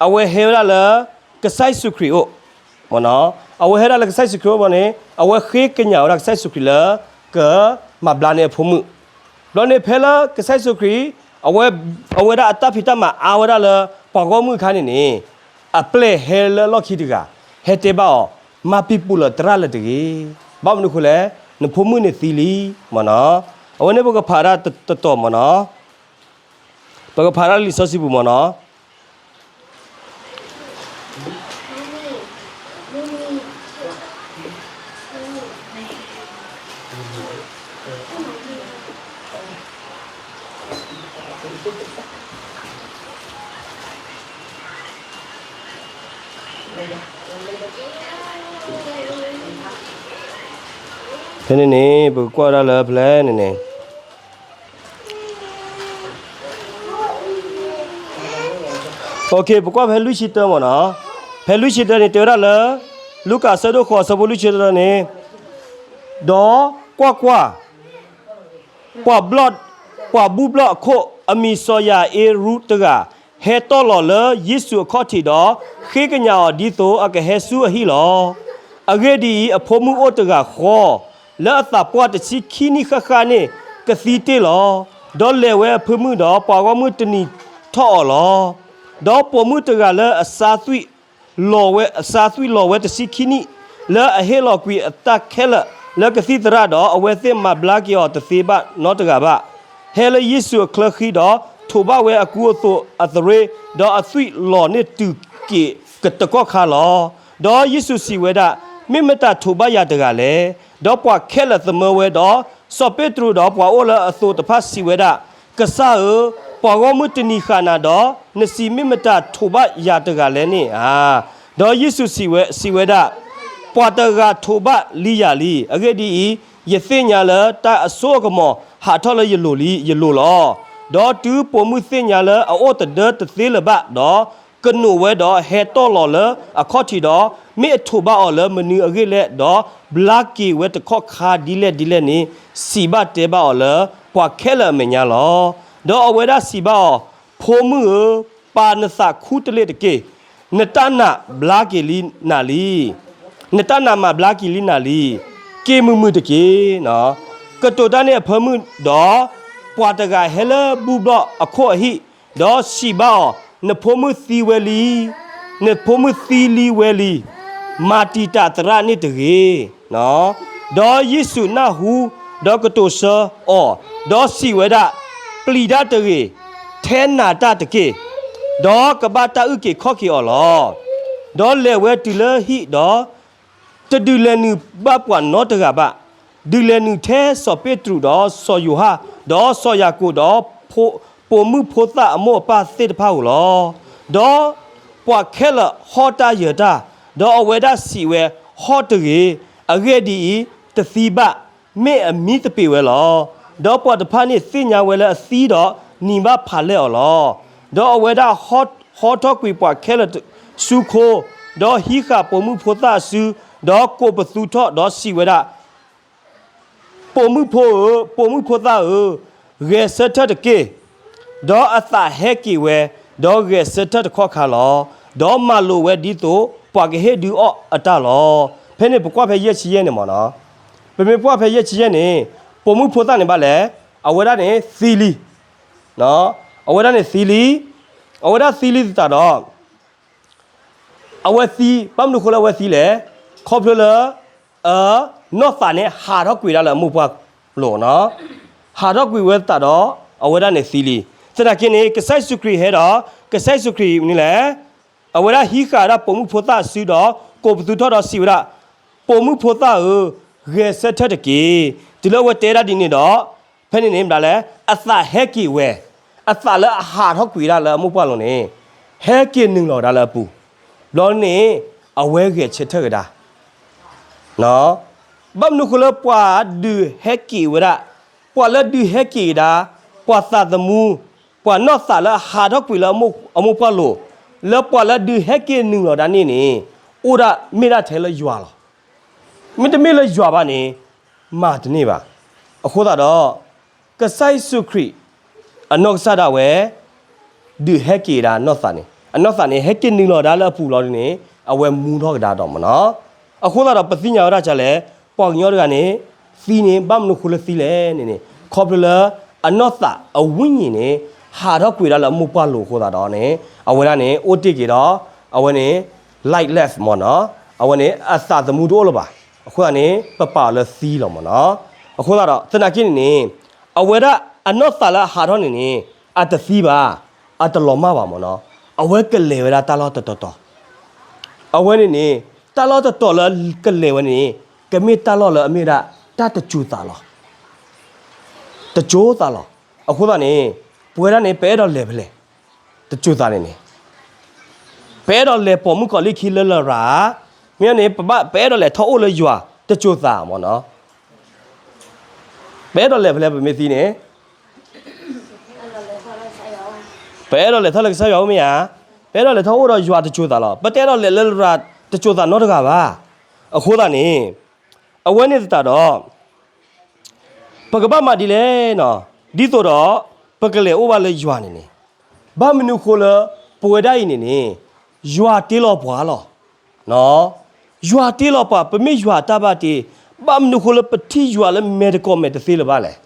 အဝဲဟဲဝဲဒၣ်လၢ ကစၢ်ယ့ၣ်ၡူးခရံာ်အိၣ် မ့ၢ်နီၤ, အဝဲဟဲဒၣ်လၢကစၢ်ယ့ၣ်ၡူးခရံာ်အိၣ်ဘျီန့ၣ် အဝဲဃ့ကညးဝဲဒၣ်ကစၢ်ယ့ၣ်ၡူးခရံာ်လၢ ကမၤဘျါန့ၢ်အဖိမုၣ်, ဘျီန့ၣ်ဖဲလၢကစၢ်ယ့ၣ်ၡူးခရံာ် အဝဲ အဝဲဒၣ်အတၢ်ဖံးတၢ်မၤအါဝဲဒၣ်လၢ ပှၤဂီၢ်မုၢ်အခါန့ၣ်န့ၣ် အပျဲၢ်ဟဲလၢလီၢ်ခံတဂၤ ဟဲတဲဘၣ်အီၤ, မၤပံာ်ပူၤလၢၤသရၣ်လၢၤတဂ့ၤ, ဘၣ်မနုၤအဃိလဲၣ်, နဖိမုၣ်န့ၣ်သံလံ မ့ၢ်နီၤ, အဝဲန့ၣ်ပကဖးဒၣ်တတီၤမ့ၢ်နီၤ, ပကဖးဒၣ်လၢလံာ်စီဆှံပူၤမ့ၢ်နီၤ. ဖဲန့ၣ်န့ၣ် ပကကွၢ်ဝဲဒၣ်လၢဖဲလဲၣ်န့ၣ်န့ၣ် ပကွၢ်ဖဲလွံၢ်ဆံတၢမ့ၢ်နီၤ, ဖဲလွံၢ်ဆံတၢန့ၣ် တဲဝဲဒၣ်လၢ လူၤကၣ်အဆၢဒိၣ်ဃိးအဆၢဖိလွံၢ်ဆံတၢန့ၣ်, ဒီးကွၢ်ကွၢ်, ပှၤဘျီၣ်, ပှၤဘူၣ်ဘျီၣ်အခိၣ်အမံၤစီၤယၤအ့ရူးတဂၤ ဟဲတီၢ်လီၤလၢယ့ၣ်ၡူးအခီၣ်ထံးဒီး ဃ့ကညးအီၤဒ်သိးအကဟဲဆူအဟံၣ်လီၤ. အဂ့ၢ်ဒ်အံၤ, အဖိမုၣ်အိၣ်တဂၤဃီ လၢအသးပှၢ်တဆံခံနံၣ်ဃၣ်ဃၣ်န့ၣ် ကသံတ့ၢ်လီၤ. ဒီးလဲၤဝဲအဖၢမုၢ်ဒီး ပှၤဂီၢ်မုၢ်တနံၤထီၣ်အီၤလီၤ. ဒီးပိာ်မုၣ်တဂၤလၢအစၢ်သွံၣ် လီၤဝဲ, အစၢ်သွံၣ်လီၤဝဲတဆံခံနံၣ်, လၢအဟ့ၣ်လီၤကွံာ်အတၢ်ခဲလၢာ်လၢကသံၣ်သရၣ်ဒီး အဝဲသ့ၣ်မၤဘျါက့ၤအီၤတသ့ဘၣ်နီတဂၤဘၣ်, ဟဲလၢယ့ၣ်ၡူးအချၢဃံဒီး ထိးဘၣ်ဝဲအကူအသိးအသရ့, ဒီးအသွံၣ်လီၤန့ၢ်တုၤက့ၤတကီၢ်ခါလီၤ. ဒီးယ့ၣ်ၡူးစံးဝဲဒၣ်, မ့ၢ်မတၤထိးဘၣ်ယၤတဂၤလဲၣ်. ဒီးပှၤခဲလၢာ်သမၢဝဲဒီး စီၤပ့းတရူးဒီးပှၤအိၣ်လၢအသိးတဖၣ်စံးဝဲဒၣ်, ကစၢ်ဧၢ, ပှၤဂီၢ်မုၢ်တနံၤဃာ်နၤဒီး နစံးမ့ၢ်မတၤထိးဘၣ်ယၤတဂၤလဲၣ်န့ၣ်ဧါ. ဒီးယ့ၣ်ၡူးစံးဝဲဒၣ်, ပှၤတဂၤထိးဘၣ်လံယၤလံ. အဂ့ၢ်ဒ်အံၤ, ယသ့ၣ်ညါလၢတၢ်အစိအကမီၤဟးထီၣ်လၢယလိၤလံ, ယလိၤလီၤ. ဒီးတုၤပိာ်မုၣ်သ့ၣ်ညါလၢအအိၣ်တဒၢတသ့လၢၤဘၣ်ဒီး ကနိးဝဲဒီးဟဲတီၢ်လီၤလၢအခီၣ်ထံးဒီး မ့ၢ်အထိးဘၣ်အီၤလၢမနုၤအဂ့ၢ်လဲၣ်, ဒီးဘျါက့ၤဝဲတကီၢ်ခါဒ်လဲၣ်ဒ်လဲၣ်န့ၣ် စံးဘၣ်တဲဘၣ်အီၤလၢပှၤခဲလၢာ်အမဲာ်ညါလီၤ. ဒီးအဝဲဒၣ်စံးဘၣ်အီၤ, ဖိမုၣ်ဧၢ, ပာ်နသးခူတလ့ၢ်တက့ၢ်. နတၢ်နာ်ဘျါက့ၤလံနၤလံ. နတၢ်နာ်မၤဘျါက့ၤလံနၤလံ. က့ၤမုာ်မုာ်တက့ၢ်. ကတိၤတၢ်န့ၣ်အဖၢမုၢ်ဒီး ပှၤတဂၤဟဲလၢဘူၣ်ဘျီၣ်အခိၣ်အဟံၣ်, ဒီးစံးဘၣ်အီၤ, နဖိမုၣ်သံဝဲလံ, နဖိမုၣ်သံလံဝဲလံ, မၤတံာ်တာ်သရၣ်န့ၣ်တဂ့ၤ. ဒီးယ့ၣ်ၡူးနၢ်ဟူ, ဒီးကတိၤဆၢအီၤ, ဒီးစံးဝဲဒၣ်, ပျံၤတၢ်တဂ့ၤ, ထဲနာ်တၢ်တက့ၢ်, ဒီးကဘၣ်တၢ်အုၣ်က့ၤခီၣ်က့ၤအီၤလီၤ. ဒီးလဲၤဝဲတုၤလၢဟံၣ်ဒီး တဒုးလဲၤနုာ်ဘၣ်ပှၤနီတဂၤဘၣ်, ဒုးလဲၤနုာ်ထဲစီၤပ့းတရူးဒီးစီၤယိၤဟၣ်, ဒီးစီၤယၤကိာ်ဒီး ပိာ်မုၣ်ဖိသၣ်အမိၢ်အပၢ်သ့ၣ်တဖၣ်ဧိၤလီၤ. ဒီးပှၤခဲလၢာ်ဟီၣ်တၢ်ယၢၤတၢ်, ဒီးအဝဲဒၣ်စံးဝဲ, ဟီၣ်တဂ့ၤ, အဂ့ၢ်ဒ်အံၤ, တသံဘၣ်, မ့ၢ်အမံတပ့ၤဝဲလီၤ. ဒီးပှၤတဖၣ်န့ၣ်သ့ၣ်ညါဝဲလၢအသံဒီးနံၤဘၣ်ဖးလဲၢ်အီၤလီၤ. ဒီးအဝဲဒၣ်ဟီထီၣ်ကွံာ်ပှၤခဲလၢာ်ဆူခိ, ဒီးဟံးဃာ်ပိာ်မုၣ်ဖိသၣ်အစု, ဒီးကိးပသူထီၣ်ဒီးစံးဝဲဒၣ်, ပိာ်မုၣ်ဖိဧၢ, ပိာ်မုၣ်ဖိသၣ်ဧၢ, ဂဲၤဆၢထၢၣ်တက့ၢ်. ဒီးအသးဟဲက့ၤဝဲ, ဒီးဂဲၤဆၢထၢၣ်တကီၢ်ခါလီၤ. ဒီးမၤလိာ်ဝဲဒ်သိးပှၤကဟ့ၣ်ဒုးအီၣ်အတၢ်လီၤ. ဖဲန့ၣ်ပကွၢ်ဖဲယဲၢ်ဆံယဲၢ်န့ၣ်မ့ၢ်နီၤ, ပမ့ၢ်ကွၢ်ဖဲယဲၢ်ဆံယဲၢ်န့ၣ်, ပိာ်မုၣ်ဖိသၣ်န့ၣ်ဘၣ်လဲၣ်, အဝဲဒၣ်န့ၣ်သံလံ, အဝဲဒၣ်န့ၣ်သံလံ, အဝဲဒၣ်သံလံသတးဒီး အဝဲသံ, ဘၣ်မနုၤဃိလၢအဝဲသံလဲၣ်, ခီဖျိလၢ အနီၢ်သးန့ၣ်ဟးထီၣ်ကွံာ်ဒၣ်လၢအမိၢ်ပှၢ်လိၤနီၤ, ဟးထီၣ်ကွံာ်ဝဲသတးဒီး အဝဲဒၣ်န့ၣ်သံလံ. သနာ်က့န့ၣ် ကစၢ်ယ့ၣ်ၡူးခရံာ်ဟဲဒီး ကစၢ်ယ့ၣ်ၡူးခရံာ်န့ၣ်လဲၣ် အဝဲဒၣ်ဟံးဃာ်ဝဲဒၣ်ပိာ်မုၣ်ဖိသၣ်စုဒီး ကိးပသူထီၣ်ဒီးစံးဝဲဒၣ်, ပိာ်မုၣ်ဖိသၣ်ဧၢ, ဂဲၤဆၢထၢၣ်တက့ၢ်. တုၤလၢအဝဲတဲဒၣ်ဒ်န့ၣ်ဒီး ဖဲန့ၣ်န့ၣ်မတၤလဲၣ်, အသးဟဲက့ၤဝဲ, အသးလၢအဟးထီၣ်ကွံာ်ဒၣ်လၢအမိၢ်ပှၢ်လိၤန့ၣ် ဟဲက့ၤနုာ်လီၤဒၣ်လၢအပူၤ, ဘျီန့ၣ် အဝဲဂဲၤဆၢထၢၣ်ကဒါ ဘၣ်မနုၤဃိလၢပှၤဒုးဟဲက့ၤဝဲဒၣ်, ပှၤလၢဒုးဟဲက့ၤကဒါ, ပှၤသးသမူ, ပှၤနီၢ်သးလၢအဟးထီၣ်ကွံာ်လၢအမိၢ်ပှၢ်လိၤ, လၢပှၤလၢဒုးဟဲက့ၤနုာ်လီၤဒၣ်န့ၣ်န့ၣ် အိၣ်ဒၣ်မ့ၢ်ဒၣ်ထဲလၢယွၤလီၤ. မ့တမ့ၢ်လၢယွၤဘၣ်န့ၣ် မၤတန့ၢ်ဘၣ်. အဃိသတးဒီး ကစၢ်ယ့ၣ်ၡူးခရံာ် အနီၢ်ကစၢ်ဒၣ်ဝဲ ဒုးဟဲက့ၤဒၣ်နီၢ်သးန့ၣ်, အနီၢ်သးန့ၣ် ဟဲက့ၤနုာ်လီၤဒၣ်လၢအပူၤလီၤဒ်န့ၣ် အဝဲမူထီၣ်ကဒါဒီးမၢ်နီၤ. အဃိသတးဒီး ပသ့ၣ်ညါဝဲဒၣ်ဒ်လဲၣ်, ပှၤကညီတဂၤန့ၣ် သံန့ၣ် ဘၣ်မနုၤဃိလၢသံလဲၣ်န့ၣ်န့ၣ် ခီဖျိလၢ အနီၢ်သးအဝိညာဉ်န့ၣ် ဟးထီၣ်ကွံာ်ဒၣ်လၢအမိၢ်ပှၢ်လိၤအဃိသတးဒီးန့ၣ် အဝဲဒၣ်န့ၣ် အိၣ်တ့ၢ်က့ၤဒီး အဝဲန့ၣ် life left မၢ်နီၤ. အဝဲန့ၣ် အသးသမူတအိၣ်လၢၤဘၣ်. အဃိသတးန့ၣ် ပပာ်အီၤလၢသံလီၤမၢ်နီၤ. အဃိသတးဒီး သနာ်က့န့ၣ်န့ၣ် အဝဲဒၣ်အနီၢ်သးလၢအဟးထီၣ်န့ၣ်န့ၣ် အတသံဘၣ်, အတလီၤမၢ်ဘၣ်မၢ်နီၤ. အဝဲကလဲၤဝဲဒၣ်တၢ်လီၢ်တတီၤတီၤ အဝဲန့ၣ်န့ၣ် တၢ်လီၢ်တတီၤလၢကလဲၤဝဲန့ၣ် ကမ့ၢ်တၢ်လီၢ်လၢအမ့ၢ်ဒၣ် တၢ်တစိၤသးလီၤ. တစိၤသးလီၤ. အဃိသတးန့ၣ် ပဝဲဒၣ်န့ၣ် ပအဲၣ်ဒိးလဲၤဖဲလဲၣ်, တစိၤသးန့ၣ်န့ၣ် ပအဲၣ်ဒိးလဲၤပိာ်မုၣ်ကီၤလံၢ်ခံလၢလရာ်, မ့ၢ်န့ၣ် ပဘၣ် ပအဲၣ်ဒိးလဲၤထီၣ်အိၣ်လၢယွၤ တစိၤသးမၢ်နီၤ. ပအဲၣ်ဒိးလဲၤဖဲလဲၣ် ပမ့ၢ်သံန့ၣ် ပအဲၣ်ဒိးလဲၤထီၣ်လၢကစၢ်ယွၤအိၣ်မ့ၢ်ဧါ, ပအဲၣ်ဒိးလဲၤထီၣ်အိၣ်ဒီးယွၤတစိၤသးလီၤ. ပတအဲၣ်ဒိးလဲၤလၢလရာ်တစိၤသးနီတဂၤဘၣ်. အဃိသတးန့ၣ် အဝဲန့ၣ်သတးဒီး ပကဘၣ်မၤဒ်လဲၣ်နီၤ, ဒ်သိးဒီး ပကလဲၤအိၣ်ဘၣ်လၢယွၤန့ၣ်န့ၣ်, ဘၣ်မနုၤဃိလၢ ပဝဲဒၣ်အံၤန့ၣ်န့ၣ် ယွၤတ့လီၤပှၤလီၤ. ယွၤတ့လီၤပှၤ ပမ့ၢ်ယွၤတၢ်ဘၣ်တ့, ဘၣ်မနုၤဃိလၢပထံၣ်ယွၤလၢမဲာ်တကိးမဲာ်တသ့လၢၤဘၣ်လဲၣ်.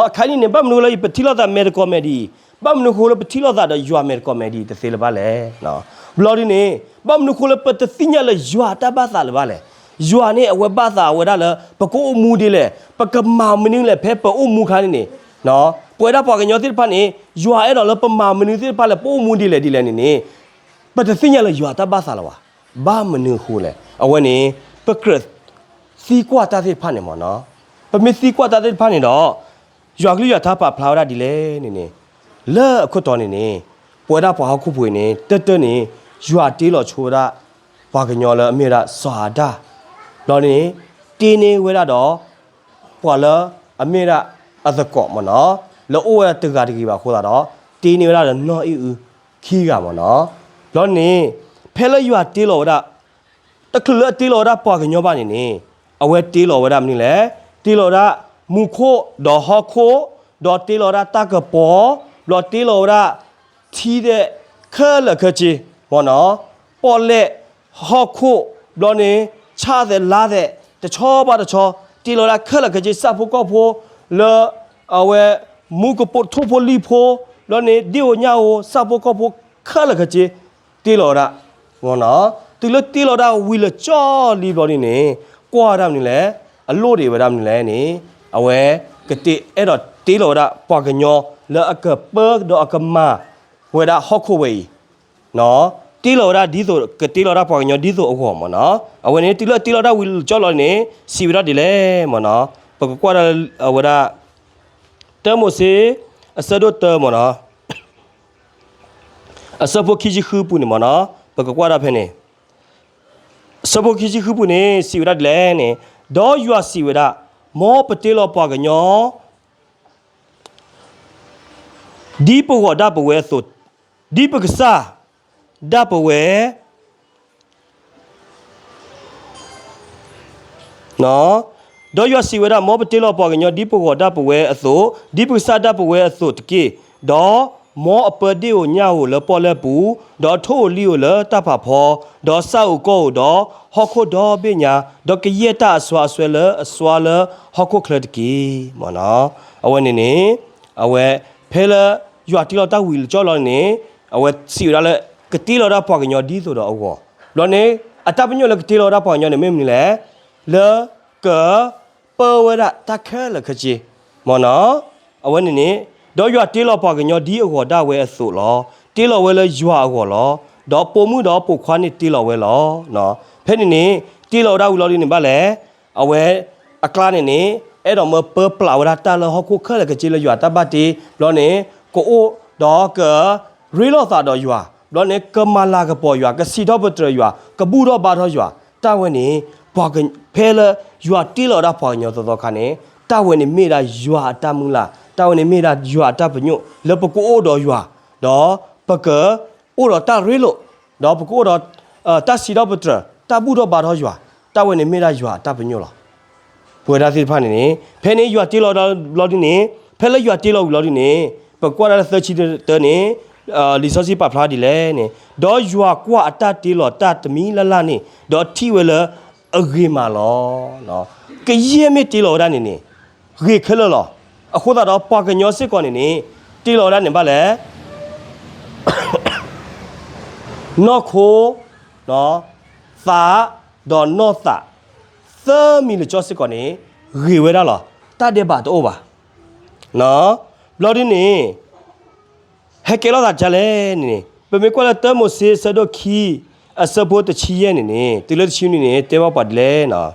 အခါန့ၣ်န့ၣ် ဘၣ်မနုၤဃိလၢပထံၣ်လိာ်သးမဲာ်တကိးမဲာ်ဒ်အံၤ, ဘၣ်မနုၤဃိလၢပထံၣ်လိာ်သးဒီးယွၤမဲာ်တကိးမဲာ်ဒ်အံၤတသ့လၢၤဘၣ်လဲၣ်. ဘျီဒ်န့ၣ် ဘၣ်မနုၤဃိလၢပတသ့ၣ်ညါလၢယွၤတၢ်ဘၣ်သးလၢၤဘၣ်လဲၣ်. ယွၤန့ၣ် အဝဲဘၣ်သးဝဲဒၣ်လၢ ပကအိၣ်မူဒ်လဲၣ်, ပကမၤမနုၤလဲၣ် ဖဲပအိၣ်မူခါန့ၣ်န့ၣ်, ပဝဲဒၣ်ပှၤကညီသ့ၣ်တဖၣ်န့ၣ် ယွၤအဲၣ်ဒိးလၢပမၤမနုၤသ့ၣ်တဖၣ်လၢပအိၣ်မူဒ်လဲၣ်ဒ်လဲၣ်န့ၣ်န့ၣ် ပတသ့ၣ်ညါလၢယွၤတၢ်ဘၣ်သးလၢၤဘၣ်. ဘၣ်မနုၤအဃိလဲၣ်. အဝဲန့ၣ် ပကြၢးသံကွၢ်တၢ်သ့ၣ်တဖၣ်န့ၣ်မၢ်နီၤ. ပမ့ၢ်သံကွၢ်တၢ်သ့ၣ်တဖၣ်န့ၣ်ဒီး ယွၤကလုၢ်ယွၤထါပာ်ဖျါဝဲဒၣ်ဒ်လဲၣ်န့ၣ်န့ၣ်, လၢအခိၣ်တီန့ၣ်န့ၣ် ပဝဲဒၣ်ပှၤဟီၣ်ခိၣ်ဖိအံၤန့ၣ် တၢၢ်တၢၢ်န့ၣ် ယွၤတ့လီၤဆိဝဲဒၣ် ပှၤကညီလၢအမ့ၢ်ဝဲဒၣ်စီၤအၤဒၣ်, ဘျီန့ၣ် တ့န့ၢ်ဝဲဒၣ်ဒီး ပှၤလၢအမ့ၢ်ဝဲဒၣ်အသကိးမၢ်နီၤ, လၢအိၣ်ဝဲဒၣ်တဂၤတဂ့ၤဘၣ်အဃိသတးဒီး တ့န့ၢ်ဝဲဒၣ်ဒီးနီၢ်အံၣ်အုခံဂၤမၢ်နီၤ. ဘျီန့ၣ် ဖဲလၢယွၤတ့လီၤဝဲဒၣ် တချုးလၢအတ့လီၤဝဲဒၣ်ပှၤကညီဘၣ်န့ၣ်န့ၣ် အဝဲတ့လီၤဝဲဒၣ်မနုၤလဲၣ်, တ့လီၤဝဲဒၣ်မူခိၣ်ဒီးဟီၣ်ခိၣ်, ဒီးတ့လီၤဝဲဒၣ်တၢ်ကပီၤ, ဘျီတ့လီၤဝဲဒၣ်ထံသ့ၣ်ခဲလၢာ်ခဲဆ့မၢ်နီၤ, ပီၣ်လဲၣ်ဟီၣ်ခိၣ်, ဘျီန့ၣ် ဆၣ်သဲးလါသဲး တဆီဘၣ်တဆီ, တ့လီၤဝဲဒၣ်ခဲလၢာ်ခဲဆ့ ဆၣ်ဖိကီၢ်ဖိ လၢအဝဲ မူကပိာ်ထိၣ်ဖိလံၣ်ဖိ, ဘျီန့ၣ် ဒ့ၣ်ဧိၤညၣ်ဧိၤ ဆၣ်ဖိကီၢ်ဖိခဲလၢာ်ခဲဆ့ တ့လီၤဝဲဒၣ်မၢ်နီၤ. တုၤလၢတ့လီၤဝဲဒၣ်ဝံၤလၢာ်ကၠီလံဘျီဒ်န့ၣ် ကွၢ်ဝဲဒၣ်မနုၤလဲၣ်, အလိၣ်ဒံးဝဲဒၣ်မနုၤလဲၣ်န့ၣ် အဝဲကတ့အဲၣ်ဒိးတ့လီၤဝဲဒၣ်ပှၤကညီလၢအကပၢဒီးအကမၤဝဲဒၣ်ဟီၣ်ခိၣ်ဝဲအံၤ တ့လီၤဝဲဒၣ်ဒ်သိး ကတ့လီၤဝဲဒၣ်ပှၤကညီဒ်သိးအဂီၢ်မၢ်နီၤ. အဝဲန့ၣ် တုၤလၢတ့လီၤဝဲဒၣ်ဝံၤလၢာ်ကၠီလံန့ၣ် စံးဝဲဒၣ်ဒ်လဲၣ်မၢ်နီၤ. ပကကွၢ်ဒၣ်အဝဲဒၣ် တၢမိၤၡ့ အဆၢဒိၣ်တၢမၢ်နီၤ, အဆၢဖိခံဆံဃုပူၤန့ၣ်မၢ်နီၤ, ပကကွၢ်ဒၣ်ဖဲန့ၣ် အဆၢဖိခံဆံဃုပူၤန့ၣ် စံးဝဲဒၣ်ဒ်လဲၣ်န့ၣ်, ဒီးယွၤစံးဝဲဒၣ်, မ်ပတ့လီၤပှၤကညီ ဒ်ပဂီၢ်ဒၣ်ပဝဲအသိး, ဒ်ပကစၢ်ဒၣ်ပဝဲ ဒီးယွၤစံးဝဲဒၣ်, မ်ပတ့လီၤပှၤကညီဒ်ပဂီၢ်ဒၣ်ပဝဲအသိး, ဒ်ပကစၢ်ဒၣ်ပဝဲအသိးတက့ၢ်. ဒီး မ်အပၢဒ့ၣ်ဧိၤညၣ်ဧိၤလၢပီၣ်လဲၣ်ပူၤ, ဒီးထိၣ်ဧိၤလံၣ်ဧိၤလၢတၢ်ဖးဖီ, ဒီးစၢ်ဧိၤကီၢ်ဧိၤဒီးဟီၣ်ခိၣ်ဒီဘ့ၣ်ညါ, ဒီးကယဲၢ်တၢ်အစွါအစွဲလၢအစွါလၢဟီၣ်ခိၣ်ချၢတက့ၢ်. အဝဲန့ၣ်န့ၣ်, အဝဲ, ဖဲလၢယွၤတ့လီၤတၢ်ဝံၤလၢကၠီလီၤန့ၣ်, အဝဲစံးဝဲဒၣ်လၢ ကတ့လီၤဒၣ်ပှၤကညီဒ်သိးဒီးအဂီၤ, ဘျီန့ၣ်, အတၢ်ပညိၣ်လၢကတ့လီၤဒၣ်ပှၤကညီန့ၣ်မ့ၢ်မနုၤလဲၣ်, လၢက ပၢဝဲဒၣ်တၢ်ခဲလၢာ်ခဲဆ့, မ့ၢ်နီၤ, အဝဲန့ၣ်န့ၣ်, ဒီးယွၤတ့လီၤပှၤကညီဒ်အဂီၤဒၣ်ဝဲအသိးလီၤ. တ့လီၤဝဲလၢယွၤအဂီၤလီၤ. ဒီးပိာ်မုၣ်ဒီးပိာ်ခွါန့ၣ်တ့လီၤဝဲလီၤ. ဖဲန့ၣ်န့ၣ်, တ့လီၤဝဲဒၣ်ဝံၤလီၤဒ်န့ၣ်ဘၣ်လဲၣ်, အဝဲအကျါန့ၣ်န့ၣ်, အဲၣ်ဒိးမၢပၢပျးဝဲဒၣ်တၢ်လၢဟီၣ်ခိၣ်ခဲလၢာ်ခဲဆ့လၢယွၤတၢ်ဘၣ်တ့, ဘျီန့ၣ်, ကအိၣ်ဒီးက ရ့လိာ်သးဒီးယွၤ, ဘျီန့ၣ် ကမၤလၤကပီၤယွၤ, ကစံးထီၣ်ပတြၢၤယွၤ, ကဘူၣ်ထီၣ်ဘါထီၣ်ယွၤ, တၢ်ဝဲန့ၣ်, ဖဲလၢယွၤတ့လီၤဒၣ်ပှၤကညီသီသီခါန့ၣ်, တၢ်ဝဲန့ၣ်မ့ၢ်ဒၣ်ယွၤအတၢ်မုၢ်လၢ်, တၢ်ဝဲန့ၣ်မ့ၢ်ဒၣ်ယွၤအတၢ်ပညိၣ် လၢပကအိၣ်ဒီးယွၤ, ဒီးပကအိၣ်ဒီးတၢ်ရ့လိာ်, ဒီးပကအိၣ်ဒီး တၢ်စံးထီၣ်ပတြၢၤ, တၢ်ဘူၣ်ထီၣ်ဘါထီၣ်ယွၤ, တၢ်ဝဲန့ၣ်မ့ၢ်ဒၣ်ယွၤအတၢ်ပညိၣ်လီၤ. ပဝဲဒၣ်သ့ၣ်တဖၣ်န့ၣ်န့ၣ်, ဖဲန့ၣ်ယွၤတ့လီၤဘျီဒ်န့ၣ်, ဖဲလၢယွၤတ့လီၤဝံၤလီၤဒ်န့ၣ်, ပကွၢ်ဒၣ်လၢသၢဆံတၢန့ၣ်, လံာ်စီဆှံပာ်ဖျါဒ်လဲၣ်န့ၣ်, ဒီးယွၤကွၢ်အတၢ်တ့လီၤတၢ်တမံၤလၢ်လၢ်န့ၣ်, ဒီးထံၣ်ဝဲလၢအဂ့ၤမးလီၤ. ကယဲၢ်မ့ၢ်တ့လီၤဝဲဒၣ်န့ၣ်န့ၣ်, ဂ့ၤခဲလၢာ်လီၤ. အဃိသတးဒီးပှၤကညီစ့ၢ်ကီးန့ၣ်န့ၣ်, တ့လီၤဝဲဒၣ်န့ၣ်ဘၣ်လဲၣ် နီၢ်ခိ, သး, ဒီးနီၢ်သး, သၢမံၤလၢာ်ကၠီစ့ၢ်ကီးန့ၣ်, ဂ့ၤဝဲဒၣ်လီၤ. တၢ်ဒဲးဘးတအိၣ်ဘၣ်. ဘျီဒ်န့ၣ်, ဟဲကဲထီၣ်သးဒ်လဲၣ်န့ၣ်န့ၣ်, ပမ့ၢ်ကွၢ်လၢတၢမိၤၡ့အဆၢဒိၣ်ခံ, အဆၢဖိတဆံယဲၢ်န့ၣ်န့ၣ်, တုၤလၢတဆံနွံန့ၣ် တဲဘၣ်ပှၤဒ်လဲၣ်န့ၣ်,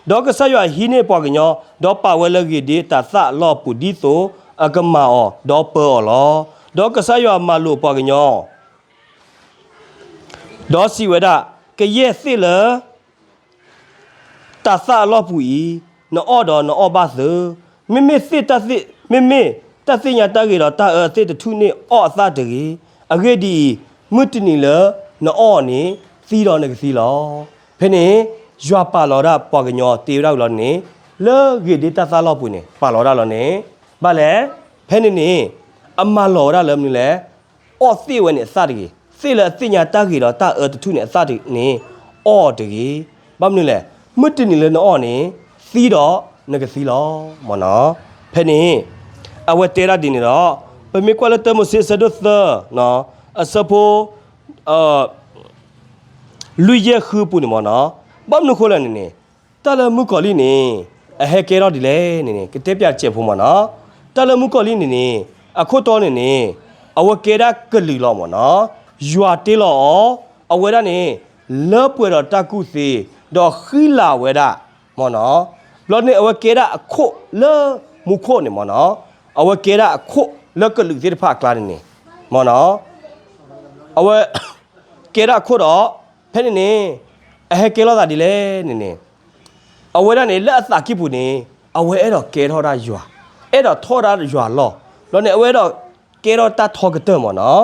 ဒီးကစၢ်ယွၤဟံးန့ၢ်ပှၤကညီ, ဒီးပာ်ဝဲလၢဂ့ၤဒ့တၤသၣ်အလီၢ်အပူၤဒ်သိးအကမၤအီၤ, ဒီးပၢအီၤလီၤ. ဒီးကစၢ်ယွၤမၤလိာ်ပှၤကညီ ဒီးစံးဝဲဒၣ်, ကယဲၢ်သ့ၣ်လၢ တၤသၣ်အလီၢ်ပူၤအံၤ, နအီၣ်ဒီးနအီၣ်ဘၣ်သၢ, မ့မ့ၢ်သ့ၣ်တၢ်သ့ၣ်, မ့မ့ၢ်တၢ်သ့ၣ်ညါတၢ်ဂ့ၤဒီးတၢ်အၢအသ့ၣ်တထူၣ်န့ၣ်အီၣ်အသၣ်တဂ့ၤ. အဂ့ၢ်ဒ်အံၤ, မုၢ်တနံၤလၢနအီၣ်အီၤန့ၣ်, သံဒီးနကသံလီၤ. ဖဲန့ၣ်, ယွၤပာ်လီၤဒၣ်ပှၤကညီတ့ဝဲဒၣ်ဝံၤလီၤန့ၣ်, လၢဂ့ၤဒ့တၤသၣ်လီၢ်ပူၤန့ၣ် ပာ်လီၤဒၣ်လီၤန့ၣ်, ဘၣ်လဲၣ်, ဖဲန့ၣ်န့ၣ်, အမၤလီၤဝဲဒၣ်လၢမနုၤလဲၣ် အီၣ်သ့ၣ်ဝဲန့ၣ်အသၣ်တဂ့ၤ, သ့ၣ်လၢအသ့ၣ်ညါတၢ်ဂ့ၤဒီးတၢ်အၢတထူၣ်န့ၣ်အသၣ်တဂ့ၤန့ၣ်, အီၣ်တဂ့ၤ. ဘၣ်မနုၤလဲၣ်, မုၢ်တနံၤလၢနအီၣ်န့ၣ်, သံဒီးနကသံလီၤ. မ့ၢ်နီၤ, ဖဲန့ၣ်, အဝဲတဲဒၣ်ဒ်န့ၣ်ဒီး, ပမ့ၢ်ကွၢ်လၢတၢမိၤၡ့အဆၢဒိၣ်သၢ, အဆၢဖိ လွံၢ်ယဲၢ်ဃုပူၤန့ၣ်မ့ၢ်နီၤ, ဘၣ်မနုၤဃိလဲၣ်န့ၣ်န့ၣ်, တၢ်လၢမုၣ်ကီၤလံၢ်န့ၣ်, အဟဲကဲထီၣ်ဒ်လဲၣ်န့ၣ်န့ၣ် ကတဲပၠးတစဲးဖိမ့ၢ်နီၤ, တၢ်လၢမုၣ်ကီၤလံၢ်န့ၣ်န့ၣ်, အခိၣ်တီန့ၣ်န့ၣ်, အဝဲကဲဒၣ်ကလုာ်လီၤမ့ၢ်နီၤ, ယွၤတ့လီၤအီၤ, အဝဲဒၣ်န့ၣ်, လၢပှဲၤဒီးတၢ်ကူၣ်သ့, ဒီးဃံလၤဝဲဒၣ်, မ့ၢ်နီၤ, ဘျီန့ၣ် အဝဲကဲဒၣ်အခိၣ်လၢမူခိၣ်န့ၣ်မ့ၢ်နီၤ, အဝဲကဲဒၣ်အခိၣ်လၢကလုာ်သ့ၣ်တဖၣ်အကျါန့ၣ်န့ၣ်, မ့ၢ်နီၤ အဝဲကဲဒၣ်အခိၣ်ဒီး, ဖဲန့ၣ်န့ၣ်, အဟဲကဲထီၣ်သးဒ်လဲၣ်န့ၣ်န့ၣ်, အဝဲဒၣ်န့ၣ် လၢအသးကံၢ်ပူၤန့ၣ်, အဝဲအဲၣ်ဒိးကဲထီၣ်ဒၣ်ယွၤ, အဲၣ်ဒိးထီၣ်ဒၣ်ယွၤလီၢ်, ဘျီန့ၣ် အဝဲအဲၣ်ဒိးကဲထီၣ်တၢ်ထီကတၢၢ်မ့ၢ်နီၤ,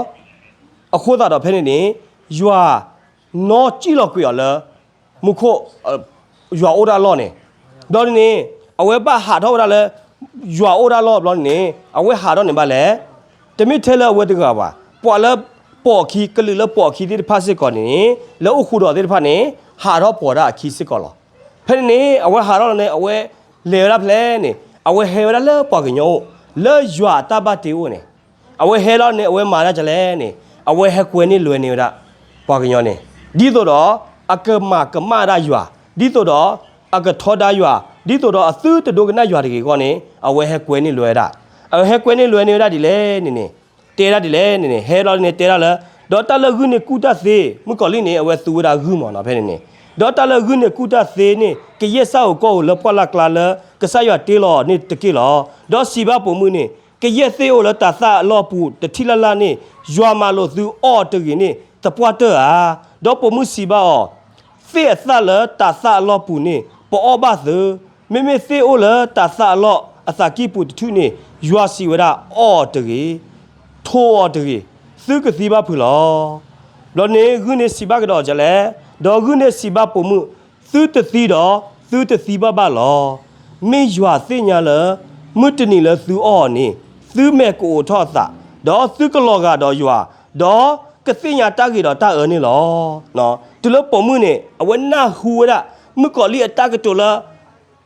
အဃိသတးဒီးဖဲန့ၣ်န့ၣ်, ယွၤနီၢ်ကံၣ်လီၤကွံာ်အီၤလၢ မူခိၣ်, ယွၤအိၣ်ဒၣ်လီၢ်န့ၣ်, ဘျီန့ၣ်န့ၣ်, အဝဲဘၣ်ဟးထီၣ်ဝဲဒၣ်လၢ ယွၤအိၣ်ဒၣ်လီၢ်ဘျီန့ၣ်န့ၣ်, အဝဲဟးထီၣ်န့ၣ်ဘၣ်လဲၣ်, တမ့ၢ်ထဲလၢအဝဲတဂၤဘၣ်, ပှၤလၢပိာ်အခံ ကလုာ်လၢပိာ်အခံသ့ၣ်တဖၣ်စ့ၢ်ကီးန့ၣ်န့ၣ်, လၢအိၣ်ဃူဒီးသ့ၣ်တဖၣ်န့ၣ်, ဟးထီၣ်ပိာ်ဒၣ်အခံစ့ၢ်ကီးလီၤ. ဖဲန့ၣ်န့ၣ် အဝဲဟးထီၣ်လီၤန့ၣ် အဝဲလဲၤဝဲဒၣ်ဖဲလဲၣ်န့ၣ်, အဝဲဟဲဝဲဒၣ်လၢပှၤကညီအိၣ်, လၢယွၤအတၢ်ဘၣ်တ့အိၣ်န့ၣ်, အဝဲဟဲလီၤန့ၣ် အဝဲမၤဒၣ်ဒ်လဲၣ်န့ၣ်, အဝဲဟဲကွဲန့ၢ်လွဲန့ၢ်ဝဲဒၣ် ပှၤကညီန့ၣ်, ဒ်သိးဒီးအကမၤကမၣ်ဒၣ်ယွၤ, ဒ်သိးဒီးအကထီဒါယွၤ, ဒ်သိးဒီးအသုတဒိကနၣ်ယွၤတဂ့ၤအဂီၢ်န့ၣ်, အဝဲဟဲကွဲန့ၢ်လွဲဝဲဒၣ်, အဝဲဟဲကွဲန့ၢ်လွဲန့ၢ်ဝဲဒၣ်ဒ်လဲၣ်န့ၣ်န့ၣ်, တဲဒၣ်ဒ်လဲၣ်န့ၣ်န့ၣ်, ဟဲလီၤန့ၣ်တဲဒၣ်လၢ, ဒီးတၢ်လၢဂုၢ်န့ၢ်ကူၣ်တၢ်သ့, မုၣ်ကီၤလံၢ်န့ၣ် အဝဲသူဝဲဒၣ်ဂုၢ်မ့ၢ်နီၤဖဲန့ၣ်န့ၣ်, ဒီးတၢ်လၢဂုၢ်န့ၢ်ကူၣ်တၢ်သ့န့ၣ် ကယဲၢ်စၢ်ဧိၤကီၢ်ဧိၤလၢပှၢ်လၢ်ကျါလၢ ကစၢ်ယွၤတ့လီၤန့ၣ်တက့ၢ်လီၤ. ဒီးစံးဘၣ်ပိာ်မုၣ်န့ၣ်, ကယဲၢ်သ့ၣ်အိၣ်လၢတၤသၣ်အလီၢ်ပူၤတထံၣ်လၢ်လၢ်န့ၣ်, ယွၤမၤလိာ်သုအီၣ်တဂ့ၤန့ၣ် သပှၢ်တၢၢ်ဧါ. ဒီးပိာ်မုၣ်စံးဘၣ်အီၤ, သ့ၣ်အသၣ်လၢတၤသၣ်အလီၢ်ပူၤန့ၣ် ပအီၣ်ဘၣ်သၢ, မ့မ့ၢ်သ့ၣ်အိၣ်လၢတၤသၣ်အလီၢ်အသးကံၢ်ပူၤတထူၣ်န့ၣ်, ယွၤစံးဝဲဒၣ်အီၣ်အီၤတဂ့ၤ, ထိးအီၤတဂ့ၤ, သုကသံဘၣ်ဖုးလီၤ. ဘျီန့ၣ်ဂုၢ်န့ၣ်စံးဘၣ်ကဒီးဒ်လဲၣ်, ဒီးဂုၢ်န့ၣ်စံးဘၣ်ပိာ်မုၣ်, သုတသံဒီးသုတသံဘၣ်ဘၣ်လီၤ. မ့ၢ်ယွၤသ့ၣ်ညါလၢ မုၢ်တနံၤလၢသုအီၣ်အီၤန့ၣ်, သုမဲာ်ကအိးထီၣ်အသး, ဒီးသုကလီၤဂာ်ဒီးယွၤ, ဒီးကသ့ၣ်ညါတၢ်ဂ့ၤဒီးတၢ်အၢန့ၣ်လီၤ. တုၤလၢပိာ်မုၣ်န့ၣ် အဝဲနၢ်ဟူဝဲဒၣ် မုၣ်ကီၤလံၢ်အတၢ်ကတိၤလၢ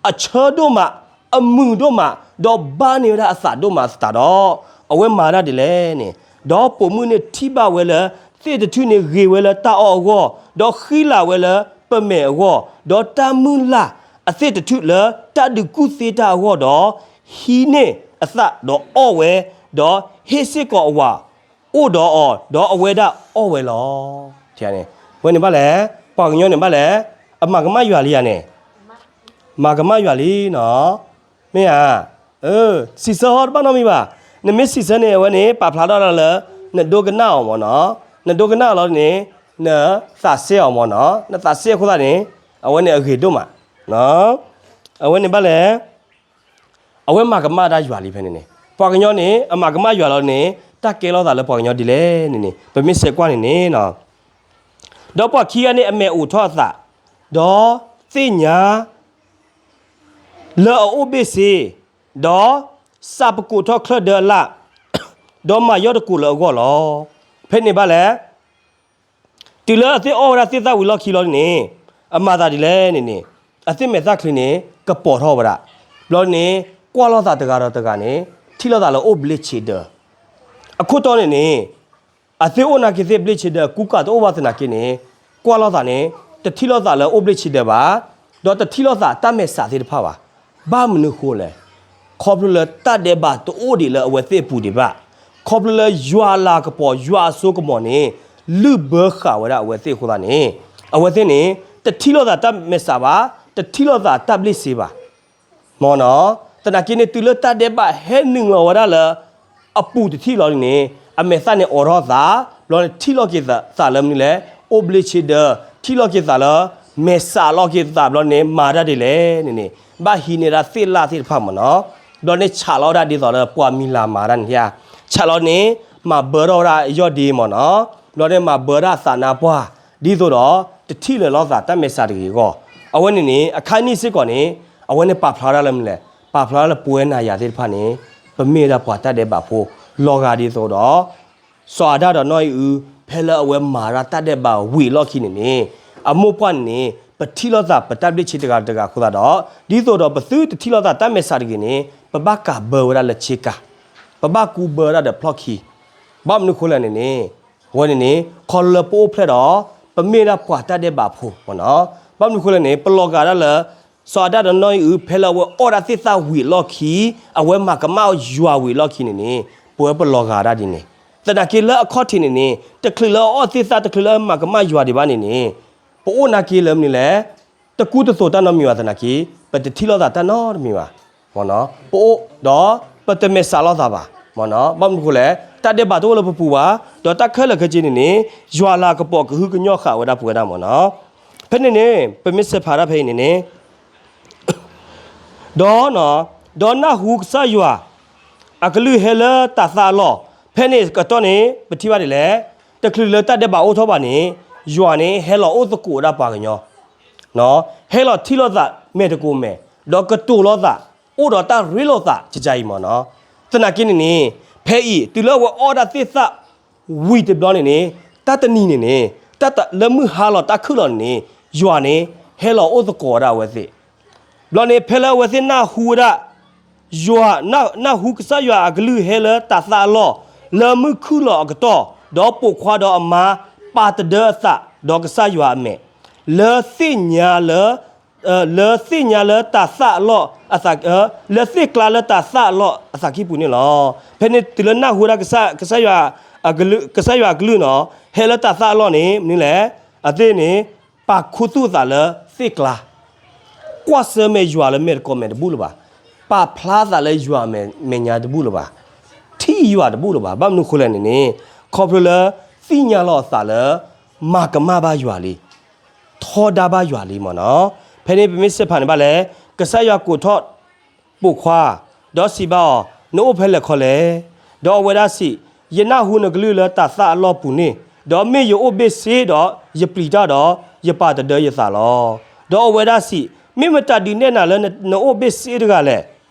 အဆၢဒိၣ်မး, အမုာ်ဒိၣ်မး, ဒီးဘၣ်န့ၢ်ဝဲဒၣ်အသးဒိၣ်မးအသးဒီး, အဝဲမၤဒၣ်ဒ်လဲၣ်န့ၣ်, ဒီးပိာ်မုၣ်န့ၣ်ထံၣ်ဘၣ်ဝဲလၢ သ့ၣ်တထူၣ်န့ၣ်ဂ့ၤဝဲလၢတၢ်အီၣ်အဂီၢ်, ဒီးဃံလၤဝဲလၢပမဲာ်အဂီၢ်, ဒီးတၢ်မုၢ်လၢ်အသ့ၣ်တထူၣ်လၢတၢ်ဒုးကူၣ်သ့တၢ်အဂီၢ်ဒီး, ဟံးန့ၢ်အသးဒီးအီၣ်ဝဲ, ဒီးဟ့ၣ်စ့ၢ်ကီးအဝၤအိၣ်ဒီးအီၤ, ဒီးအဝဲဒၣ်အီၣ်ဝဲလီၤ. ဝဲန့ၣ်ဘၣ်လဲၣ်, ပှၤကညီန့ၣ်ဘၣ်လဲၣ်, အမၤကမၣ်ယွၤလံဧါန့ၣ်, မၤကမၣ်ယွၤလံနီၤ, မ့ၢ်ဧါ, စံးဆၢဟီတဘၣ်နီတမံၤဘၣ်, နမ့ၢ်စံးဆၢန့ၣ် အဝဲန့ၣ် ပာ်ဖျါထီၣ်ဒၣ်လၢ နဒိကနၣ်အီၤမ့ၢ်နီၤ, နဒိကနၣ်အီၤလီၤန့ၣ်, နသးစဲအီၤမ့ၢ်နီၤ, နသးစဲအဃိသတးန့ၣ်, အဝဲန့ၣ်အဂ့ၤဒိၣ်မး, အဝဲန့ၣ်ဘၣ်လဲၣ် အဝဲမၤကမၣ်ဒၣ်ယွၤလံဖဲန့ၣ်န့ၣ်, ပှၤကညီန့ၣ် အမၤကမၣ်ယွၤလီၤန့ၣ် တၢ်ကဲထီၣ်သးလၢပှၤကညီဒ်လဲၣ်န့ၣ်န့ၣ် ပမ့ၢ်ဆဲးကွၢ်န့ၣ်န့ၣ်, ဒီးပှၤခံဂၤန့ၣ် အမဲာ်အိးထီၣ်အသး, ဒီးသ့ၣ်ညါ လၢအအိၣ်ဘ့ၣ်ဆ့, ဒီးစးပကိးထီၣ်ချၢၣ်ဒၢအလၣ်, ဒီးမၤယီၢ်တကိးလၢအဂီၢ်လီၤ. ဖဲန့ၣ်ဘၣ်လဲၣ် တုၤလၢအသ့ၣ်အီၣ်ဝဲဒၣ်သ့ၣ်သၣ်ဝံၤလီၢ်ခံလီၤန့ၣ်, အမၤသးဒ်လဲၣ်န့ၣ်န့ၣ်, အသ့ၣ်မဲာ်သၣ်ချံန့ၣ် ကပီၤထီၣ်ဝဲဒၣ်, ဘျီန့ၣ် ကွၢ်လိာ်သးတဂၤဒီးတဂၤန့ၣ် ထံၣ်လိာ်သးလၢအိၣ်ဘျ့ဆ့ဒၢ, အခိၣ်တီန့ၣ်န့ၣ်, အသ့ၣ်အိၣ်နာ်က့ၤသ့ၣ်ဘျ့ဆ့ဒၢ ကူကၤတအိၣ်ဘၣ်သနာ်က့န့ၣ်, ကွၢ်လိာ်သးန့ၣ် တထံၣ်လိာ်သးလၢအိၣ်ဘျ့ဆ့ဒၢဘၣ်, ဒီးတထံၣ်လိာ်သးတၢ်မဲာ်ဆှးသ့ၣ်တဖၣ်ဘၣ်. ဘၣ်မနုၤဃိလဲၣ်, ခီဖျိလၢတၢ်ဒဲးဘးတအိၣ်ဒံးလၢအဝဲသ့ၣ်အပူၤဒံးဘၣ်, ခီဖျိလၢယွၤအလၤကပီၤ ယွၤအစိကမီၤန့ၣ် လုၢ်ဘၢဃာ်ဝဲဒၣ်အဝဲသ့ၣ်အဃိသတးန့ၣ်, အဝဲသ့ၣ်န့ၣ် တထံၣ်လိာ်သးတၢ်မဲာ်ဆှးဘၣ်, တထံၣ်လိာ်သးတၢ်ဘျ့ဆ့ဘၣ် မ့ၢ်နီၤ, သနာ်က့န့ၣ် တုၤလၢတၢ်ဒဲးဘးဟဲနုာ်လီၤဝဲဒၣ်လၢ အပူၤတထံၣ်လီၤန့ၣ်န့ၣ်, အမဲာ်သၣ်န့ၣ်အိးထီၣ်သး, ဘျီန့ၣ်ထံၣ်လိာ်က့ၤသးလၢမနုၤလဲၣ်, အိၣ်ဘျ့ဆ့ဒၢ, ထံၣ်လိာ်က့ၤသးလၢ မဲာ်ဆှးလိာ်က့ၤသးဘျီန့ၣ် မၤတၢ်ဒ်လဲၣ်န့ၣ်န့ၣ်, ဘၣ်ဟံးန့ၢ်ဒၣ်သ့ၣ်လၣ်သ့ၣ်တဖၣ်မ့ၢ်နီၤ, ဘျီန့ၣ်ဆးလီၤဝဲဒၣ်ဒ်သိးလၢပှၤမံၤလၤမၤတၢ်န့ၣ်ဧါ, ဆးလီၤန့ၣ် မၤဘၢထီၣ်ဝဲဒၣ်ယီၢ်ဒ့မ့ၢ်နီၤ, ဘျီန့ၣ်မၤဘၢဒၣ်သးနါပှၢ်, ဒ်သိးဒီး တထံၣ်လၢၤလိာ်သးတၢ်မဲာ်ဆှးတဂ့ၤအဂီၢ်, အဝဲန့ၣ်န့ၣ် အခါနံၣ်စ့ၢ်ကီးန့ၣ်, အဝဲန့ၣ်ပာ်ဖျါဒၣ်လၢမနုၤလဲၣ်, ပာ်ဖျါလၢပဝဲနၤယၤသ့ၣ်တဖၣ်န့ၣ်, ပမ့ၢ်ဝဲဒၣ်ပှၤတၢ်ဒဲးဘးဖိ, လီၤဂာ်ဒ်သိးဒီး စီၤအၤဒၣ်ဒီးနီၢ်အံၣ်အု ဖဲလၢအဝဲမၤဒၣ်တၢ်ဒဲးဘးဝံၤအလီၢ်ခံန့ၣ်န့ၣ်, အမိၢ်ပှၢ်န့ၣ်န့ၣ် ပထံၣ်လိာ်သးပတၢ်ဘျ့ဆ့တဂၤတဂၤအဃိသတးဒီး, ဒ်သိးဒီးပသုတထံၣ်လိာ်သးတၢ်မဲာ်ဆှးတဂ့ၤန့ၣ် ပဘၣ်ကးဘၢဝဲဒၣ်လၢဆ့ကၤ, ပဘၣ်ကူဘၢဝဲဒၣ်ဒီးဖျီၣ်ခံ, ဘၣ်မနုၤဃိလဲၣ်န့ၣ်န့ၣ်, အဝဲန့ၣ်န့ၣ် ခီဖျိလၢပအိၣ်ဖျဲၣ်ဒီး ပမ့ၢ်ဒၣ်ပှၤတၢ်ဒဲးဘးဖိမ့ၢ်နီၤ, ဘၣ်မနုၤဃိလဲၣ်န့ၣ် ပလီၤဂာ်ဒၣ်လၢ စီၤအၤဒၣ်ဒီးနီၢ်အံၣ်အု ဖဲလၢအဝဲအီၣ်ဒၣ်သ့ၣ်သၣ်ဝံၤအလီၢ်ခံ, အဝဲမၤကမၣ်ယွၤဝံၤအလီၢ်ခံန့ၣ်န့ၣ်, ပဝဲပလီၤဂာ်ဒၣ်ဒ်န့ၣ်, သနာ်က့လၢအခီၣ်ထံးန့ၣ်န့ၣ် တချုးလၢအအီၣ်သ့ၣ်သၣ် တချုးလၢအမၤကမၣ်ယွၤဒံးဘၣ်န့ၣ်န့ၣ်, ပအိၣ်နာ်က့လၢမနုၤလဲၣ်, တကူတသိးတၢ်နီတမံၤဘၣ်သနာ်က့, ပတထံၣ်လိာ်သးတၢ်နီတမံၤဘၣ်, မ့ၢ်နီၤ, ပအိၣ်ဒီး ပတမဲာ်ဆှးလိာ်သးဘၣ်, မ့ၢ်နီၤ, ဘၣ်မနုၤဃိလဲၣ်, တၢ်ဒဲးဘးတအိၣ်လၢပပူၤဘၣ်, ဒီးတၢ်ခဲလၢာ်ခဲဆ့န့ၣ်န့ၣ် ယွၤအလၤကပီၤကဟုကညီၣ်ဃာ်ဝဲဒၣ်ပဝဲဒၣ်မ့ၢ်နီၤ, ဖဲန့ၣ်န့ၣ် ပမ့ၢ်ဆဲးဖးဒၣ်ဖဲအံၤန့ၣ်န့ၣ် ဒီး ဒီးနၢ်ဟူကစၢ်ယွၤ အကလုၢ်ဟဲလၢတၤသၣ်အလီၢ်, ဖဲန့ၣ်ကတီၢ်န့ၣ် ပထံၣ်ဘၣ်ဒ်လဲၣ်, တချုးလၢတၢ်ဒဲးဘးအိၣ်ထီၣ်ဘၣ်န့ၣ်, ယွၤန့ၣ် ဟဲလီၤအိၣ်သကိးဝဲဒၣ်ပှၤကညီ, ဟဲလီၤထံၣ်လိာ်သးမဲာ်တကိးမဲာ်, ဒီးကတိၤလိာ်သး, အိၣ်ဒီးတၢ်ရ့လိာ်သး ကကအံၤမ့ၢ်နီၤ, သနာ်က့န့ၣ်န့ၣ်, ဖဲအံၤ တုၤလၢအဝဲအီၣ်ဒၣ်သ့ၣ်သၣ် ဝံၤတဘျီန့ၣ်န့ၣ်, တၢ်တနံၤန့ၣ်န့ၣ်, တၢ်လၢမုၢ်ဟါလီၤတၢ်ခုၣ်လီၤန့ၣ်န့ၣ်, ယွၤန့ၣ် ဟဲလီၤအိၣ်သကိးဝဲဒၣ်အဝဲသ့ၣ်, ဘျီန့ၣ် ဖဲလၢအဝဲသ့ၣ်နၢ်ဟူဝဲဒၣ် ယွၤ, နၢ်ဟူကစၢ်ယွၤအကလုၢ်ဟဲလၢတၤသၣ်အလီၢ်, လၢမုၢ်ခုၣ်လီၤအကတီၢ်, ဒီးပိာ်ခွါဒီးအမါ ပာ်တဒၢအသး ဒီးကစၢ်ယွၤအမဲာ်, လၢသ့ၣ်ညါလၢ, လၢသ့ၣ်ညါလၢတၤသၣ်အလီၢ်, လၢသ့ၣ်ကျါလၢတၤသၣ်အလီၢ်အသးကံၢ်ပူၤန့ၣ်လီၤ. ဖဲန့ၣ်တုၤလၢနၢ်ဟူဝဲဒၣ်ကစၢ်ယွၤ, ကစၢ်ယွၤအကလုၢ်နီၤ, ဟဲလၢတၤသၣ်အလီၢ်န့ၣ် မနုၤလဲၣ်, အသ့ၣ်န့ၣ် ပာ်ခူသူၣ်အသးလၢသ့ၣ်ကျါ, ကွၢ်ဆၢၣ်မဲာ်ယွၤလၢမဲာ်တကိးမဲာ်တဘူၣ်လၢၤဘၣ်, ပာ်ဖျါသးလၢယွၤမဲာ်ညါတဘူၣ်လၢၤဘၣ်, ထံၣ်ယွၤတဘူၣ်လၢၤဘၣ်. ဘၣ်မနုၤဃိလဲၣ်န့ၣ်န့ၣ်, ခီဖျိလၢသ့ၣ်ညါလီၤအသးလၢ မၤကမၣ်ဘၣ်ယွၤလံ, ထီဒါဘၣ်ယွၤလံမ့ၢ်နီၤ. ဖဲန့ၣ်ပမ့ၢ်စဲးဖးန့ၣ်ဘၣ်လဲၣ်, ကစၢ်ယွၤကိးထီၣ်ပိာ်ခွါ, ဒီးစံးဘၣ်အီၤ, နအိၣ်ဖဲလဲၣ်ခီလဲၣ်. ဒီးအဝဲဒၣ်စံး, ယနၢ်ဟူနကလုၢ်လၢတၤသၣ်အလီၢ်ပူၤန့ၣ်, ဒီးမ့ၢ်ယအိၣ်ဘ့ၣ်ဆ့ဒီး ယပျံၤတၢ်ဒီး ယပာ်တဒၢယသးလီၤ. ဒီးအဝဲဒၣ်စံး, မ့ၢ်မတၤဒုးနဲၣ်နၤလၢနအိၣ်ဘ့ၣ်ဆ့တဂၤလဲၣ်.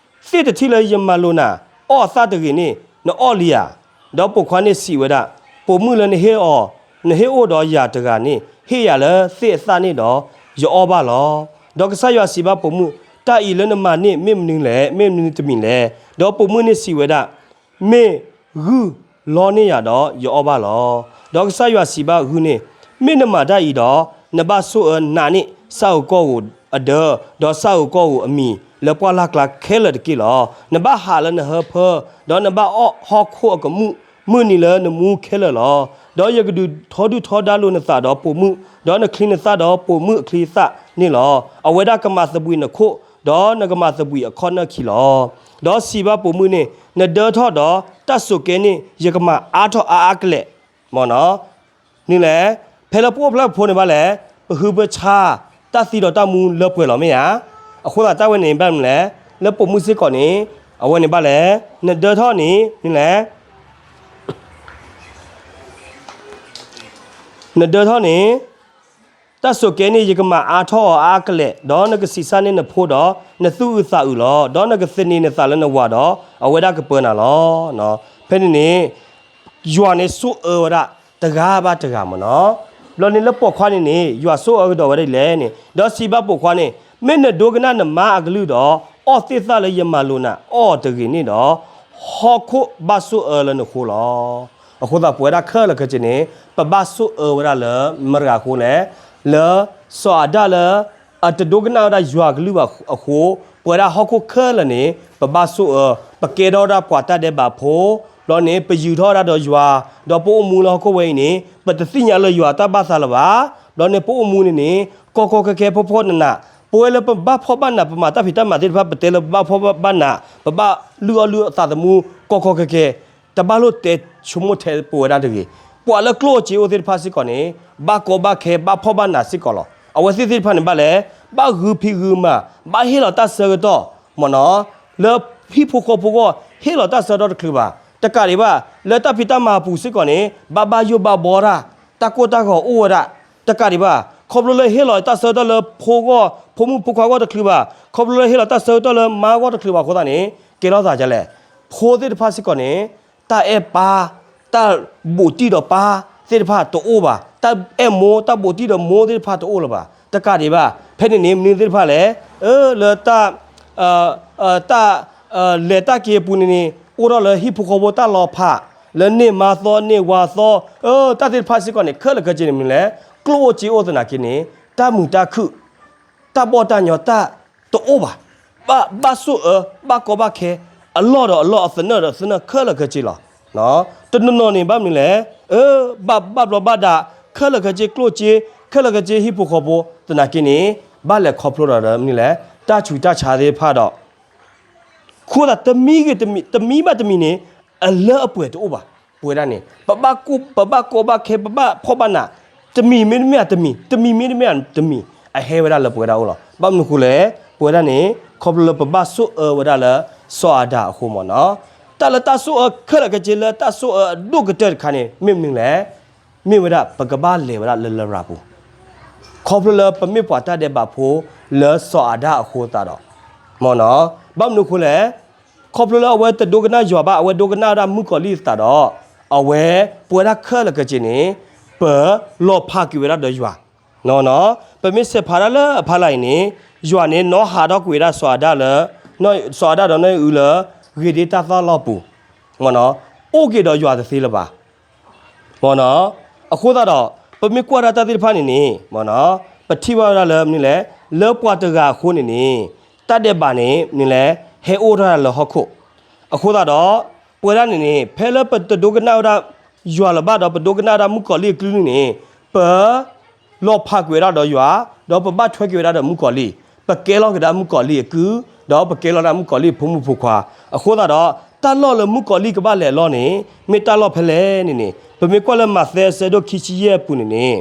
သ့ၣ်တထံၣ်လၢယမၤလိာ်နၤ အီၣ်အသၣ်တဂ့ၤန့ၣ် နအီၣ်လံဧါ. ဒီးပိာ်ခွါန့ၣ်စံးဝဲဒၣ်, ပိာ်မုၣ်လၢနဟ့ၣ်အီၤ, နဟ့ၣ်အိၣ်ဒီးယၤတဂၤန့ၣ် ဟ့ၣ်ယၤလၢသ့ၣ်အသၣ်န့ၣ်ဒီး ယအီၣ်ဘၣ်လီၤ. ဒီးကစၢ်ယွၤစံးဘၣ်ပိာ်မုၣ်, တၢ်အံၤလၢနမၤန့ၣ် မ့ၢ်မနုၤလဲၣ်, မ့ၢ်မနုၤတမံၤလဲၣ်. ဒီးပိာ်မုၣ်န့ၣ်စံးဝဲဒၣ်, မ့ၢ်ဂုၢ်လီန့ၢ်ယၤဒီး ယအီၣ်ဘၣ်လီၤ. ဒီးကစၢ်ယွၤစံးဘၣ်ဂုၢ်န့ၣ်, မ့ၢ်နမၤတၢ်အံၤဒီး နဘၣ်ဆိၣ်အၢနးန့ၢ် ဆၣ်ဧိၤကီၢ်ဧိၤအဒၢ, ဒီးဆၣ်ဧိၤကီၢ်ဧိၤအမံၤ လၢပှၢ်လၢ်ကျါခဲလၢာ်တက့ၢ်လီၤ. နဘၣ်ဟးလၢနဟၢဖၢ, ဒီးနဘၣ်အီၣ်ဟီၣ်ခိၣ်အကမူၣ် မုၢ်နံၤလၢနမူခဲလၢာ်လီၤ. ဒီးယကဒုးထီဒုၣ်ထီဒါလိာ်နသးဒီးပိာ်မုၣ်, ဒီးနချံနသၣ်ဒီးပိာ်မုၣ်အချံအသၣ်န့ၣ်လီၤ. အဝဲဒၣ်ကမၤသဘှံးနခိၣ်, ဒီးနကမၤသဘှံးအခီၣ်နၢၣ်ခံလီၤ. ဒီးစံးဘၣ်ပိာ်မုၣ်န့ၣ်, နဒၢထီၣ်ဒီးတၢ်စိာ်ကဲန့ၣ် ယကမၤအါထီၣ်အါအါကလဲာ် မ့ၢ်နီၤ. နုၤလဲၣ်, ဖဲလၢပအိၣ်ဖျဲၣ်ဖိန့ၣ်ဘၣ်လဲၣ်, ပဟုပဆါ တၢ်သံဒီးတၢ်မူလၢပှဲၤလီၤမ့ၢ်ဧါ. အဃိသတးတၢ်ဝဲန့ၣ်ဘၣ်မနုၤလဲၣ်, လၢပိာ်မုၣ်စ့ၢ်ကီးန့ၣ်, အဝဲန့ၣ်ဘၣ်လဲၣ်, နဒၢထီၣ်န့ၣ် နုၤလဲၣ်, နဒၢထီၣ်န့ၣ် တၢ်စိာ်ကဲန့ၣ် ယကမၤအါထီၣ်အီၤအါအါကလဲာ်, ဒီးနကဆံးစၢ်န့ၢ်နဖိဒီး နသူၣ်အုးသးအုးလီၤ. ဒီးနကသန့ၤနသးလၢနဝၤဒီး အဝဲဒၣ်ကပၢနၤလီၤ. ဖဲန့ၣ်န့ၣ် ယွၤန့ၣ်ဆိၣ်အၢဝဲဒၣ်တဂၤဘၣ်တဂၤမ့ၢ်နီၤ. ဘျီန့ၣ်လၢပိာ်ခွါန့ၣ်န့ၣ် ယွၤဆိၣ်အၢကဒီးဝဲဒၣ်ဒ်လဲၣ်န့ၣ်, ဒီးစံးဘၣ်ပိာ်ခွါန့ၣ်, မ့ၢ်နဒိကနၣ်နမါအကလုၢ်ဒီး အီၣ်သ့ၣ်သၣ်လၢယမၤလိာ်နၤအီၣ်တဂ့ၤန့ၣ်ဒီး ဟီၣ်ခိၣ်ဘၣ်ဆိၣ်အၢလၢနဃိလီၤ. အဃိသတးပဝဲဒၣ်ခဲလၢာ်ခဲဆ့န့ၣ် ပဘၣ်ဆိၣ်အၢဝဲဒၣ်လၢမတၤတဂၤအဃိလဲၣ်, လၢစီၤအၤဒၣ်လၢ အတဒိကနၣ်ဝဲဒၣ်ယွၤကလုၢ်ဘၣ်အဃိ, ပဝဲဒၣ်ဟီၣ်ခိၣ်ခဲလၢာ်န့ၣ် ပဘၣ်ဆိၣ်အၢ, ပကဲထီၣ်ဝဲဒၣ်ပှၤတၢ်ဒဲးဘးဖိ, ဘျီန့ၣ် ပယုၤထီၣ်ဝဲဒၣ်ဒီးယွၤ, ဒီးပအိၣ်မူလၢဟီၣ်ခိၣ်ဝဲအံၤန့ၣ် ပတသ့ၣ်ညါလၢယွၤတၢ်ဘၣ်သးလၢၤဘၣ်. ဘျီန့ၣ် ပအိၣ်မူန့ၣ်န့ၣ် ကီကီခဲခဲဖှီၣ်ဖှီၣ်နးနး, ပဝဲလၢပဘၣ်ဖှီၣ်ဘၣ်နး ပမၤတၢ်ဖံးတၢ်မၤသ့ၣ်တဖၣ် ပတဲလၢပဘၣ်ဖှီၣ်ဘၣ်နး, ပဘၣ်လုၢ်အီၣ်လုၢ်အီသးသမူကီကီခဲခဲ တဘၣ်လိၣ်တဲဆိကမိၣ်ထဲပဝဲဒၣ်တဂ့ၤ. ပှၤလၢကျိၣ်စ့အိၣ်သ့ၣ်တဖၣ်စ့ၢ်ကီးန့ၣ် ဘၣ်ကီဘၣ်ခဲ ဘၣ်ဖှီၣ်ဘၣ်နးစ့ၢ်ကီးလီၤ. အဝဲသ့ၣ်သ့ၣ်တဖၣ်န့ၣ်ဘၣ်လဲၣ်, ဘၣ်ဂုာ်ဖံးဂုာ်မၤ, ဘၣ်ဟ့ၣ်လီၤတၢ်ဆၢကတီၢ်, မ့ၢ်နီၤ, လၢဟံၣ်ဖိဃီဖိအဂီၢ် ဟ့ၣ်လီၤတၢ်ဆၢကတီၢ်တချုးဘၣ်. တကးဒံးဘၣ် လၢတၢ်ဖံးတၢ်မၤအပူၤစ့ၢ်ကီးန့ၣ် ဘၣ်ဘၣ်ယိၣ်ဘၣ်ဘှီတၢ်, တၢ်ကိၢ်တၢ်ဂီၤအိၣ်ဝဲဒၣ်. တကးဒံးဘၣ် ခီဖျိလၢဟ့ၣ်လီၤတၢ်ဆၢကတီၢ်လၢဖိဂီၢ်, ဖိမုၣ်ဖိခွါဂီၢ်တချုးဘၣ်, ခီဖျိလၢဟ့ၣ်လီၤတၢ်ဆၢကတီၢ်လၢမါဂီၢ်တချုးဘၣ်အဃိသတးန့ၣ် ကဲထီၣ်သးဒ်လဲၣ်, ဖိသ့ၣ်တဖၣ်စ့ၢ်ကီးန့ၣ် တၢ်အဲၣ်ပၢ်, တၢ်ဘူးတံၢ်ဒီးပၢ်သ့ၣ်တဖၣ်တအိၣ်ဘၣ်, တၢ်အဲၣ်မိၢ် တၢ်ဘူးတံၢ်ဒီးမိၢ်သ့ၣ်တဖၣ်တအိၣ်လၢၤဘၣ်. တကးဒံးဘၣ် ဖဲန့ၣ်န့ၣ် မနုၤသ့ၣ်တဖၣ်လဲၣ်, အၢ လၢတၢ် တၢ် လဲၤတၢ်က့ၤအပူၤန့ၣ်န့ၣ် အိၣ်ထီၣ်လၢဟံၣ်ဖိဃီဖိတၢ်လီၤဖး, လၢန့ၢ်မါသီ န့ၢ်ဝၤသီ, အၢ တၢ်သ့ၣ်တဖၣ်စ့ၢ်ကီးန့ၣ် ခဲလၢာ်ခဲဆ့န့ၣ်မနုၤလဲၣ်, ကျိၣ်အိၣ်စ့အိၣ်သနာ်က့န့ၣ် တၢ်မုာ်တၢ်ခုၣ်, တၢ်ဘီၣ်တၢ်ညီ တၢ်တအိၣ်ဘၣ်. ဘၣ် ဘၣ်ဆိၣ်အၢ ဘၣ်ကီဘၣ်ခဲ အလီၢ်ဒီးအလီၢ် အသနၢၣ်ဒီးသနၢၣ် ခဲလၢာ်ခဲဆ့လီၤ. တနီၤနီၤန့ၣ် ဘၣ်မနုၤလဲၣ်, အၢ ဘၣ် ဘၣ်ဘျီးဘၣ်ဒါ ခဲလၢာ်ခဲဆ့ ကျိၣ်စ့ ခဲလၢာ်ခဲဆ့ ဟံၣ်ဖိဃီဖိသနာ်က့န့ၣ် ဘၣ်လဲၤခီဖျိဒီးမနုၤလဲၣ်, တၢ်ဆူးတၢ်ဆါသ့ၣ်တဖၣ်ဒီး အဃိသတး တမံၤဂ့ၤတမံၤ တမံၤဘၣ်တမံၤန့ၣ် အလၢအပှဲၤတအိၣ်ဘၣ်. ပဝဲဒၣ်န့ၣ် ပဘၣ်ကိၢ် ပဘၣ်ကီဘၣ်ခဲ ပဘၣ်ဖှီၣ်ဘၣ်နး, တမံၤမ့တမ့ၢ်တမံၤ, တမံၤမ့တမ့ၢ်တမံၤ အဟဲဝဲဒၣ်လၢပဝဲဒၣ်အအိၣ်လီၤ. ဘၣ်မနုၤအဃိလဲၣ်, ပဝဲဒၣ်န့ၣ် ခီဖျိလၢပဘၣ်ဆိၣ်အၢဝဲဒၣ်လၢစီၤအၤဒၣ်အဃိမ့ၢ်နီၤ. တၢ်လၢတၢ်ဆိၣ်အၢခဲလၢာ်ခဲဆ့ လၢတၢ်ဆိၣ်အၢအဒိၣ်ကတၢၢ်တခါန့ၣ် မ့ၢ်မနုၤလဲၣ်, မ့ၢ်ဝဲဒၣ် ပကဘၣ်လဲၤဝဲဒၣ်လၢလရာ်ပူၤ ခီဖျိလၢပမ့ၢ်ပှၤတၢ်ဒဲးဘးဖိလၢစီၤအၤဒၣ်အဃိသတးဒီး မ့ၢ်နီၤ. ဘၣ်မနုၤအဃိလဲၣ်, ခီဖျိလၢအဝဲတဒိကနၣ်ယွၤဘၣ်, အဝဲဒိကနၣ်ဝဲဒၣ်မုၣ်ကီၤလံၢ်သတးဒီး အဝဲပဝဲဒၣ်ခဲလၢာ်ခဲဆ့န့ၣ် ပလီၤဖးက့ၤဝဲဒၣ်ဒီးယွၤ နီၤ. ပမ့ၢ်ဆဲးဖးဒၣ်လၢအဖီလာ်အံၤန့ၣ် ယွၤန့ၣ်နီၤဟးထီၣ်ကွံာ်ဝဲဒၣ်စီၤအၤဒၣ်လၢ စီၤအၤဒၣ်ဒီးနီၢ်အံၣ်အုလၢ ဂ့ၤဒ့တၢ်သီၣ်လီၢ်ပူၤ မ့ၢ်နီၤ, အိၣ်က့ၤဒီးယွၤတသ့လၢၤဘၣ် မ့ၢ်နီၤ. အဃိသတးဒီး ပမ့ၢ်ကွၢ်ဒၣ်တၢ်သ့ၣ်တဖၣ်န့ၣ်န့ၣ် မ့ၢ်နီၤ, ပထံၣ်ဘၣ်ဝဲဒၣ်လၢမနုၤလဲၣ်, လၢပှၤတဂၤအဃိန့ၣ်န့ၣ် တၢ်ဒဲးဘးန့ၣ် မနုၤလဲၣ်, ဟဲအိၣ်ထီၣ်ဒၣ်လၢဟီၣ်ခိၣ်. အဃိသတးဒီး ပဝဲဒၣ်န့ၣ်န့ၣ် ဖဲလၢပတဒိကနၣ်ဝဲဒၣ်ယွၤလၢၤဘၣ်ဒီး ပဒိကနၣ်ဝဲဒၣ်မုၣ်ကီၤလံၢ်အကလုၢ်န့ၣ်န့ၣ် ပ လီၤဖးကွံာ်ဝဲဒၣ်ဒီးယွၤ, ဒီးပဘၣ်ထွဲက့ၤဝဲဒၣ်ဒီးမုၣ်ကီၤလံၢ်, ပကဲလီၤက့ၤဒၣ်မုၣ်ကီၤလံၢ်အကုၢ်, ဒီးပကဲလီၤဒၣ်မုၣ်ကီၤလံၢ်အဖိမုၣ်ဖိခွါ. အဃိသတးဒီး တၢ်လီၢ်လၢမုၣ်ကီၤလံၢ်ကဘၣ်လဲၤအလီၢ်န့ၣ် မ့ၢ်တၢ်လီၢ်ဖဲလဲၣ်န့ၣ်န့ၣ် ပမ့ၢ်ကွၢ်လၢမးသဲအဆၢဒိၣ်ခံဆံယဲၢ်အပူၤန့ၣ်န့ၣ်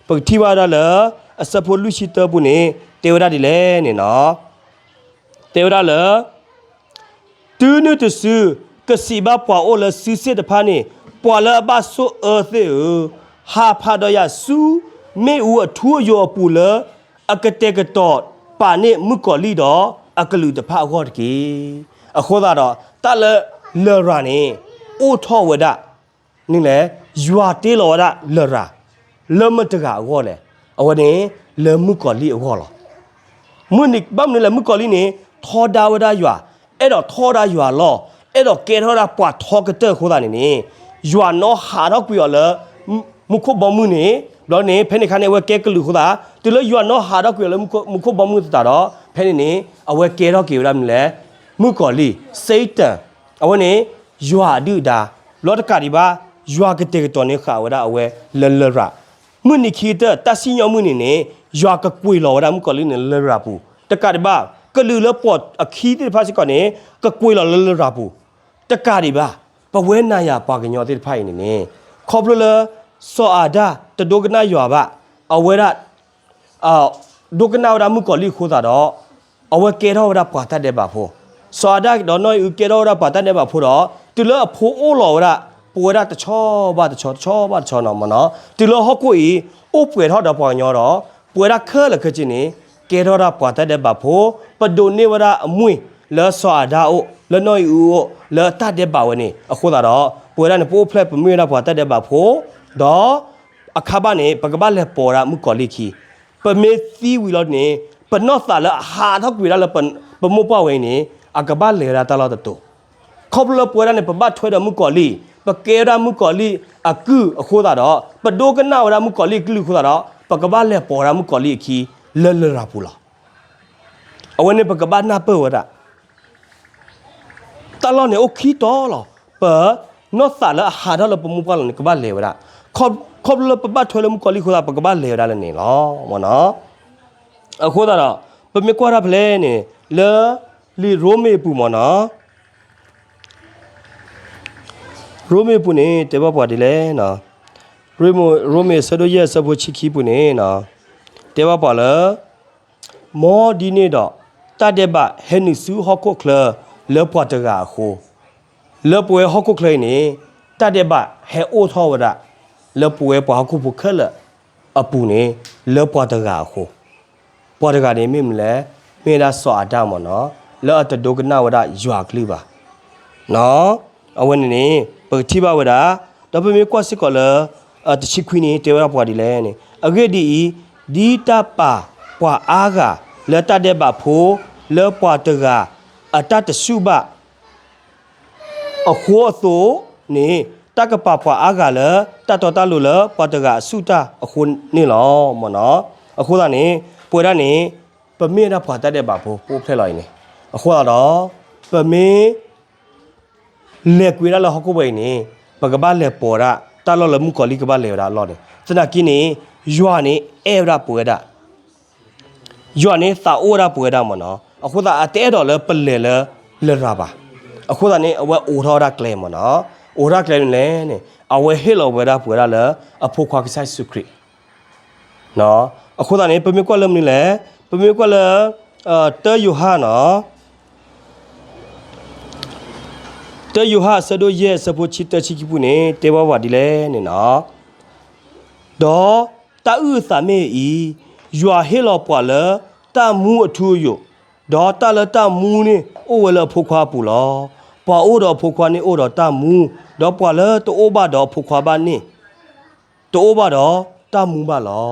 ပကထံၣ်ဘၣ်ဝဲဒၣ်လၢ အဆၢဖိလွံၢ်ဆံတၢပူၤန့ၣ် တဲဝဲဒၣ်ဒ်လဲၣ်န့ၣ်နီၤ. တဲဝဲဒၣ်လၢ တုၤနုၤတစု ကစံးဘၣ်ပှၤအိၣ်လၢစုစ့ၣ်တဖၣ်န့ၣ်, ပှၤလၢအဘၣ်ဆိၣ်အၢသ့ၣ်ဧၢ, ဟးဖးဒီးယၤဆူမ့ၣ်အူအထူအယိာ်အပူၤလၢ အကတဲာ်ကတီၤပာ်န့ၢ်မုၣ်ကီၤလံၢ်ဒီးအကလုာ်တဖၣ်အဂီၢ်တက့ၢ်. အဃိသတးဒီး တၢ်လၢလရာ်န့ၣ် အိၣ်ထီၣ်ဝဲဒၣ် မနုၤလဲၣ်, ယွၤတ့လီၤဝဲဒၣ်လရာ် လၢမတဂၤအဂီၢ်လဲၣ်. အဝဲန့ၣ် လၢမုၣ်ကီၤလံၢ်အဂီၢ်လီၤ. မုၢ်နံၤ ဘၣ်မနုၤလဲၣ် မုၣ်ကီၤလံၢ်န့ၣ် ထီဒါဝဲဒၣ်ယွၤ, အဲၣ်ဒိးထီဒါယွၤလီၤ, အဲၣ်ဒိးကဲထီၣ်ဝဲဒၣ်ပှၤထီကတၢၢ်အဃိသတးန့ၣ်န့ၣ်, ယွၤနီၣ်ဟးထီၣ်ကွံာ်အီၤလၢ မူခိၣ်ဘီမုၢ်န့ၣ်, ဘျီန့ၣ် ဖဲန့ၣ်အခါန့ၣ် အဝဲကဲကလုာ်အဃိသတး, တုၤလၢယွၤနီၣ်ဟးထီၣ်ကွံာ်အီၤလၢမူခိၣ်ဘီမုၢ်သတးဒီး ဖဲန့ၣ်န့ၣ် အဝဲကဲထီၣ်က့ၤဝဲဒၣ်မနုၤလဲၣ်, မုၣ်ကီၤလံၢ်, Satan, အဝဲန့ၣ် ယွၤအဒုၣ်အဒါ, ဘျီတကးဒံးဘၣ်, ယွၤကတဲာ်ကတီၤန့ၢ်ဃာ်ဝဲဒၣ်အဝဲလၢလရာ် မုၢ်နံၤခံကတၢၢ် တၢ်စံၣ်ညီၣ်မုၢ်နံၤန့ၣ် ယွၤကကွံာ်လီၤဝဲဒၣ်မုၣ်ကီၤလံၢ်န့ၣ်လၢလရာ်ပူၤ, တကးဒံးဘၣ် ကလုာ်လၢပှၤအခံသ့ၣ်တဖၣ်စ့ၢ်ကီးန့ၣ် ကကွံာ်လီၤလၢလရာ်ပူၤ, တကးဒံးဘၣ် ပဝဲနၤယၤပှၤကညီသ့ၣ်တဖၣ်အံၤန့ၣ်န့ၣ်, ခီဖျိလၢ စီၤအၤဒၣ်တဒိကနၣ်ယွၤဘၣ်, အဝဲဒၣ် ဒိကနၣ်ဝဲဒၣ်မုၣ်ကီၤလံၢ်အဃိသတးဒီး, အဝဲကဲထီၣ်ဝဲဒၣ်ပှၤတၢ်ဒဲးဘးဖိ, စီၤအၤဒၣ်ဒီးနီၢ်အံၣ်အုကဲထီၣ်ဝဲဒၣ်ပှၤတၢ်ဒဲးဘးဖိဒီး တုၤလၢအဖိအိၣ်လီၤဝဲဒၣ်, ပဝဲဒၣ်တဆီဘၣ်တဆီ တဆီဘၣ်တဆီနီၤမ့ၢ်နီၤ, တုၤလၢဟီၣ်ခိၣ်အံၤ အိၣ်ပှဲၤထီၣ်ဒီးပှၤကညီဒီး, ပဝဲဒၣ်ခဲလၢာ်ခဲဆ့န့ၣ် ကဲထီၣ်ဒၣ်ပှၤတၢ်ဒဲးဘးဖိ, ပဒိးန့ၢ်ဝဲဒၣ်အမ့ၢ် လၢစီၤအၤဒၣ်အိၣ် လၢနီၢ်အံၣ်အုအိၣ် လၢတၢ်ဒဲးဘးဝဲန့ၣ် အဃိသတးဒီး ပဝဲဒၣ်န့ၣ် ပအိၣ်ဖျဲၣ်ပမ့ၢ်ဝဲဒၣ်ပှၤတၢ်ဒဲးဘးဖိ, ဒီး အခါဘၣ်န့ၣ် ပကဘၣ်လဲၤပိာ်ဝဲဒၣ်မုၣ်ကီၤလံၢ်အခံ, ပမ့ၢ်သံဝံၤလီၤန့ၣ် ပနီၢ်သးလၢအဟးထီၣ်ကွံာ်ဝဲဒၣ်လၢ ပမိၢ်ပှၢ်ဝဲအံၤန့ၣ် အကဘၣ်လဲၤဝဲဒၣ်တၢ်လီၢ်တတီၤ, ခီဖျိလၢပဝဲဒၣ်န့ၣ် ပဘၣ်ထွဲဒီးမုၣ်ကီၤလံၢ်, ပကဲဝဲဒၣ်မုၣ်ကီၤလံၢ်အကုၢ်အဃိသတးဒီး ပဒိကနၣ်ဝဲဒၣ်မုၣ်ကီၤလံၢ်အကလုၢ်အဃိသတးဒီး ပကဘၣ်လဲၤပိာ်ဝဲဒၣ်မုၣ်ကီၤလံၢ်အခံ လၢလရာ်ပူၤလီၤ. အဝဲန့ၣ်ပကဘၣ်နၢ်ပၢၢ်ဝဲဒၣ် တၢ်လီၢ်န့ၣ်အိၣ်ခံတီၤလီၤ. ပနီၢ်သးလၢအဟးထီၣ်လၢပမိၢ်ပှၢ်လီၤန့ၣ် ကဘၣ်လဲၤဝဲဒၣ်, ခီဖျိလၢပဘၣ်ထွဲလၢမုၣ်ကီၤလံၢ်အဃိသတး ပကဘၣ်လဲၤဝဲဒၣ်လၢန့ၣ်လီၤ. အဃိသတးဒီး ပမ့ၢ်ကွၢ်တၢ်ဖဲလဲၣ်န့ၣ် လၢလံာ်ရိမ့ၤအပူၤမ့ၢ်နီၤ, ရိမ့ၤအပူၤန့ၣ် တဲဘၣ်ပှၤဒ်လဲၣ်, ရိမ့ၤအဆၢဒိၣ်ယဲၢ်အဆၢဖိဆံခံပူၤန့ၣ် တဲဘၣ်ပှၤလၢ မ်ဒ်န့ၣ်ဒီး တၢ်ဒဲးဘးဟဲနုာ်ဆူဟီၣ်ခိၣ်ချၢ လၢပှၤတဂၤအဃိ, လၢပဝဲဟီၣ်ခိၣ်ချၢအံၤန့ၣ် တၢ်ဒဲးဘးဟဲအိၣ်ထီၣ်ဝဲဒၣ် လၢပဝဲပှၤဟီၣ်ခိၣ်ဖိခဲလၢာ်အပူၤန့ၣ် လၢပှၤတဂၤအဃိ, ပှၤတဂၤန့ၣ်မ့ၢ်မနုၤလဲၣ်, မ့ၢ်ဝဲဒၣ်စီၤအၤဒၣ်မ့ၢ်နီၤ, လၢအတဒိကနၣ်ဝဲဒၣ်ယွၤအကလုၢ်ဘၣ် အဝဲန့ၣ်န့ၣ် ပကထံၣ်ဘၣ်ဝဲဒၣ်, ဒီးပမ့ၢ်ကွၢ်စ့ၢ်ကီးလၢ တဆံခွံန့ၣ် တဲဝဲဒၣ်ပှၤဒ်လဲၣ်န့ၣ်, အဂ့ၢ်ဒ်အံၤ, ဒ်တၢ်ပာ်ပှၤအါဂၤလၢတၢ်ဒဲးဘးဖိ လၢပှၤတဂၤအတၢ်တဆူၣ်ဘၣ် အဃိအသိးန့ၣ် တၢ်ကပာ်ပှၤအါဂၤလၢ တၢ်တီတၢ်လိၤလၢပှၤတဂၤအဆူၣ်တၢ်အဃိန့ၣ်လီၤ. အဃိသတးန့ၣ် ပဝဲဒၣ်န့ၣ် ပမ့ၢ်ဝဲဒၣ်ပှၤတၢ်ဒဲးဘးဖိ ပအိၣ်ဖျဲၣ်လီၤအံၤန့ၣ်, အဃိသတးဒီး ပမ့ၢ် လဲၤကွံာ်ဒၣ်လၢဟီၣ်ခိၣ်ဝဲအံၤန့ၣ် ပကဘၣ်လဲၤပိာ်ဝဲဒၣ် တၢ်လီၢ်လၢမုၣ်ကီၤလံၢ်ကဘၣ်လဲၤဝဲဒၣ်အလီၢ်န့ၣ်, သနာ်က့န့ၣ် ယွၤန့ၣ်အဲၣ်ဝဲဒၣ်ပဝဲဒၣ် ယွၤန့ၣ်သးအိၣ်ဝဲဒၣ်ပဝဲဒၣ်မ့ၢ်နီၤ, အဃိသတးအတအဲၣ်ဒိးလၢပလဲၤလၢ လရာ်ဘၣ်. အဃိသတးန့ၣ် အဝဲအိးထီၣ်ဝဲဒၣ်ကျဲမ့ၢ်နီၤ, အိးထီၣ်ကျဲန့ၣ်လဲၣ်န့ၣ် အဝဲဟ့ၣ်လီၤဝဲဒၣ်ပဝဲဒၣ်လၢ အဖိခွါကစၢ်ယ့ၣ်ၡူးခရံာ် အဃိသတးန့ၣ် ပမ့ၢ်ကွၢ်လၢမနုၤလဲၣ်, ပမ့ၢ်ကွၢ်လၢ တၢယိၤဟၣ်နီၤ, တၢယိၤဟၣ်အဆၢဒိၣ်ယဲၢ်အဆၢဖိဆံတၢဆံခံပူၤန့ၣ် တဲဘၣ်ပှၤဒ်လဲၣ်န့ၣ်နီၤ, ဒီးတၢ်အုၣ်အသးမ့ၢ်အံၤ, ယွၤဟ့ၣ်လီၤပှၤလၢတၢ်မူအထူအယိာ်, ဒီးတၢ်လၢတၢ်မူန့ၣ် အိၣ်ဝဲလၢအဖိခွါအပူၤလီၤ. ပှၤအိၣ်ဒီးအဖိခွါန့ၣ်အိၣ်ဒီးတၢ်မူ, ဒီးပှၤလၢတအိၣ်ဘၣ်ဒီးအဖိခွါဘၣ်န့ၣ် တအိၣ်ဘၣ်ဒီးတၢ်မူဘၣ်လီၤ.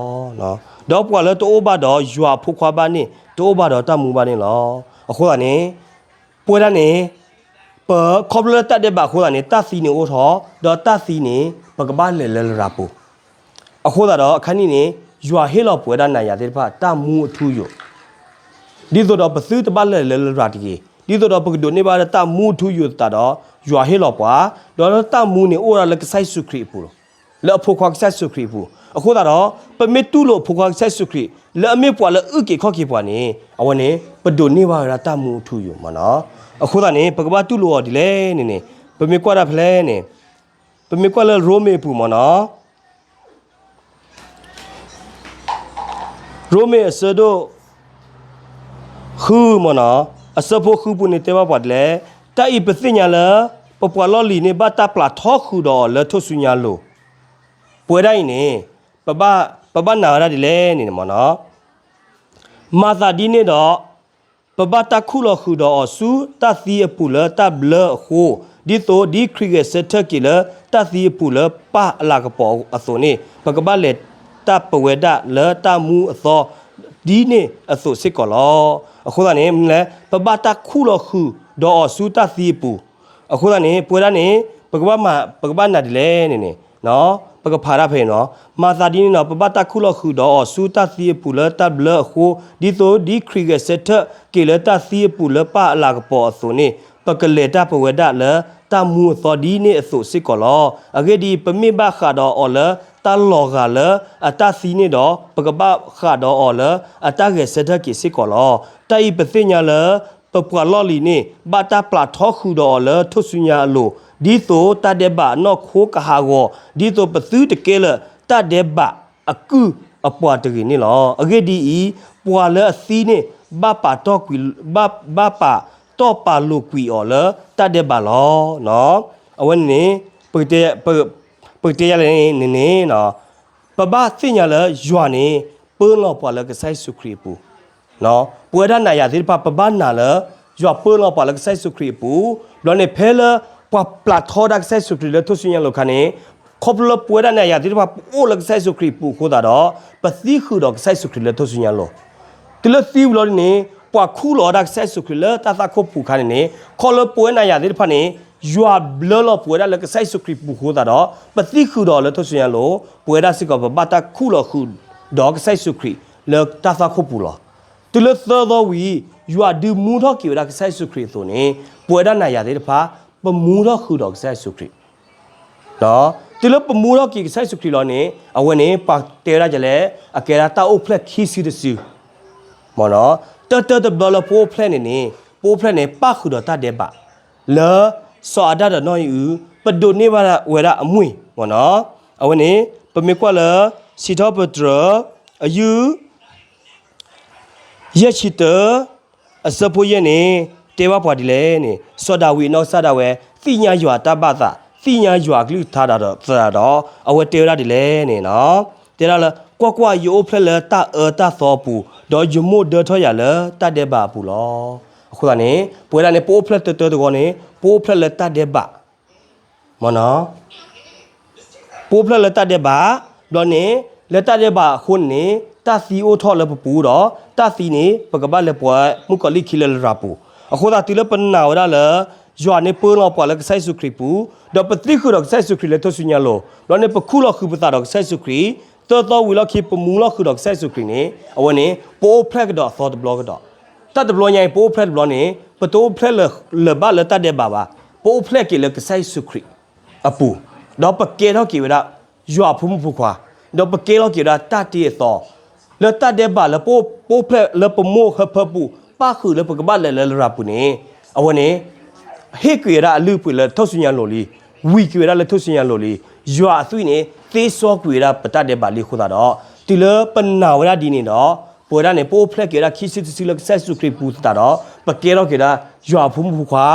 ဒီးပှၤလၢတအိၣ်ဘၣ်ဒီးယွၤအဖိခွါဘၣ်န့ၣ် တအိၣ်ဘၣ်ဒီးတၢ်မူဘၣ်န့ၣ်လီၤ. အဃိသတးန့ၣ် ပဝဲဒၣ်န့ၣ် ပခီဖျိလၢတၢ်ဒဲးဘးအဃိသတးန့ၣ် တၢ်သံန့ၣ်အိၣ်ထီၣ်, ဒီးတၢ်သံန့ၣ် ပကဘၣ်လဲၤလၢလရာ်ပူၤ. အဃိသတးဒီးအခါနံၣ်န့ၣ် ယွၤဟ့ၣ်လီၤပဝဲဒၣ်နၤယၤသ့ၣ်တဖၣ် တၢ်မူအထူအယိာ် ဒ်သိးဒီးပသုတဘၣ်လဲၤလၢလရာ်တဂ့ၤ, ဒ်သိးဒီးပကဒိးန့ၢ်ဘၣ်ဝဲဒၣ်တၢ်မူအထူအယိာ်သတးဒီး ယွၤဟ့ၣ်လီၤပှၤ, ဒီးတၢ်မူန့ၣ်အိၣ်ဝဲဒၣ်လၢကစၢ်ယ့ၣ်ၡူးခရံာ်အပူၤလီၤ. လၢအဖိခွါကစၢ်ယ့ၣ်ၡူးခရံာ်အပူၤ. အဃိသတးဒီး ပမ့ၢ်တူၢ်လိာ်အဖိခွါကစၢ်ယ့ၣ်ၡူးခရံာ် လၢအမ့ၢ်ပှၤလၢအုၣ်က့ၤခီၣ်က့ၤပှၤန့ၣ် အဝဲန့ၣ် ပဒိးန့ၢ်ဘၣ်ဝဲဒၣ်တၢ်မူအထူအယိာ်မ့ၢ်နီၤ. အဃိသတးန့ၣ် ပကဘၣ်တူၢ်လိာ်အီၤဒ်လဲၣ်န့ၣ်န့ၣ် ပမ့ၢ်ကွၢ်ဒၣ်ဖဲလဲၣ်န့ၣ် ပမ့ၢ်ကွၢ်လၢရိမ့ၤအပူၤမ့ၢ်နီၤ ရိမ့ၤအဆၢဒိၣ် ဃုမ့ၢ်နီၤ, အဆၢဖိဃုပူၤန့ၣ်တဲဘၣ်ပှၤဒ်လဲၣ်, တၢ်အံၤပသ့ၣ်ညါလၢ ပပှၤလီၢ်လံၤန့ၣ် ဘၣ်တၢ်ပျၢ်ထီဃုာ်ဒီးအီၤလၢထူၣ်စုညါအလိၤ, ပဝဲဒၣ်အံၤန့ၣ် ပဘၣ်နာ်ဝဲဒၣ်ဒ်လဲၣ်န့ၣ် မ့ၢ်နီၤ, မၤသးဒ်န့ၣ်ဒီး ပဘၣ်တၢ်ခူၣ်လီၤဃုာ်ဒီးအီၤဆူတၢ်သံအပူၤလၢတၢ်ဘျၢအဃိ, ဒ်သိးဒ်ခရံာ်ဂဲၤဆၢထၢၣ်က့ၤလၢတၢ်သံအပူၤလၢပၢ်အလၤကပီၤအသိးန့ၣ်, ပကဘၣ်လဲၤတၢ်ပဝဲဒၣ်လၢတၢ်မူအသီဒ်န့ၣ်အသိးစ့ၢ်ကီးလီၤ. အဃိသတးန့ၣ် မနုၤလဲၣ်, ပဘၣ်တၢ်ခူၣ်လီၤဃုာ်ဒီးအီၤဆူတၢ်သံအပူၤ, အဃိသတးန့ၣ် ပဝဲဒၣ်န့ၣ် ပကဘၣ်မၤ ပကဘၣ်နာ်ဒ်လဲၣ်န့ၣ်န့ၣ်, ပကဖးတၢ်ဖဲန့ၣ်နီၤ, မၤသးဒ်န့ၣ်နီၤ, ပဘၣ်တၢ်ခူၣ်လီၤဃုာ်ဒီးအီၤဆူတၢ်သံအပူၤလၢတၢ်ဘျၢအဃိ, ဒ်သိးဒ်ခရံာ်ဂဲၤဆၢထၢၣ်က့ၤလၢတၢ်သံအပူၤလၢပၢ်အလၤကပီၤအသိးန့ၣ်, ပကလဲၤတၢ်ပဝဲဒၣ်လၢတၢ်မူအသီဒ်န့ၣ်အသိးစ့ၢ်ကီးလီၤ. အဂ့ၢ်ဒ်အံၤ, ပမ့ၢ်ဘၣ်ဃးဒီးအီၤလၢတၢ်လီၤဂာ်လၢအတၢ်သံန့ၣ်ဒီး, ပကဘၣ်ဃးဒီးအီၤလၢအတၢ်ဂဲၤဆၢထၢၣ်က့ၤစ့ၢ်ကီးလီၤ. တၢ်အံၤပသ့ၣ်ညါလၢ ပပှၤလီၢ်လံၤန့ၣ် ဘၣ်တၢ်ပျၢ်ထီဃုာ်ဒီးအီၤလၢထူၣ်စုညါအလိၤ, ဒ်သိးတၢ်ဒဲးဘးအနီၢ်ခိကဟးဂီၤ, ဒ်သိးပသုတကဲလၢာ်တၢ်ဒဲးဘးအကုၢ်အပှၤတဂ့ၤန့ၣ်လီၤ. အဂ့ၢ်ဒ်အံၤ, ပှၤလၢအသံန့ၣ် ဘၣ်ပာ်တီၢ်ကွံာ်, ဘၣ်, ဘၣ်ပာ်တီၢ်ပာ်လိာ်ကွံာ်အီၤလၢတၢ်ဒဲးဘးလီၤ. အဝဲန့ၣ်န့ၣ် ပကတဲ, ပကတဲယၤလဲၣ်န့ၣ်န့ၣ် ပဘၣ်သ့ၣ်ညါလၢယွၤန့ၣ် ပၢလီၤပှၤလၢကစၢ်ယ့ၣ်ၡူးခရံာ်အပူၤ, ပဝဲဒၣ်နၤယၤသ့ၣ်တဖၣ် ပဘၣ်နာ်လၢ ယွၤပၢလီၤပှၤလၢကစၢ်ယ့ၣ်ၡူးခရံာ်အပူၤ, ဘျီန့ၣ်ဖဲလၢပှၤပျၢ်ထီဒၣ်ကစၢ်ယ့ၣ်ၡူးခရံာ်လၢထူၣ်စုညါလိၤအခါန့ၣ်, ခီဖျိလၢပဝဲဒၣ်နၤယၤသ့ၣ်တဖၣ် ပအိၣ်လၢကစၢ်ယ့ၣ်ၡူးခရံာ်အပူၤအဃိသတးဒီး, ပသံဃုာ်ဒီးကစၢ်ယ့ၣ်ၡူးခရံာ်လၢထူၣ်စုညါလိၤ တုၤလၢသံဝံၤလီၤဒ်န့ၣ်, ပှၤခူၣ်လီၤဝဲဒၣ်ကစၢ်ယ့ၣ်ၡူးခရံာ်လၢတၢ်သွၣ်ခိၣ်ပူၤအခါန့ၣ်န့ၣ်, ခီဖျိလၢပဝဲနၤယၤသ့ၣ်တဖၣ်န့ၣ်, ယွၤဘျၢလီၤပဝဲဒၣ်လၢကစၢ်ယ့ၣ်ၡူးခရံာ်ပူၤအဃိသတးဒီး, ပသံဃုာ်ဒီးလၢထူၣ်စုညါလိၤ, ပဝဲဒၣ်စ့ၢ်ကီးပဘၣ်တၢ်ခူၣ်လီၤဃုာ်ဒီးကစၢ်ယ့ၣ်ၡူးခရံာ်လၢတၢ်သွၣ်ခိၣ်ပူၤလီၤ. တုၤလၢသၢသီဝံၤ, ယွၤဒုးမူထီၣ်က့ၤဝဲဒၣ်ကစၢ်ယ့ၣ်ၡူးခရံာ်အသိးန့ၣ်, ပဝဲဒၣ်နၤယၤသ့ၣ်တဖၣ် ပမူထီၣ်ဃုာ်ဒီးကစၢ်ယ့ၣ်ၡူးခရံာ် တုၤလၢပမူထီၣ်က့ၤကစၢ်ယ့ၣ်ၡူးခရံာ်လီၤန့ၣ်, အဝဲန့ၣ် ပှၤတဲဝဲဒၣ်ဒ်လဲၣ်, အကဲဒၣ်တၢ်အိၣ်ဖျဲၣ်ခံစုတစု, မ့ၢ်နီၤ, တၢတၢတဘျီလၢပအိၣ်ဖျဲၣ်န့ၣ်န့ၣ်, ပအိၣ်ဖျဲၣ်န့ၣ် ပၣ်ဃုာ်ဒီးတၢ်ဒဲးဘး, လၢ စီၤအၤဒၣ်ဒီးနီၢ်အံၣ်အု, ပဒိးန့ၢ်ဘၣ်ဝဲဒၣ်အမွ့ၢ်, မ့ၢ်နီၤ, အဝဲန့ၣ် ပမ့ၢ်ကွၢ်လၢ စံးထီၣ်ပတြၢၤ အယုၢ် ယဲၢ်ဆံတၢ အဆၢဖိယဲၢ်န့ၣ် တဲဘၣ်ပှၤဒ်လဲၣ်န့ၣ်, စီၤဒၤဝံးအနီၢ်ကစၢ်ဒၣ်ဝဲ သ့ၣ်ညါယွၤအတၢ်ဘၣ်သး, သ့ၣ်ညါယွၤအကလုၢ်ကထါဒီးသးဒီး, အဝဲတဲဝဲဒၣ်ဒ်လဲၣ်န့ၣ်, တဲဒၣ်လၢ ကွၢ်ကွၢ်, ယအိၣ်ဖျဲၣ်လၢတၢ်အၢတၢ်သီအပူၤ, ဒီးယမိၢ်ဒၢထီၣ်ယၤလၢတၢ်ဒဲးဘးအပူၤလီၤ. အဃိသတးန့ၣ် ပဝဲဒၣ်န့ၣ် ပအိၣ်ဖျဲၣ်တၢတၢတဂီၤန့ၣ် ပအိၣ်ဖျဲၣ်လၢတၢ်ဒဲးဘး မ့ၢ်နီၤ, ပအိၣ်ဖျဲၣ်လၢတၢ်ဒဲးဘး, ဘျီန့ၣ် လၢတၢ်ဒဲးဘးအဃိန့ၣ်န့ၣ် တၢ်သံအိၣ်ထီၣ်လၢပပူၤဒီး တၢ်သံန့ၣ် ပကဘၣ်လဲၤပှဲၤမုၣ်ကီၤလံၢ်ခံလၢလရာ်ပူၤ, အဃိသတးတုၤလၢပနာ်ဝဲဒၣ်လၢ ယွၤန့ၣ်ပၢလီၤပှၤလၢကစၢ်ယ့ၣ်ၡူးခရံာ်ပူၤ, ဒီးပသံဃုာ်ဒီးကစၢ်ယ့ၣ်ၡူးခရံာ်လၢထူၣ်စုညါလိၤ, ဘျီန့ၣ် ပခူၣ်လီၤဃုာ်ပသးဒီးကစၢ်ယ့ၣ်ၡူးခရံာ်, သၢသီဝံၤလီၢ်ခံ ပမူလီၤဃုာ်ဒီးကစၢ်ယ့ၣ်ၡူးခရံာ်န့ၣ် အဝဲန့ၣ် ပအိၣ်ဖျဲၣ်ကဒီးအသီတဘျီကဒီး, တၢ်တဘျီညါအံၤ ပအိၣ်ဖျဲၣ်တဘျီန့ၣ် ပတအိၣ်ဖျဲၣ်လၢၤဘၣ်လၢတၢ်ဒဲးဘးဘၣ်, ပအိၣ်ဖျဲၣ်က့ၤလၢကစၢ်ယ့ၣ်ၡူးခရံာ်အပူၤ, ဒီးပကဲထီၣ်က့ၤဝဲဒၣ် ယွၤအဖိမုၣ်ဖိခွါ, ဒီးပကဲထီၣ်က့ၤဝဲဒၣ်တၢ်တ့အသီ, လၢတၢ်ဒဲးဘးလၢပအိၣ်ဖျဲၣ်လၢပမိၢ်ဟၢဖၢပူၤ ပၣ်ဃုာ်လၢပကဘၣ်လဲၤလၢလရာ်ပူၤန့ၣ်, အဝဲန့ၣ် ဟ့ၣ်ကွံာ်ဝဲဒၣ်အလုၢ်အပှ့ၤလၢထူၣ်စုညါလိၤလံ, ဝံၤက့ၤဝဲဒၣ်လၢထူၣ်စုညါလိၤလံ, ယွၤအသွံၣ်န့ၣ် သ့စီကွံာ်ဝဲဒၣ်ပတၢ်ဒဲးဘးလံအဃိသတးဒီး, တုၤလၢပနာ်ဝဲဒၣ်ဒ်န့ၣ်ဒီး, ပဝဲဒၣ်န့ၣ်ပအိၣ်ဖျဲၣ်က့ၤဝဲဒၣ်ခံစုတစုလၢကစၢ်ယ့ၣ်ၡူးခရံာ်ပူၤသတးဒီး, ပကဲထီၣ်က့ၤဝဲဒၣ် ယွၤအဖိမုၣ်ဖိခွါ,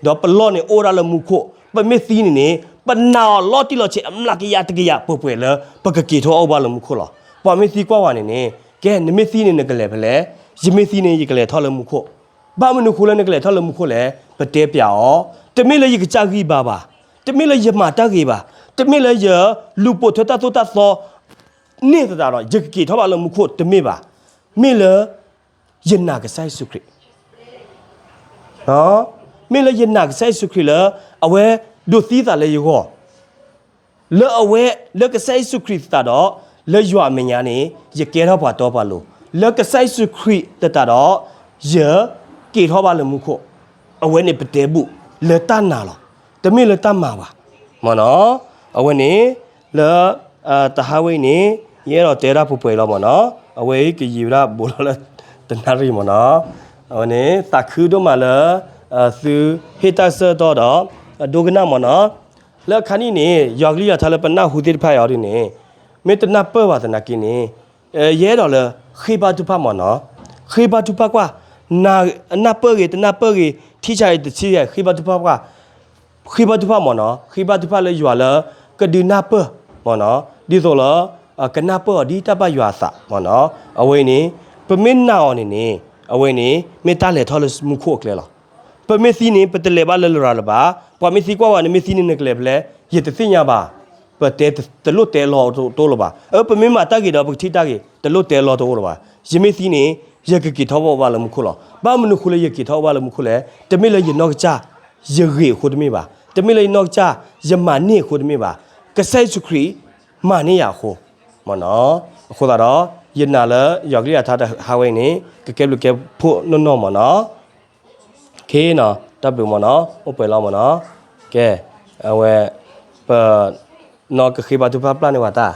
ဒီးပလီၢ်န့ၣ်အိၣ်ဝဲဒၣ်လၢမူခိၣ်, ပမ့ၢ်သံန့ၣ်န့ၣ် ပနာ်အီၤလီၤတံၢ်လီၤဆဲးအမျးကယၤတကယၤပှဲၤပှဲၤလၢ ပကက့ၤထီၣ်အိၣ်ဘၣ်လၢမူခိၣ်လီၤ. ပှၤမ့ၢ်သံကွၢ်ဝဲန့ၣ်န့ၣ်, ကဲ နမ့ၢ်သံန့ၣ်နကလဲၤဖဲလဲၣ်, ယမ့ၢ်သံန့ၣ် ယကလဲၤထီၣ်လၢမူခိၣ်, ဘၣ်မနုၤအဃိလၢနကလဲၤထီၣ်လၢမူခိၣ်လဲၣ်, ပတဲပျးအီၤ, တမ့ၢ်လၢယကစၢ်ဂံၢ်ဘါဘၣ်, တမ့ၢ်လၢယမၤတၢ်ဂ့ၤဘၣ်, တမ့ၢ်လၢယလူၤပိာ်ထွဲတၢ်သိၣ်တၢ်သီ န့ၣ်သတးဒီး ယကက့ၤထီၣ်ဘၣ်လၢမူခိၣ်တမ့ၢ်ဘၣ်, မ့ၢ်လၢ ယနာ်ကစၢ်ယ့ၣ်ၡူးခရံာ်, မ့ၢ်လၢယနာ်ကစၢ်ယ့ၣ်ၡူးခရံာ်လၢ အဝဲဒိးသံသးလၢယဂီၢ်, လၢအဝဲ လၢကစၢ်ယ့ၣ်ၡူးခရံာ်သတးဒီး လၢယွၤအမဲာ်ညါန့ၣ် ယကဲထီၣ်ပှၤတီပှၤလိၤ, လၢကစၢ်ယ့ၣ်ၡူးခရံာ်သတးဒီး ယက့ၤထီၣ်ဘၣ်လၢမူခိၣ်, အဝဲန့ၣ်ပတဲဘူၣ်လၢတၢ်နာ်လီၤ, တမ့ၢ်လၢတၢ်မၤဘၣ်, မ့ၢ်နီၤ, အဝဲန့ၣ် လၢ တဟါဝဲအံၤန့ၣ် ယအဲၣ်ဒိးတဲဒၣ်ပှဲၤပှဲၤလီၤမ့ၢ်နီၤ, အဝဲအံၤကယံာ်ဝဲဒၣ်ဘူးလီၤလၢ တနၣ်ရံၣ်မ့ၢ်နီၤ, အဝဲန့ၣ် သးခုဒိၣ်မးလၢ သုဟ့ၣ်တၢ်ဆၢကတီၢ်ဒီး ဒိကနၣ်မ့ၢ်နီၤ, လၢအခါနံၣ်န့ၣ် ယွၤကလုၢ်ယွၤထါလၢပနၢ်ဟူသ့ၣ်တဖၣ်အံၤဒ်န့ၣ် မ့ၢ်တနၢ်ပၢၢ်ဘၣ်သနာ်က့န့ၣ် ယအဲၣ်ဒိးလၢ ဃ့ဘါထုကဖၣ်မ့ၢ်နီၤ, ဃ့ဘါထုကဖၣ်ကွၢ်, နၢ်ပၢၢ်ဂ့ၤ တနၢ်ပၢၢ်ဂ့ၤ ထံဆးဂ့ၤ တထံဆးဂ့ၤ ဃ့ဘါထုကဖၣ်ကွၢ်, ဃ့ဘါထုကဖၣ်မ့ၢ်နီၤ, ဃ့ဘါထုကဖၣ်လၢယွၤလၢ ကဒုးနၢ်ပၢၢ်မ့ၢ်နီၤ, ဒ်သိးလၢ ကနၢ်ပၢၢ်အီၤဒ်တၢ်ဘၣ်ယွၤအသးမ့ၢ်နီၤ, အဝဲအံၤန့ၣ် ပမ့ၢ်နာ်အီၤန့ၣ်န့ၣ် အဝဲန့ၣ် မ့ၢ်တၢ်လဲၤထီၣ်လၢမူခိၣ်အကျဲလီၤ. ပမ့ၢ်သံန့ၣ် ပတလဲၤဘၣ်လၢလရာ်လၢၤဘၣ်. ပှၤမ့ၢ်သံကွၢ်ဝဲန့ၣ် မ့ၢ်သံန့ၣ်နကလဲၤဖဲလဲၣ်, ယတသ့ၣ်ညါဘၣ်. ပတဲတလိၣ်တဲလီၤတအိၣ်လၢၤဘၣ်. အၢ ပမ့ၢ်မၤတၢ်ဂ့ၤဒီး ပကထံၣ်တၢ်ဂ့ၤ, တလိၣ်တဲလီၤတအိၣ်လၢၤဘၣ်. ယမ့ၢ်သံန့ၣ် ယကက့ၤထီၣ်ဘၣ်ဘၣ်လၢမူခိၣ်လီၤ. ဘၣ်မနုၤဃိလၢယက့ၤထီၣ်ဘၣ်လၢမူခိၣ်လဲၣ်. တမ့ၢ်လၢယနီၢ်ကစၢ် ယဂ့ၤအဃိတမ့ၢ်ဘၣ်, တမ့ၢ်လၢယနီၢ်ကစၢ် ယမၤန့ၢ်အဃိတမ့ၢ်ဘၣ်, ကစၢ်ယ့ၣ်ၡူးခရံာ် မၤန့ၢ်ယၤအဃိ, မ့ၢ်နီၤ. အဃိသတးဒီး ယနာ်လၢယွၤကလုၢ်ယွၤကထါတဟါဝဲအံၤန့ၣ် ကကဲဘျုးကဲဖှိၣ်နီၢ်နီၢ်မ့ၢ်နီၤ. ခ့နီၤ တၢ်ဘျုးမ့ၢ်နီၤ အိၣ်ပှဲၤလီၤမ့ၢ်နီၤ. ကဲ အဝဲ ပ နီၢ်ကဃ့ဘါထုကဖၣ်ပျၢ်န့ၢ်ဝဲတၢ်